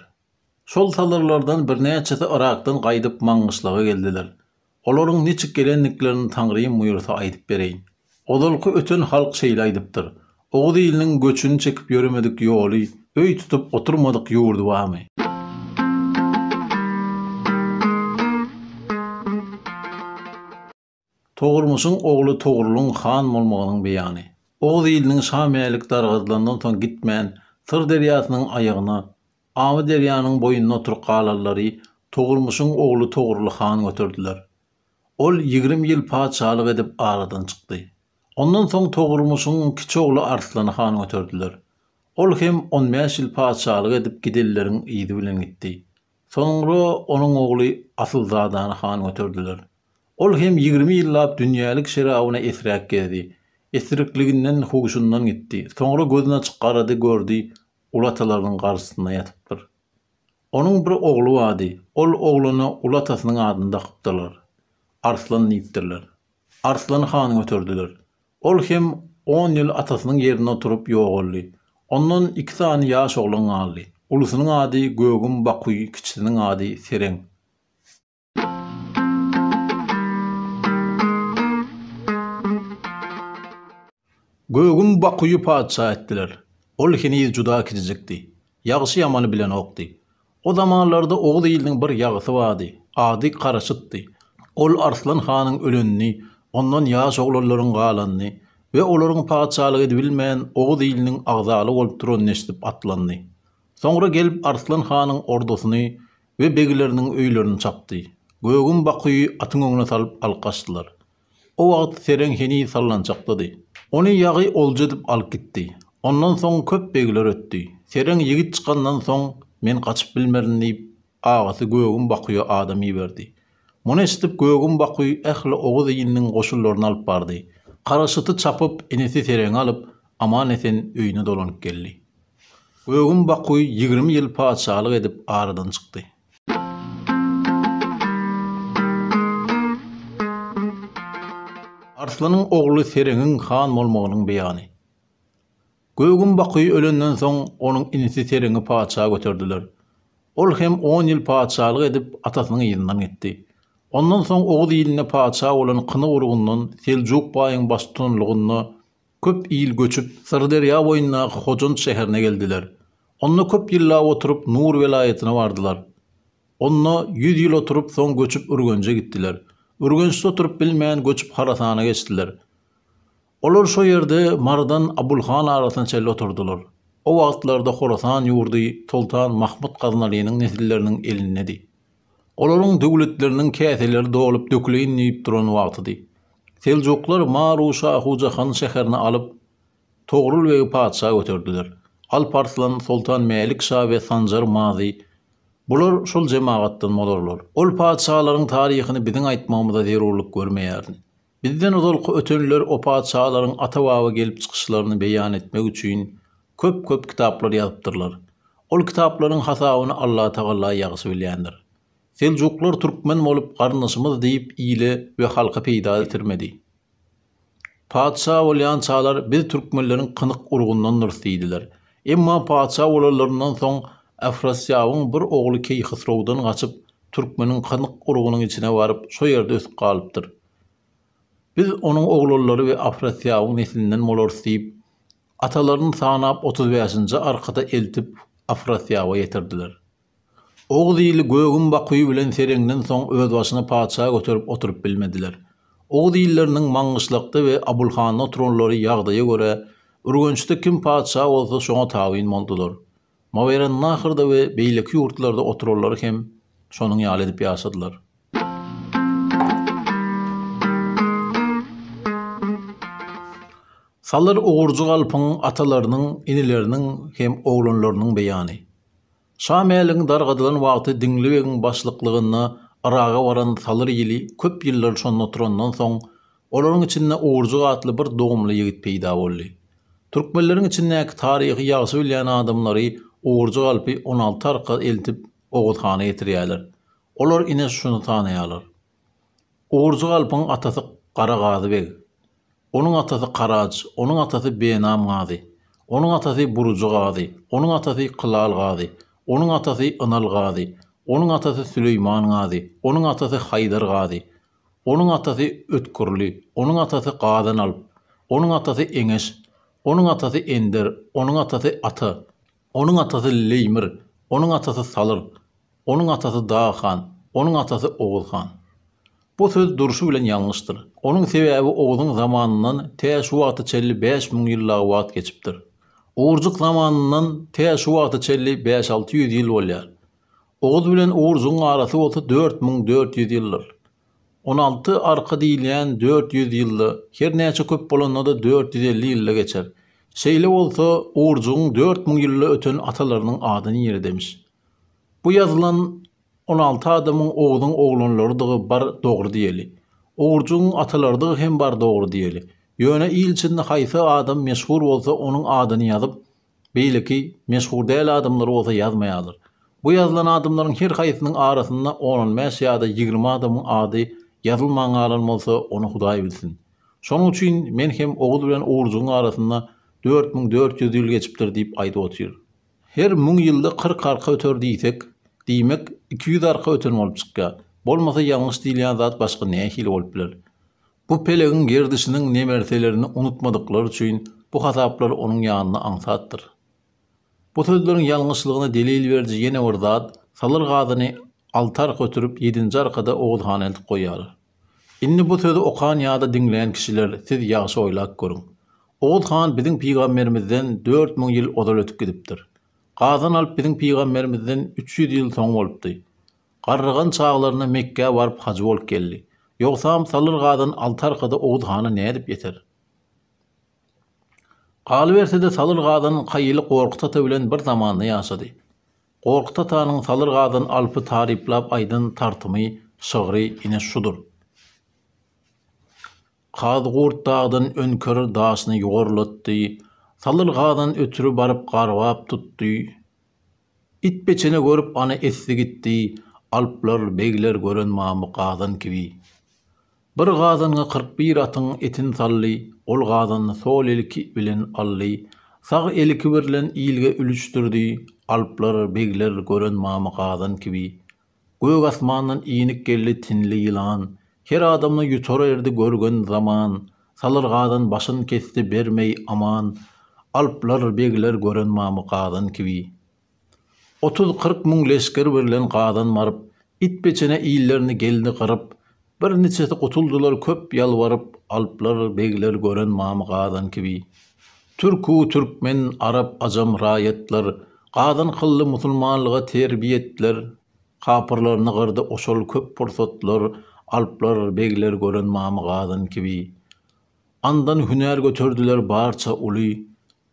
Şol salyrlardan birnäçesi Yrakdan gaýdyp Maňgyşlaga geldiler. Olaryň niçik gelendiklerini Taňrym buýursa aýdyp bereýin. Ozalky öten halk şeýle aýdypdyr, Oguz iliniň göçüni çekip ýöremedik ýoly, öý tutup oturmadyk ýurdy barmy? Togrumyşyň ogly Togrulyň han bolmagynyň beýany. Oguz iliniň şa Mälik dargadylandan soň gitmän, Syr derýasynyň aýagyna, Amy derýanyň boýunda oturyp galanlary Togrumyşyň ogly Togruly han göterdiler. Ol 20 ýyl patyşalyk edip aradan çykdy. Ondan soň Togrumyşyň kiçi ogly Arslany han göterdiler. Ol hem on bäş ýyl patyşalyk edip gidenleriň yzy bilen gitdi. Soňra onuň ogly Asylzadany han göterdiler. Ol hem 20 ýyllap dünýälik şerabyna esräk gezdi. Esrikliginden huşundan gitdi. Soňra gözüni açyp garady, gördi, uly atalarynyň garşysynda ýatypdyr. Onuň bir ogly bardy. Ol oglana uly atasynyň adyny dakypdyrlar. Arslan diýipdirler. Arslany han göterdiler. Ol hem on ýyl atasynyň ýerinde oturyp ýogaldy. Ondan iki sany ýaş oglan galdy. Ulusynyň ady Gögüm Bakuý, kiçisiniň ady Sereň. Gögüm Bakuýy patyşa etdiler. Ol heniz juda kiçijikdi. Ýagşy-ýamany bilenokdy. O zamanlarda oguz iliniň bir ýagysy bardy. Ady Garaşytdy. Ol Arslan hanyň ölenini, ondan ýaş oglanlaryň galanyny we olaryň patyşalyk edibilmän oguz iliniň agzaly bolup duranyny eşidip atlandy. Soňra gelip Arslan hanyň ordasyny we begleriniň öýlerini çapdy. Gögüm Bakuýy atyň öňüne salyp alyp gaçdylar. O wagt Sereň heniz sallançakdady. Ony ýagy olja edip alyp gitdi. Ondan soň köp begler ötdi. Sereň ýigit çykandan soň, men gaçyp bilmerin diýip, agasy Gögüm Bakuýa adam iberdi. Muny eşidip Gögüm Bakuý ähli oguz iliniň goşunlaryny alyp bardy. Garaşyty çapyp, inisi Sereňi alyp, aman-esen öýüne dolanyp geldi. Gögüm Bakuý 20 ýyl patyşalyk edip aradan çykdy. Arslanyň ogly Sereňiň han bolmagynyň beýany. Gögüm Bakuý ölenden soň, onuň inisi Sereňi patyşa göterdiler. Ol hem on ýyl patyşalyk edip, atasynyň yzyndan gitdi. Ondan soň oguz ilinde patyşa bolan Kynyk urugyndan Seljuk baýyň baştutanlygynda köp il göçüp, Syrderýa boýundaky Hojant şäherine geldiler. Onda köp ýyllap oturyp, Nur welaýatyna bardylar. Onda ýüz ýyl oturyp, soň göçüp Ürgenje gitdiler. Ürgençde oturyp bilmän, göçüp Horasana geçdiler. Olar şo ýerde Marydan Abulhan arasyna çenli oturdylar. O wagtlarda Horasan ýurdy soltan Mahmyt Gaznalynyň nesilleriniň elindedi. Olaryň döwletleriniň käseleri dolup döküleýin diýip duran wagtydy. Seljuklar Maru-Şahu-Jahan şäherini alyp, Togrul begi patyşa göterdiler. Alp Arslan, Soltan Mälik şa we Sanjar Mazy, bular şol jemagatdan bolarlar. Ol patyşalaryň taryhyny biziň aýtmagymyza zerurlyk görmeýärin. Bizden ozalky ötenler o patyşalaryň ata-baba gelip çykyşlaryny beýan etmek üçin köp-köp kitaplar ýazypdyrlar. Ol kitaplaryň hasabyny Allatagala ýagşy bilýändir. Seljuklar türkmen bolup garyndaşymyz diýip ile we halka peýda getirmedi. Patyşa bolýançalar biz türkmenleriň kynyk urugynandyrys diýdiler. Emma patyşa bolanlaryndan soň Afrasýabyň bir ogly Keýhysrowdan gaçyp türkmeniň kynyk urugynyň içine baryp şo ýerde ösüp galypdyr. Biz onuň oglanlary we Afrasýabyň neslinden bolarys diýip, atalaryny sanap 35-nji arkada eltip Afrasýaba ýetirdiler. Oguz ili Gögüm Bakuý bilen Sereňden soň özbaşyna patyşa göterip oturyp bilmediler. Oguz illeriniň Maňgyşlakda we Abulhanda oturanlary ýagdaýa görä, Ürgençde kim patyşa bolsa şoňa tabyn boldular. Mawerannahrda we beýleki ýurtlarda oturanlary hem şonuň ýaly edip ýaşadylar. Salyr Ugurjy galpyň atalarynyň, inileriniň hem oglanlarynyň beýany. Şa Mäligiň dargadylan wagty Diňli begiň başlyklygynda Yraga baran Salyr ili köp ýyllar şonda oturandan soň, olaryň içinde Ugurjyk atly bir dogumly ýigit peýda boldy. Türkmenleriň içindäki taryhy ýagşy bilýän adamlary Ugurjyk alpy 16 arka eltip Oguz hana ýetirýärler. Olar ine şuny sanaýarlar. Ugurjyk alpyň atasy Gara Gazy beg. Onuň atasy Karaj, onuň atasy Benam gazy, onuň atasy Burujy gazy, onuň atasy Kylal gazy, onuň atasy Ynal gazy, onuň atasy Süleýman gazy, onuň atasy Haýdar gazy, onuň atasy Ötgürli, onuň atasy Gazan alp, onuň atasy Eňeş, onuň atasy Ender, onuň atasy Ata, onuň atasy Leýmir, onuň atasy Salyr, Onuň atasy Dag han, onuň atasy Oguz han. Bu söz durşy bilen ýalňyşdyr. Onuň sebäbi Oguzyň zamanyndan tä şu wagta çenli 5000 ýyl dagy wagt geçipdir. Ugurjyk zamanyndan tä şu wagta çenli bäş-alty ýüz ýyl bolýar. Oguz bilen Ugurjygyň arasy bolsa 4400 ýyldyr. 16 arka diýilýän 400 ýylda, her näçe köp bolanda-da 450 ýylda geçer. Şeýle bolsa, Ugurjygyň 4000 ýylda öten atalarynyň ady niredemiş? Bu ýazylan 16 adamyň Oguzyň oglanlarydygy bar dogry diýeli. Ogurjygyň atalarydygy hem bar dogry diýeli. Ýöne il içinde haýsy adam meşhur bolsa onuň adyny ýazyp, beýleki meşhur däl adamlary bolsa ýazmaýarlar. Bu ýazylan adamlaryň her haýsynyň arasynda on-on bäş ýa-da 20 adamyň ady ýazylman galan bolsa ony Hudaý bilsin. Şonuň üçin men hem Oguz bilen Ogurjygyň arasynda 4400 ýyl geçipdir diýip aýdyp otyryn. Her müň ýylda 40 arka öter diýsek, diýmek, 200 arka öten bolup çykýar. Bolmasa ýalňyş diýilýän zat başga nähili bolup biler? Bu pelegiň gerdişiniň nemerselerini unutmadyklar üçin bu hasaplar onuň ýanynda aňsatdyr. Bu sözleriň ýalňyşlygyna delil beriji ýene bir zat, Salyr Gazyny alty arka ötürip, ýedinji arkada Oguz hana eltip goýýarlar. Indi bu sözi okan ýa-da diňleýän kişiler siz ýagşy oýlap görüň. Oguz han biziň pygamberimizden 4000 ýyl ozal ötüp gidipdir. Gazan alyp biziň pygamberimizden 300 ýyl soň bolupdy. Garrygan çaglaryna Mekgä baryp hajy bolup geldi. Ýogsam Salyr Gazan alty arkada Oguz hana nädip ýeter? Galyberse-de Salyr Gazan Kaýyly Gorkut ata bilen bir zamanda ýaşady. Gorkut atanyň Salyr Gazan Alpy taryplap aýdan tartymy, şygry ine şudur. Kazgurt dagdan öňker daşyny ýugarlatdy, Salyr Gazan ötri baryp garbap tutdy. It beçene görüp ana essi gitdi, Alplar, begler gören mamy gazan kibi. Bir gazanga 41 atyň etin saldy, Ol gazanny sol elki bilen aldy, Sag elki birlen ilge ülüşdirdi, Alplar, begler gören mamy gazan kibi. Gök asmandan inip geldi tinli ýylan, Her adamny ýutar erdi görgen zaman, Salyr gazan başyn kesdi bermeý aman, Alplar, begler gören mamy gazan kibi. Otuz-kyrk müň leşger birlen gazan baryp, It beçene illerini geldi gyryp, Bir niçesi gutuldylar köp ýalbaryp, Alplar, begler gören mamy gazan kibi. Türk-u türkmen, arap, ajam raýatlar, Gazan kyldy musulmanlyga terbiýetler, Kapyrlaryny gyrdy oşol köp pursatlar, Alplar, begler gören mamy gazan kibi. Andan hünär göterdiler barça uly,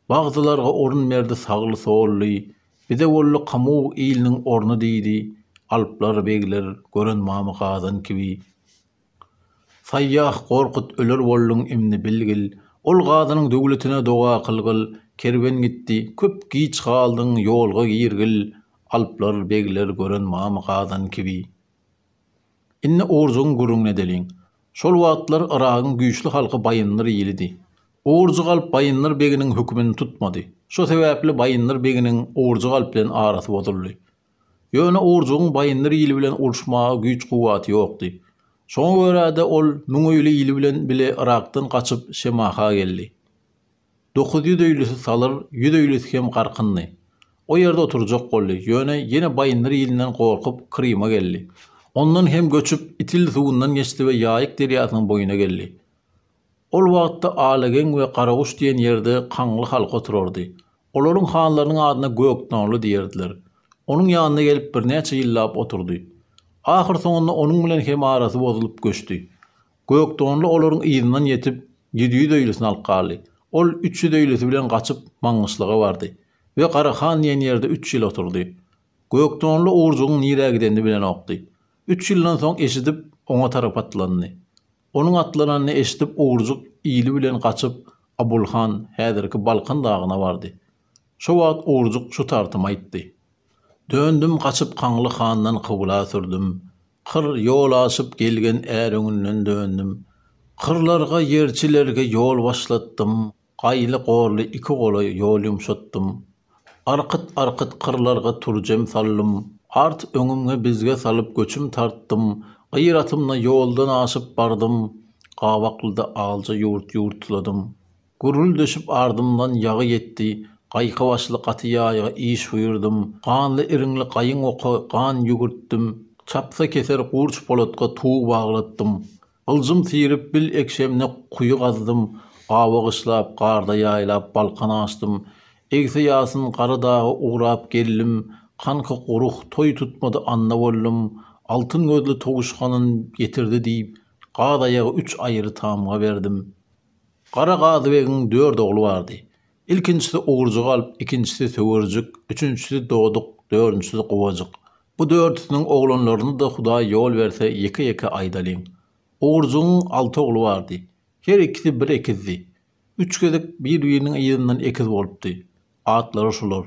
Bagzylarga orun berdi sagly-solly, Bize boldy Kamug iliniň orny diýdi, Alplar, begler gören mamy gazan kibi. Saýýah Gorkut öler bolduň imdi bilgil, Ol gazynyň döwletine doga kylgyl. Kerwen gitdi, köp giç galdyň, ýolga girgil, Alplar, begler gören mamy gazan kibi. Indi Ogurjygyň gürrüňini edeliň. Şol wagtlar Yragyň güýçli halky Baýyndyr ilidi. Ogurjyk alp Baýyndyr beginiň hökümini tutmady. Şo sebäpli Baýyndyr beginiň Ogurjyk alp bilen arasy bozuldy. Ýöne Ogurjygyň Baýyndyr ili bilen uruşmaga güýç-kuwwaty ýokdy. Şoňa görä-de ol Müňöýli ili bilen bile Yrakdan gaçyp Şemaha geldi. 900 öýlüsi salyr, ýüz öýlüsi hem garkyndy. O ýerde oturjak boldy, ýöne ýene Baýyndyr ilinden gorkup, Kryma geldi. Ondan hem göçüp, Itil suwundan geçdi we Ýaýyk derýasynyň boýuna geldi. Ol wagtda Alageň we Garaguş diýen ýerde kaňly halky oturardy. Olaryň hanlarynyň adyna Gökdonly diýerdiler. Onuň ýanyna gelip birnäçe ýyllap oturdy. Ahyrsoňunda onuň bilen hem arasy bozulyp göçdi. Gökdonly olaryň yzyndan ýetip, 700 öýlüsini alyp galdy. Ol 300 öýlüsi bilen gaçyp, Maňgyşlaga bardy we Garahan diýen ýerde üç ýyl oturdy. Gökdonly Ugurjygyň nirä gidenini bilenokdy. Üç ýyldan soň eşidip, oňa tarap atlandy. Onuň atlananyny eşidip, Ugurjyk ili bilen gaçyp, Abulhan, häzirki Balkan dagyna bardy. Şo wagt Ugurjyk şu tartymy aýtdy. Döndüm gaçyp Kaňly handan kybla sürdüm. Kyr ýol aşyp gelgen är öňünden döndüm. Kyrlarga, ýerçilerge ýol başlatdym. Gaýly-gorly iki gola ýol ýumşatdym. Arkyt-arkyt kyrlarga turjem saldym. Art öňümge bizge salyp göçüm tartdym. Gyr atymda ýoldan aşyp bardym. Gabaklyda alja ýurt ýurtladym. Gürrüldeşip ardymdan ýagy ýetdi, Gaýky başly gaty ýaýga iş buýurdym, Ganly-iriňli gaýyň oka gan ýügürtdim, Çapsa keser gurç polatga tug baglatdym. Gyljym syryp bil ekşemde kuýy gazdym, Awa gyşlap, garda ýaýlap Balkan aşdym. Egse ýasyn gara daga ugrap geldim, Kanka guruh toý tutmady anda boldum, Altyn gözli towuşganyn getirdi diýip, Gaz aýagy üç aýry tamga berdim. Gara Gazybegiň dört ogly bardy. Ilkinjisi Ugurjyk alp, ikinjisi Söwerjik, üçünjisi Doduk, dördünjisi Gubajyk. Bu dördüsiniň oglanlaryny-da Hudaý ýol berse ýeke-ýeke aýdalyň. Ugurjygyň alty ogly bardy. Her ikisi bir ekizdi. Üç gezek bir-biriniň yzyndan ekiz bolupdy. Atlary şular,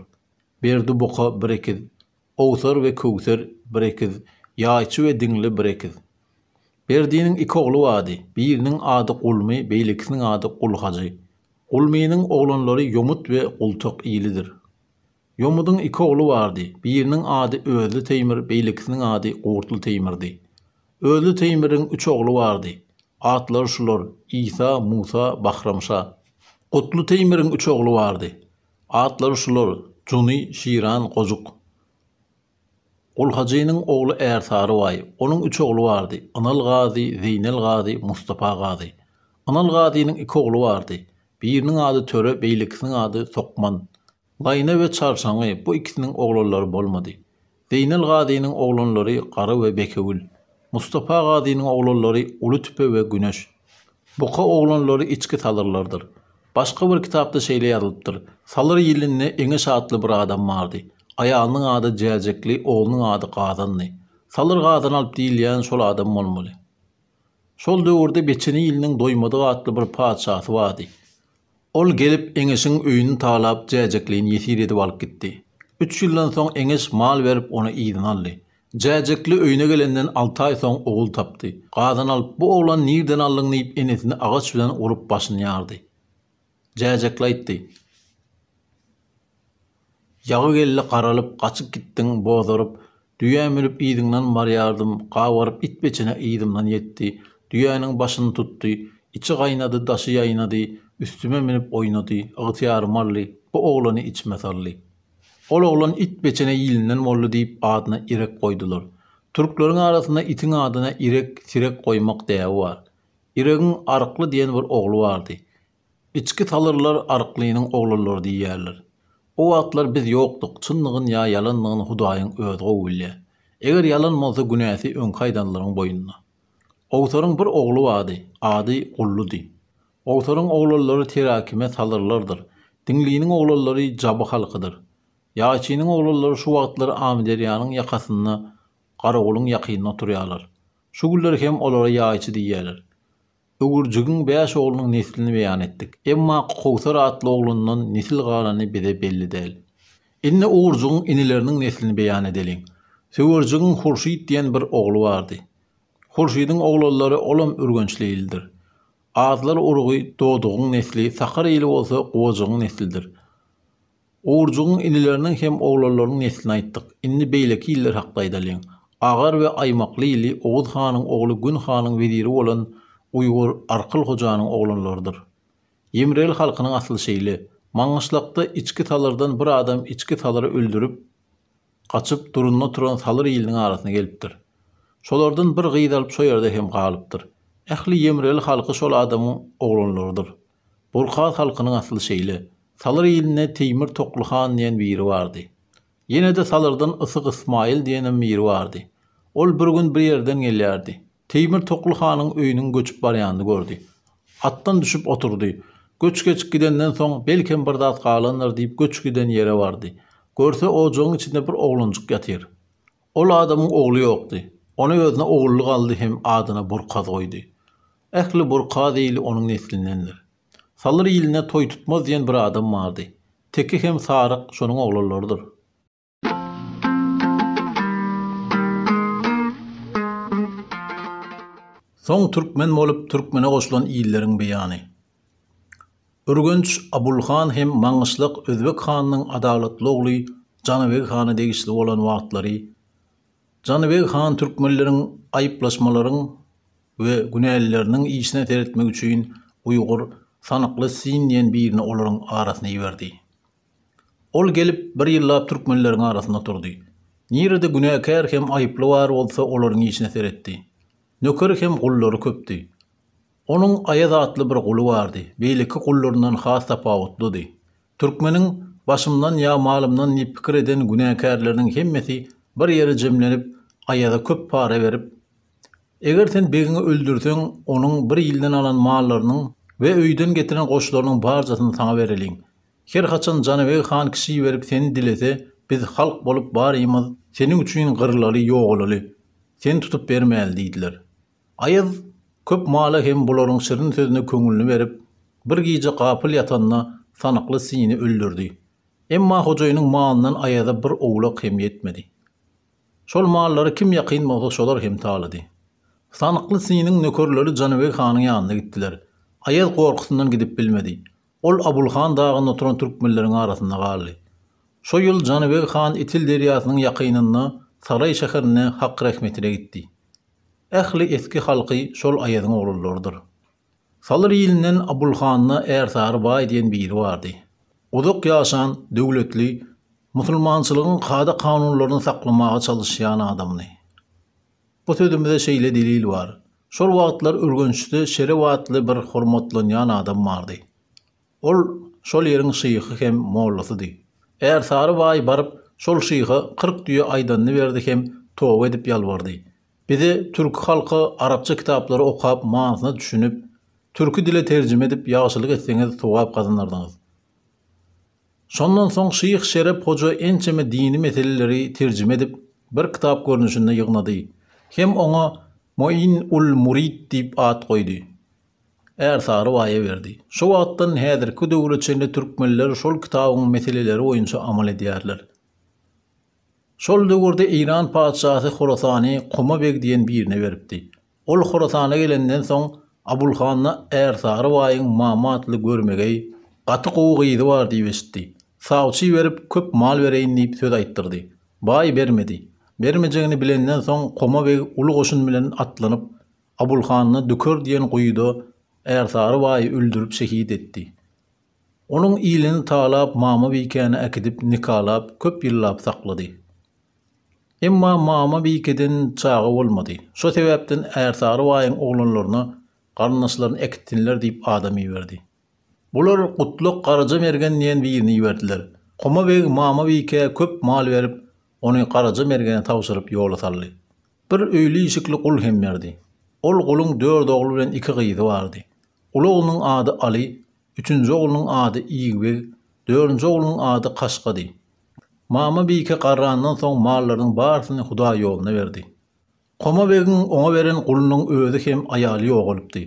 Berdi boka bir ekiz, Owsar we Köwser bir ekiz, Ýaýçy we Diňli bir ekiz. Berdiniň iki ogly bardy. Biriniň ady Gulmy, beýlekisiniň ady Gulhajy. Gulmynyň oglanlary Ýomut we Gultak ilidir. Ýomudyň iki ogly bardy. Biriniň ady Özli Teýmir, beýlekisiniň ady Gurtly Teýmirdi. Özli Teýmiriň üç ogly bardy. Atlary şular, Isa, Musa, Bahramşa. Gutly Teýmiriň üç ogly bardy. Atlary şular, Juny, Şiran, Gojuk. Gulhajynyň ogly Ärsary baý. Onuň üç ogly bardy, Ynal gazy, Zeýnel gazy, Mustapa gazy. Ynal gazynyň iki ogly bardy. Biriniň ady Töre, beýlekisiniň ady Sokman. Laýna we Çarşaňy, bu ikisiniň oglanlary bolmady. Zeýnel gazynyň oglanlary Gara we Bekewül. Mustapa gazynyň oglanlary Uly Tüpe we Güneş. Buka oglanlary içki salyrlardyr. Başga bir kitapda şeýle ýazylypdyr, Salyr ilinde Eňeş atly bir adam bardy. Aýalynyň ady Jäjekli, oglunyň ady Gazandy. Salyr Gazan alyp diýilýän şol adam bolmaly. Şol döwürde Beçene iliniň Doýmadyk atly bir patyşasy bardy. Ol gelip Eňeşiň öýüni talap, Jäjeklini ýesir edip alyp gitdi. Üç ýyldan soň Eňeş mal berip ony yzyna aldy. Jäjekli öýüne gelenden alty aý soň ogul tapdy. Gazan alyp, bu oglan nirden aldyň diýip enesini agaç bilen urup başyny ýardy. Jäjekli aýtdy. Ýagy geldi garalyp, gaçyp gitdiň bozaryp, Düýä münüp yzyňdan barýardym, gabaryp it beçene yzymdan ýetdi, Düýäniň başyny tutdy, içi gaýnady, daşy ýaýnady, üstüme münüp oýnady, ygtyýarymy aldy, bu oglany içime saldy. Ol oglan it beçene ilinden boldy diýip adyna Irek goýdular. Türkleriň arasynda itiň adyna Irek, Sirek goýmak däbi bar. Iregiň Arykly diýen bir ogly bardy. Içki salyrlar Aryklynyň oglanlary diýýärler. O wagtlar biz ýokduk, çyndygyny ýa ýalandygyny Hudaýyň özi gowy bilýär. Eger ýalan bolsa günäsi öňki aýdanlaryň boýnuna. Owsaryň bir ogly bardy, ady Gulludy. Owsaryň oglanlary terakime salyrlardyr. Diňliniň oglanlary jaby halkydyr. Ýaýçynyň oglanlary şu wagtlar Amyderýanyň ýakasynda Garagulyň ýakynynda oturýarlar. Şu günler hem olara ýaýçy diýýärler. Ögürjigiň bäş oglunyň neslini beýan etdik. Emma Kowsar atly oglundan nesil galany bize belli däl. Indi Ugurjygyň inileriniň neslini beýan edeliň. Söwerjigiň Hurşyt diýen bir ogly bardy. Hurşydyň oglanlary olam ürgençli ildir. Azlar urugy Dodugyň nesli, Sakar ili bolsa Gowajygyň neslidir. Ugurjygyň inileriniň hem oglanlarynyň neslini aýtdyk. Indi beýleki iller hakda aýdalyň. Agar we Aýmakly ili Oguz hanyň ogly Gün hanyň weziri bolan Uýgur Arkyl hojanyň oglanlarydyr. Ýemreli halkynyň asly şeýle. Maňgyşlakda içki salyrdan bir adam içki salyry öldürip, gaçyp, durunda oturan salyr iliniň arasyna gelipdir. Şolardan bir gyz alyp şo ýerde hem galypdyr. Ähli ýemreli halky şol adamyň oglanlarydyr. Burkaz halkynyň asly şeýle. Salyr ilinde Teýmir Tokly han diýen biri bardy. Ýene-de Salyrdan Ysyk Ysmaýyl diýenem biri bardy. Ol bir gün bir ýerden gelýärdi. Teýmir Tokly hanyň öýüniň göçüp barýanyny gördi. Atdan düşüp oturdy. Göç geçip gidenden soň, belkem bir zat galandyr diýip göç giden ýere bardy. Görse, ojagyň içinde bir oglanjyk ýatyr. Ol adamyň ogly ýokdy. Ony özüne ogullyk aldy hem adyna Burkaz goýdy. Ähli Burkaz ili onuň neslindendir. Salyr ilinde Toý tutmaz diýen bir adam bardy. Teke hem Saryk şonuň oglanlarydyr. Soň türkmen bolup türkmene goşulan illeriň beýany. Ürgenç Abulhan hem Maňgyşlak özbek hanynyň adalatly ogly Janybeg hana degişli bolan wagtlary Janybeg han türkmenleriň aýyplaşmalaryň we günälileriniň işine seretmek üçin uýgur Sanykly Sin diýen birini olaryň arasyna iberdi. Ol gelip, bir ýyllap türkmenleriň arasynda oturdy. Nirede günäkär hem aýyply bar bolsa, olaryň işine seretdi. Nökeri hem gullary köpdi. Onuň Aýaz atly bir guly bardy, beýleki gullaryndan has tapawutlydy. Türkmeniň başymdan ýa malymdan diýip pikir eden günäkärleriniň hemmesi bir ýere jemlenip, Aýaza köp para berip, Eger sen begiňi öldürseň, onuň bir ilden alan mallarynyň we öýden getiren goşlarynyň barjasyny saňa bereliň. Her haçan Janybeg han kişi iberip seni dilese, biz halk bolup barymyz seniň üçin gyrylaly, ýogalaly. Seni tutup bermäli diýdiler. Aýaz köp mala hem bularyň şirin sözüne köňlüni berip, bir gije gapyl ýatanda Sanykly Sini öldürdi. Emma hojaýynyň malyndan Aýaza bir owlak hem ýetmedi. Şol mallary kim ýakyn bolsa şolar hem talady. Sanykly Siniň nökerleri Janybeg hanyň ýanyna gitdiler. Aýaz gorkusyndan gidip bilmedi. Ol Abulhan dagynda oturan türkmenleriň arasynda galdy. Şo ýyl Janybeg han Itil derýasynyň ýakynynda Saraý şäherinde Hak rehmetine gitdi. Ähli eski halky şol Aýazyň oglanlarydyr. Salyr ilinden Abulhanda Ärsary baý diýen biri bardy. Uzak ýaşan, döwletli, musulmançylygyň kada-kanunlaryny saklamaga çalyşýan adamdy. Bu sözümize şeýle delil bar. Şol wagtlar Ürgençde Şerep atly bir hormatlanýan adam bardy. Ol şol ýeriň şyhy hem mollasydy. Ärsary baý baryp, şol şyha 40 düýe aýdanyny berdi hem toba edip ýalbardy. Bize, türki halka arapça kitaplary okap manysyna düşünip, türki dile terjime edip ýagşylyk etseňiz sogap gazanardyňyz. Şondan soň şyh Şerep hoja ençeme dini meseleleri terjime edip, bir kitap görnüşinde ýygnady. Hem oňa Moin-ul-Murid diýip at goýdy. Ärsary baýa berdi. Şo wagtdan häzirki döwre çenli türkmenler şol kitabyň meseleleri boýunça amal edýärler. Şol döwürde Eýran patyşasy Horasany Koma beg diýen birine beripdi. Ol Horasana gelenden soň, Abulhanda Ärsary baýyň Mama atly görmegeý, gaty gowy gyzy bar diýip eşitdi. Sawçy iberip, köp mal bereýin diýip söz aýtdyrdy. Baý bermedi. Bermejegini bilenden soň, Koma beg uly goşun bilen atlanyp, Abulhanda Düker diýen guýuda Ärsary baýy öldürip şehit etdi. Onuň ilini talap Mama Bikäni äkidip nikalap köp ýyllap saklady. Emma Mama Bikeden çaga bolmady. Şo sebäpden Ärsary baýyň oglanlaryna garyndaşlaryny äkitsinler diýip adam iberdi. Bular Gutluk Garaja Mergen diýen birini iberdiler. Koma beg Mama Bikä köp mal berip, ony Garaja Mergene tabşyryp ýola saldy. Bir öýli-işikli gul hem berdi. Ol guluň dört ogly bilen iki gyzy bardy. Uly oglunyň ady Aly, üçünji oglunyň ady Igbeg, dördünji oglunyň ady Kaşgady. Mama Bike garrandan soň mallarynyň barysyny Hudaý ýoluna berdi. Koma begiň oňa beren gulunyň özi hem aýaly ýogalypdy.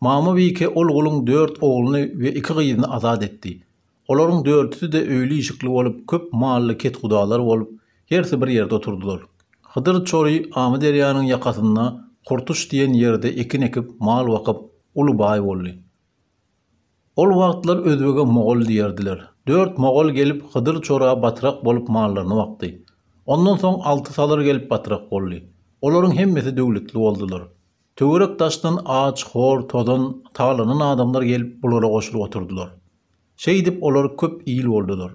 Mama Bike ol guluň dört ogluny we iki gyzyny azat etdi. Olaryň dördüsi-de öýli-işikli bolup, köp mally kethudalar bolup, hersi bir ýerde oturdylar. Hydyr çory Amyderýanyň ýakasynda Kurtuş diýen ýerde ekin ekip, mal bakyp, uly baý boldy. Ol wagtlar özbege mogol diýerdiler. Dört mogol gelip, Hydyr çora batrak bolup mallaryny bakdy. Ondan soň alty salyr gelip batrak boldy. Olaryň hemmesi döwletli boldular. Töwerek-daşdan aç, hor, tozan, talanan adamlar gelip bulara goşulyp oturdylar. Şeýdip olar köp il boldular.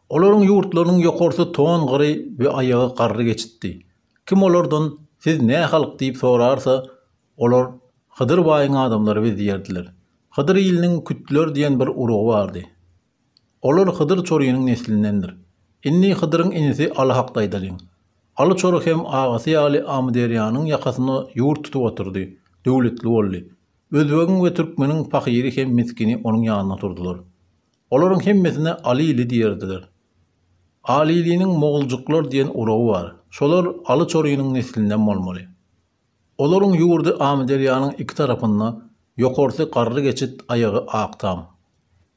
Olaryň ýurtlarynyň ýokarsy ton gyry we aýagy garry geçitdi. Kim olardan, Siz nä halk diýip sorarsa, olar, Hydyr baýyň adamlary biz diýerdiler. Hydyr iliniň kütler diýen bir urugy bardy. Olar Hydyr çorynyň neslindendir. Indi Hydyryň inisi Aly hakda aýdalyň. Aly çory hem agasy ýaly Amyderýanyň ýakasynda ýurt tutup oturdy, döwletli boldy. Özbegiň we türkmeniň pahyry hem misgini onuň ýanynda oturdylar. Olaryň hemmesine Alyly diýerdiler. Alylynyň moguljyklar diýen urugy bar. Şolar Aly çorynyň neslinden bolmaly. Olaryň ýurdy Amyderýanyň iki tarapynda, ýokarsy Garry geçit, aýagy Aktam.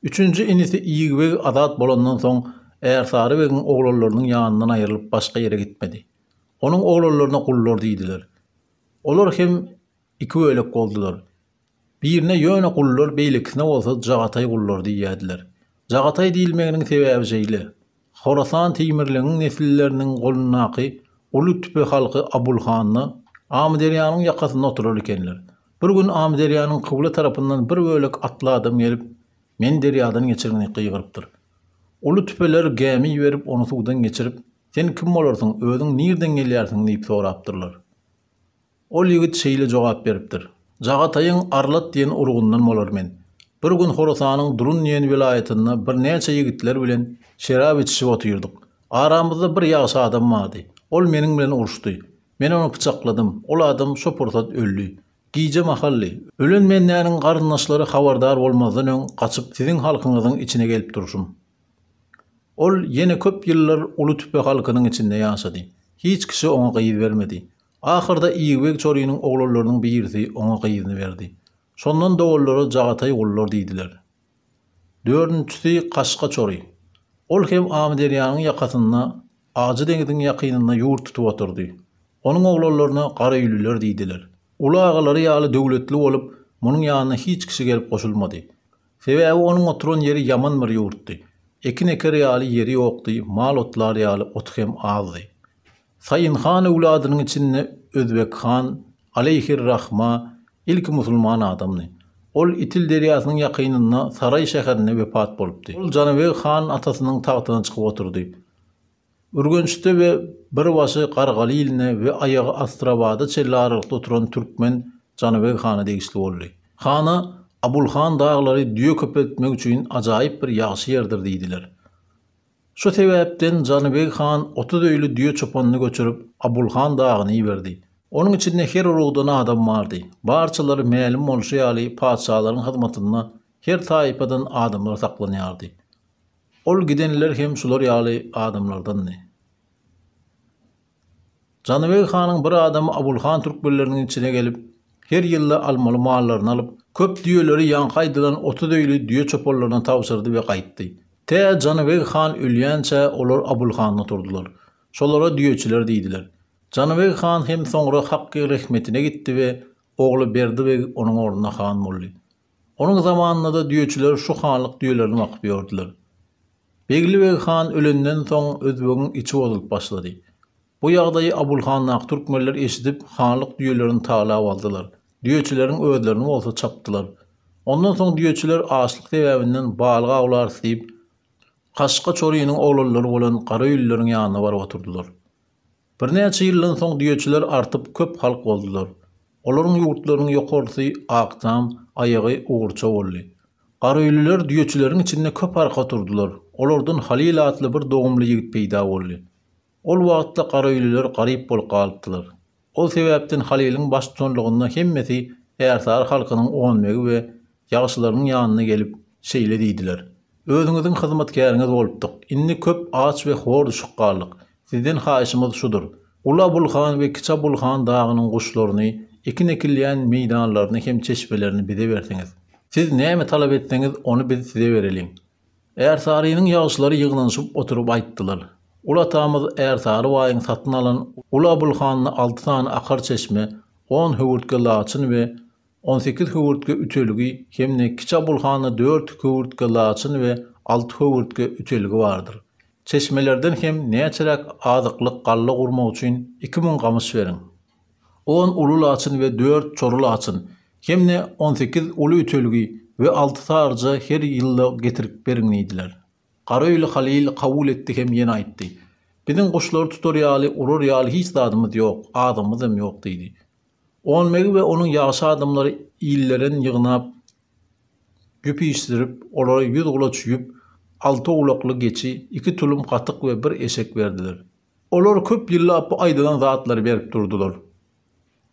Üçünji inisi Ig beg azat bolandan soň Ärsary begiň oglanlarynyň ýanyndan aýrylyp başga ýere gitmedi. Onuň oglanlaryna gullar diýdiler. Olar hem iki bölek boldular. Birine ýöne gullar, beýlekisine bolsa jagataý gullar diýýärdiler. Jagataý diýilmeginiň sebäbi şeýle. Horasan Teýmirleňiň nesilleriniň golundaky uly tüpe halky Abulhanda, Amyderýanyň ýakasynda oturar ekenler. Bir gün Amyderýanyň kybla tarapyndan bir bölek atly adam gelip, Meni derýadan geçiriň diýip gygyrypdyr. Uly tüpeler gämi iberip, ony suwdan geçirip, Sen kim bolarsyň, özüň nirden gelýärsiň diýip sorapdyrlar. Ol ýigit şeýle jogap beripdir, Jagataýyň Arlat diýen urugyndan bolar men. Bir gün Horasanyň Durun diýen welaýatynda birnäçe ýigitler bilen şerap içişip otyrdyk. Aramyzda bir ýagşy adam bardy. Ol meniň bilen uruşdy. Men ony pyçakladym. Ol adam şo pursat öldi. Gije mahally. Ölen bendäniň garyndaşlary habardar bolmazdan öň gaçyp siziň halkyňyzyň içine gelip durşum. Ol ýene köp ýyllar uly tüpe halkynyň içinde ýaşady. Hiç kişi oňa gyz bermedi. Ahyrda Igbeg çorynyň oglanlarynyň birisi oňa gyzyny berdi. Şondan doganlara Jagataý gullar diýdiler. Dördünjisi Kaşga çory. Ol hem Amyderýanyň ýakasynda, Ajy deňziň ýakynynda ýurt tutup oturdy. Onuň oglanlaryna Garaöýlüler diýdiler. Uly agalary ýaly döwletli bolup, munuň ýanyna hiç kişi gelip goşulmady. Sebäbi onuň oturan ýeri ýaman bir ýurtdy. Ekin eker ýaly ýeri ýokdy, mal otlar ýaly oty hem azdy. Saýyn han öwladynyň içinde Özbek han, aleýhir-rahma, ilki musulman adamdy. Ol Itil derýasynyň ýakynynda Saraý şäherinde wepat bolupdy. Ol Janybeg han atasynyň tagtyna çykyp oturdy. Ürgençde we bir başy Gargaly iline we aýagy Astrabada çenli aralykda oturan türkmen Janybeg hana degişli boldy. Hana Abulhan daglary düýe köpeltmek üçin ajaýyp bir ýagşy ýerdir diýdiler. Şu sebäpden Janybeg han 30 öýli düýe çopanyny göçürip, Abulhan dagyna iberdi. Onuň içinde her urugdan adam bardy. Barçalary mälim bolşy ýaly patyşalaryň hyzmatynda her taýpadan adamlar saklanýardy. Ol gidenler hem şular ýaly adamlardandy. Janybeg hanyň bir adamy Abulhan türkmenleriniň içine gelip, her ýylda almaly mallaryny alyp, köp düýeleri ýaňky aýdylan 30 öýli düýe çopanlaryna tabşyrdy we gaýtdy. Tä Janybeg han ölýänçä olar Abulhanda turdular. Şolara düýeçiler diýdiler. Janybeg han hem soňra Hakky rehmetine gitdi we ogly Berdi beg onuň ornuna han boldy. Onuň zamanynda-da düýeçiler şu hanlyk düýelerini bakyp ýördüler. Begli beg han ölenden soň özbegiň içi bozulyp başlady. Bu ýagdaýy Abulhandaky türkmenler eşidip, hanlyk düýelerini talap aldylar. Düýeçileriň özlerini bolsa çapdylar. Ondan soň düýeçiler açlyk sebäbinden balyk awlarys diýip, Kaşga çorynyň oglanlary bolan garaöýlüleriň ýanyna baryp oturdylar. Birnäçe ýyldan soň düýeçiler artyp köp halk boldular. Olaryň ýurtlarynyň ýokarsy Aktam, aýagy Ugurça boldy. Garaöýlüler düýeçileriň içinde köp arka oturdylar. Olardan Halyl atly bir dogumly ýigit peýda boldy. Ol wagtda garaöýlüler garyp bolup galypdylar. Ol sebäpden Halylyň baştutanlygynda hemmesi ärsary halkynyň onbegi we ýagşylarynyň ýanyna gelip, şeýle diýdiler, Özüňiziň hyzmatkäriňiz bolupdyk, indi köp aç we hor düşüp galdyk. Sizden haýyşymyz şudur, Uly Abulhan we Kiçi Abulhan dagynyň guşlaryny. ekin ekilýän meýdanlaryny hem çeşmelerini bize berseňiz. Siz näme talap etseňiz, ony biz size bereliň. Ärsarynyň ýagşylary ýygnanyşyp oturyp aýtdylar. Uly atamyz Ärsary baýyň satyn alan Uly Abulhanda alty sany akar çeşme, on höwürtge laçyn we 18 höwürtge ütelgi hem-de Kiçi Abulhanda dört höwürtge laçyn we alty höwürtge ütelgi bardyr. Çeşmelerden hem näçeräk azyklyk galla gurmak üçin 2000 gamyş beriň. On uly laçyn we dört çory laçyn hem-de 18 uly ütelgi we alty saryja her ýylda getirip beriň diýdiler. Garaöýli Halyl kabul etdi hem ýene aýtdy. Biziň guşlary tutar ýaly, urar ýaly hiç zadymyz ýok, azygymyz hem ýok diýdi. Onbegi we onuň ýagşy adamlary illeren ýygnap, ýüp işdirip, olara ýüz gulaç ýüp, alty owlakly geçi, iki tulum gatyk we bir eşek berdiler. Olar köp ýyllap bu aýdylan zatlary berip durdular.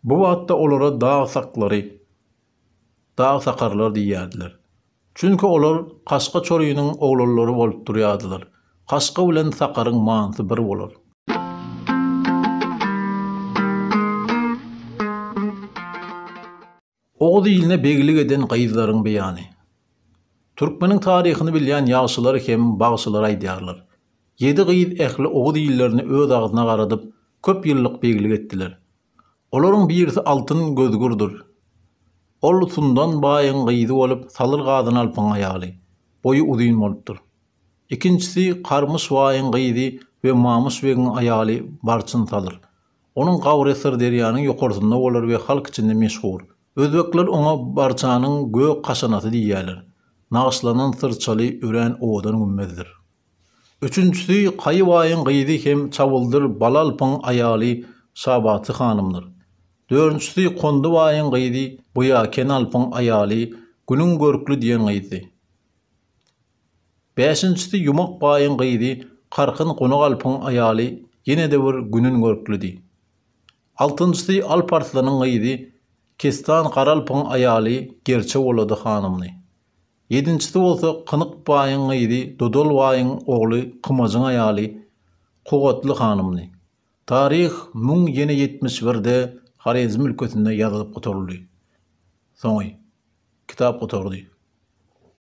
Bu wagtda olara dag saklary, dag sakarlar diýýärdiler. Çünki olar Kaşga çorynyň oglanlary bolup durýardylar. Kaşga bilen sakaryň manysy bir bolar. Oguz iline beglik eden gyzlaryň beýany. Türkmeniň taryhyny bilýän ýagşylar hem bagşylar aýdýarlar. Ýedi gyz ähli oguz illerini öz agzyna garadyp, köp ýyllyk beglik etdiler. Olaryň birisi Altyn gözgürdir. Ol Sundan baýyň gyzy bolup, Salyr Gazan alpyň aýaly. Boýy uzyn bolupdyr. Ikinjisi Karmyş baýyň gyzy we Mamyş begiň aýaly Barçyn Salyr. Onuň gabry Syrderýanyň ýokarsynda bolar we halk içinde meşhur. Özbekler oňa Barçanyň gök kaşanasy diýýärler. Nagyşlanan syrçaly örän owadan gümmezdir. Üçünjisi Kaýy baýyň gyzy hem Çawuldyr Balalpyň aýaly Şabaty hanymdyr. Dördünjisi Kondy baýyň gyzy Buýaken alpyň aýaly Günüň görkli diýen gyzdy. Bäşinjisi Ýumak baýyň gyzy Karkyn Gonak alpyň aýaly ýene-de bir Günün görklüdi. Altynjysy Alp Arslanyň gyzy Kestan Garalpyň aýaly Gerçe Wolady hanymdy. Ýedinjisi bolsa Kynyk baýyň gyzy Dodal baýyň ogly Kymajyň aýaly Kuwwatly hanymdy. Taryh müň ýene ýetmiş birde Horezm ülkesinde ýazylyp gutaryldy. Soňy. Kitap gutardy.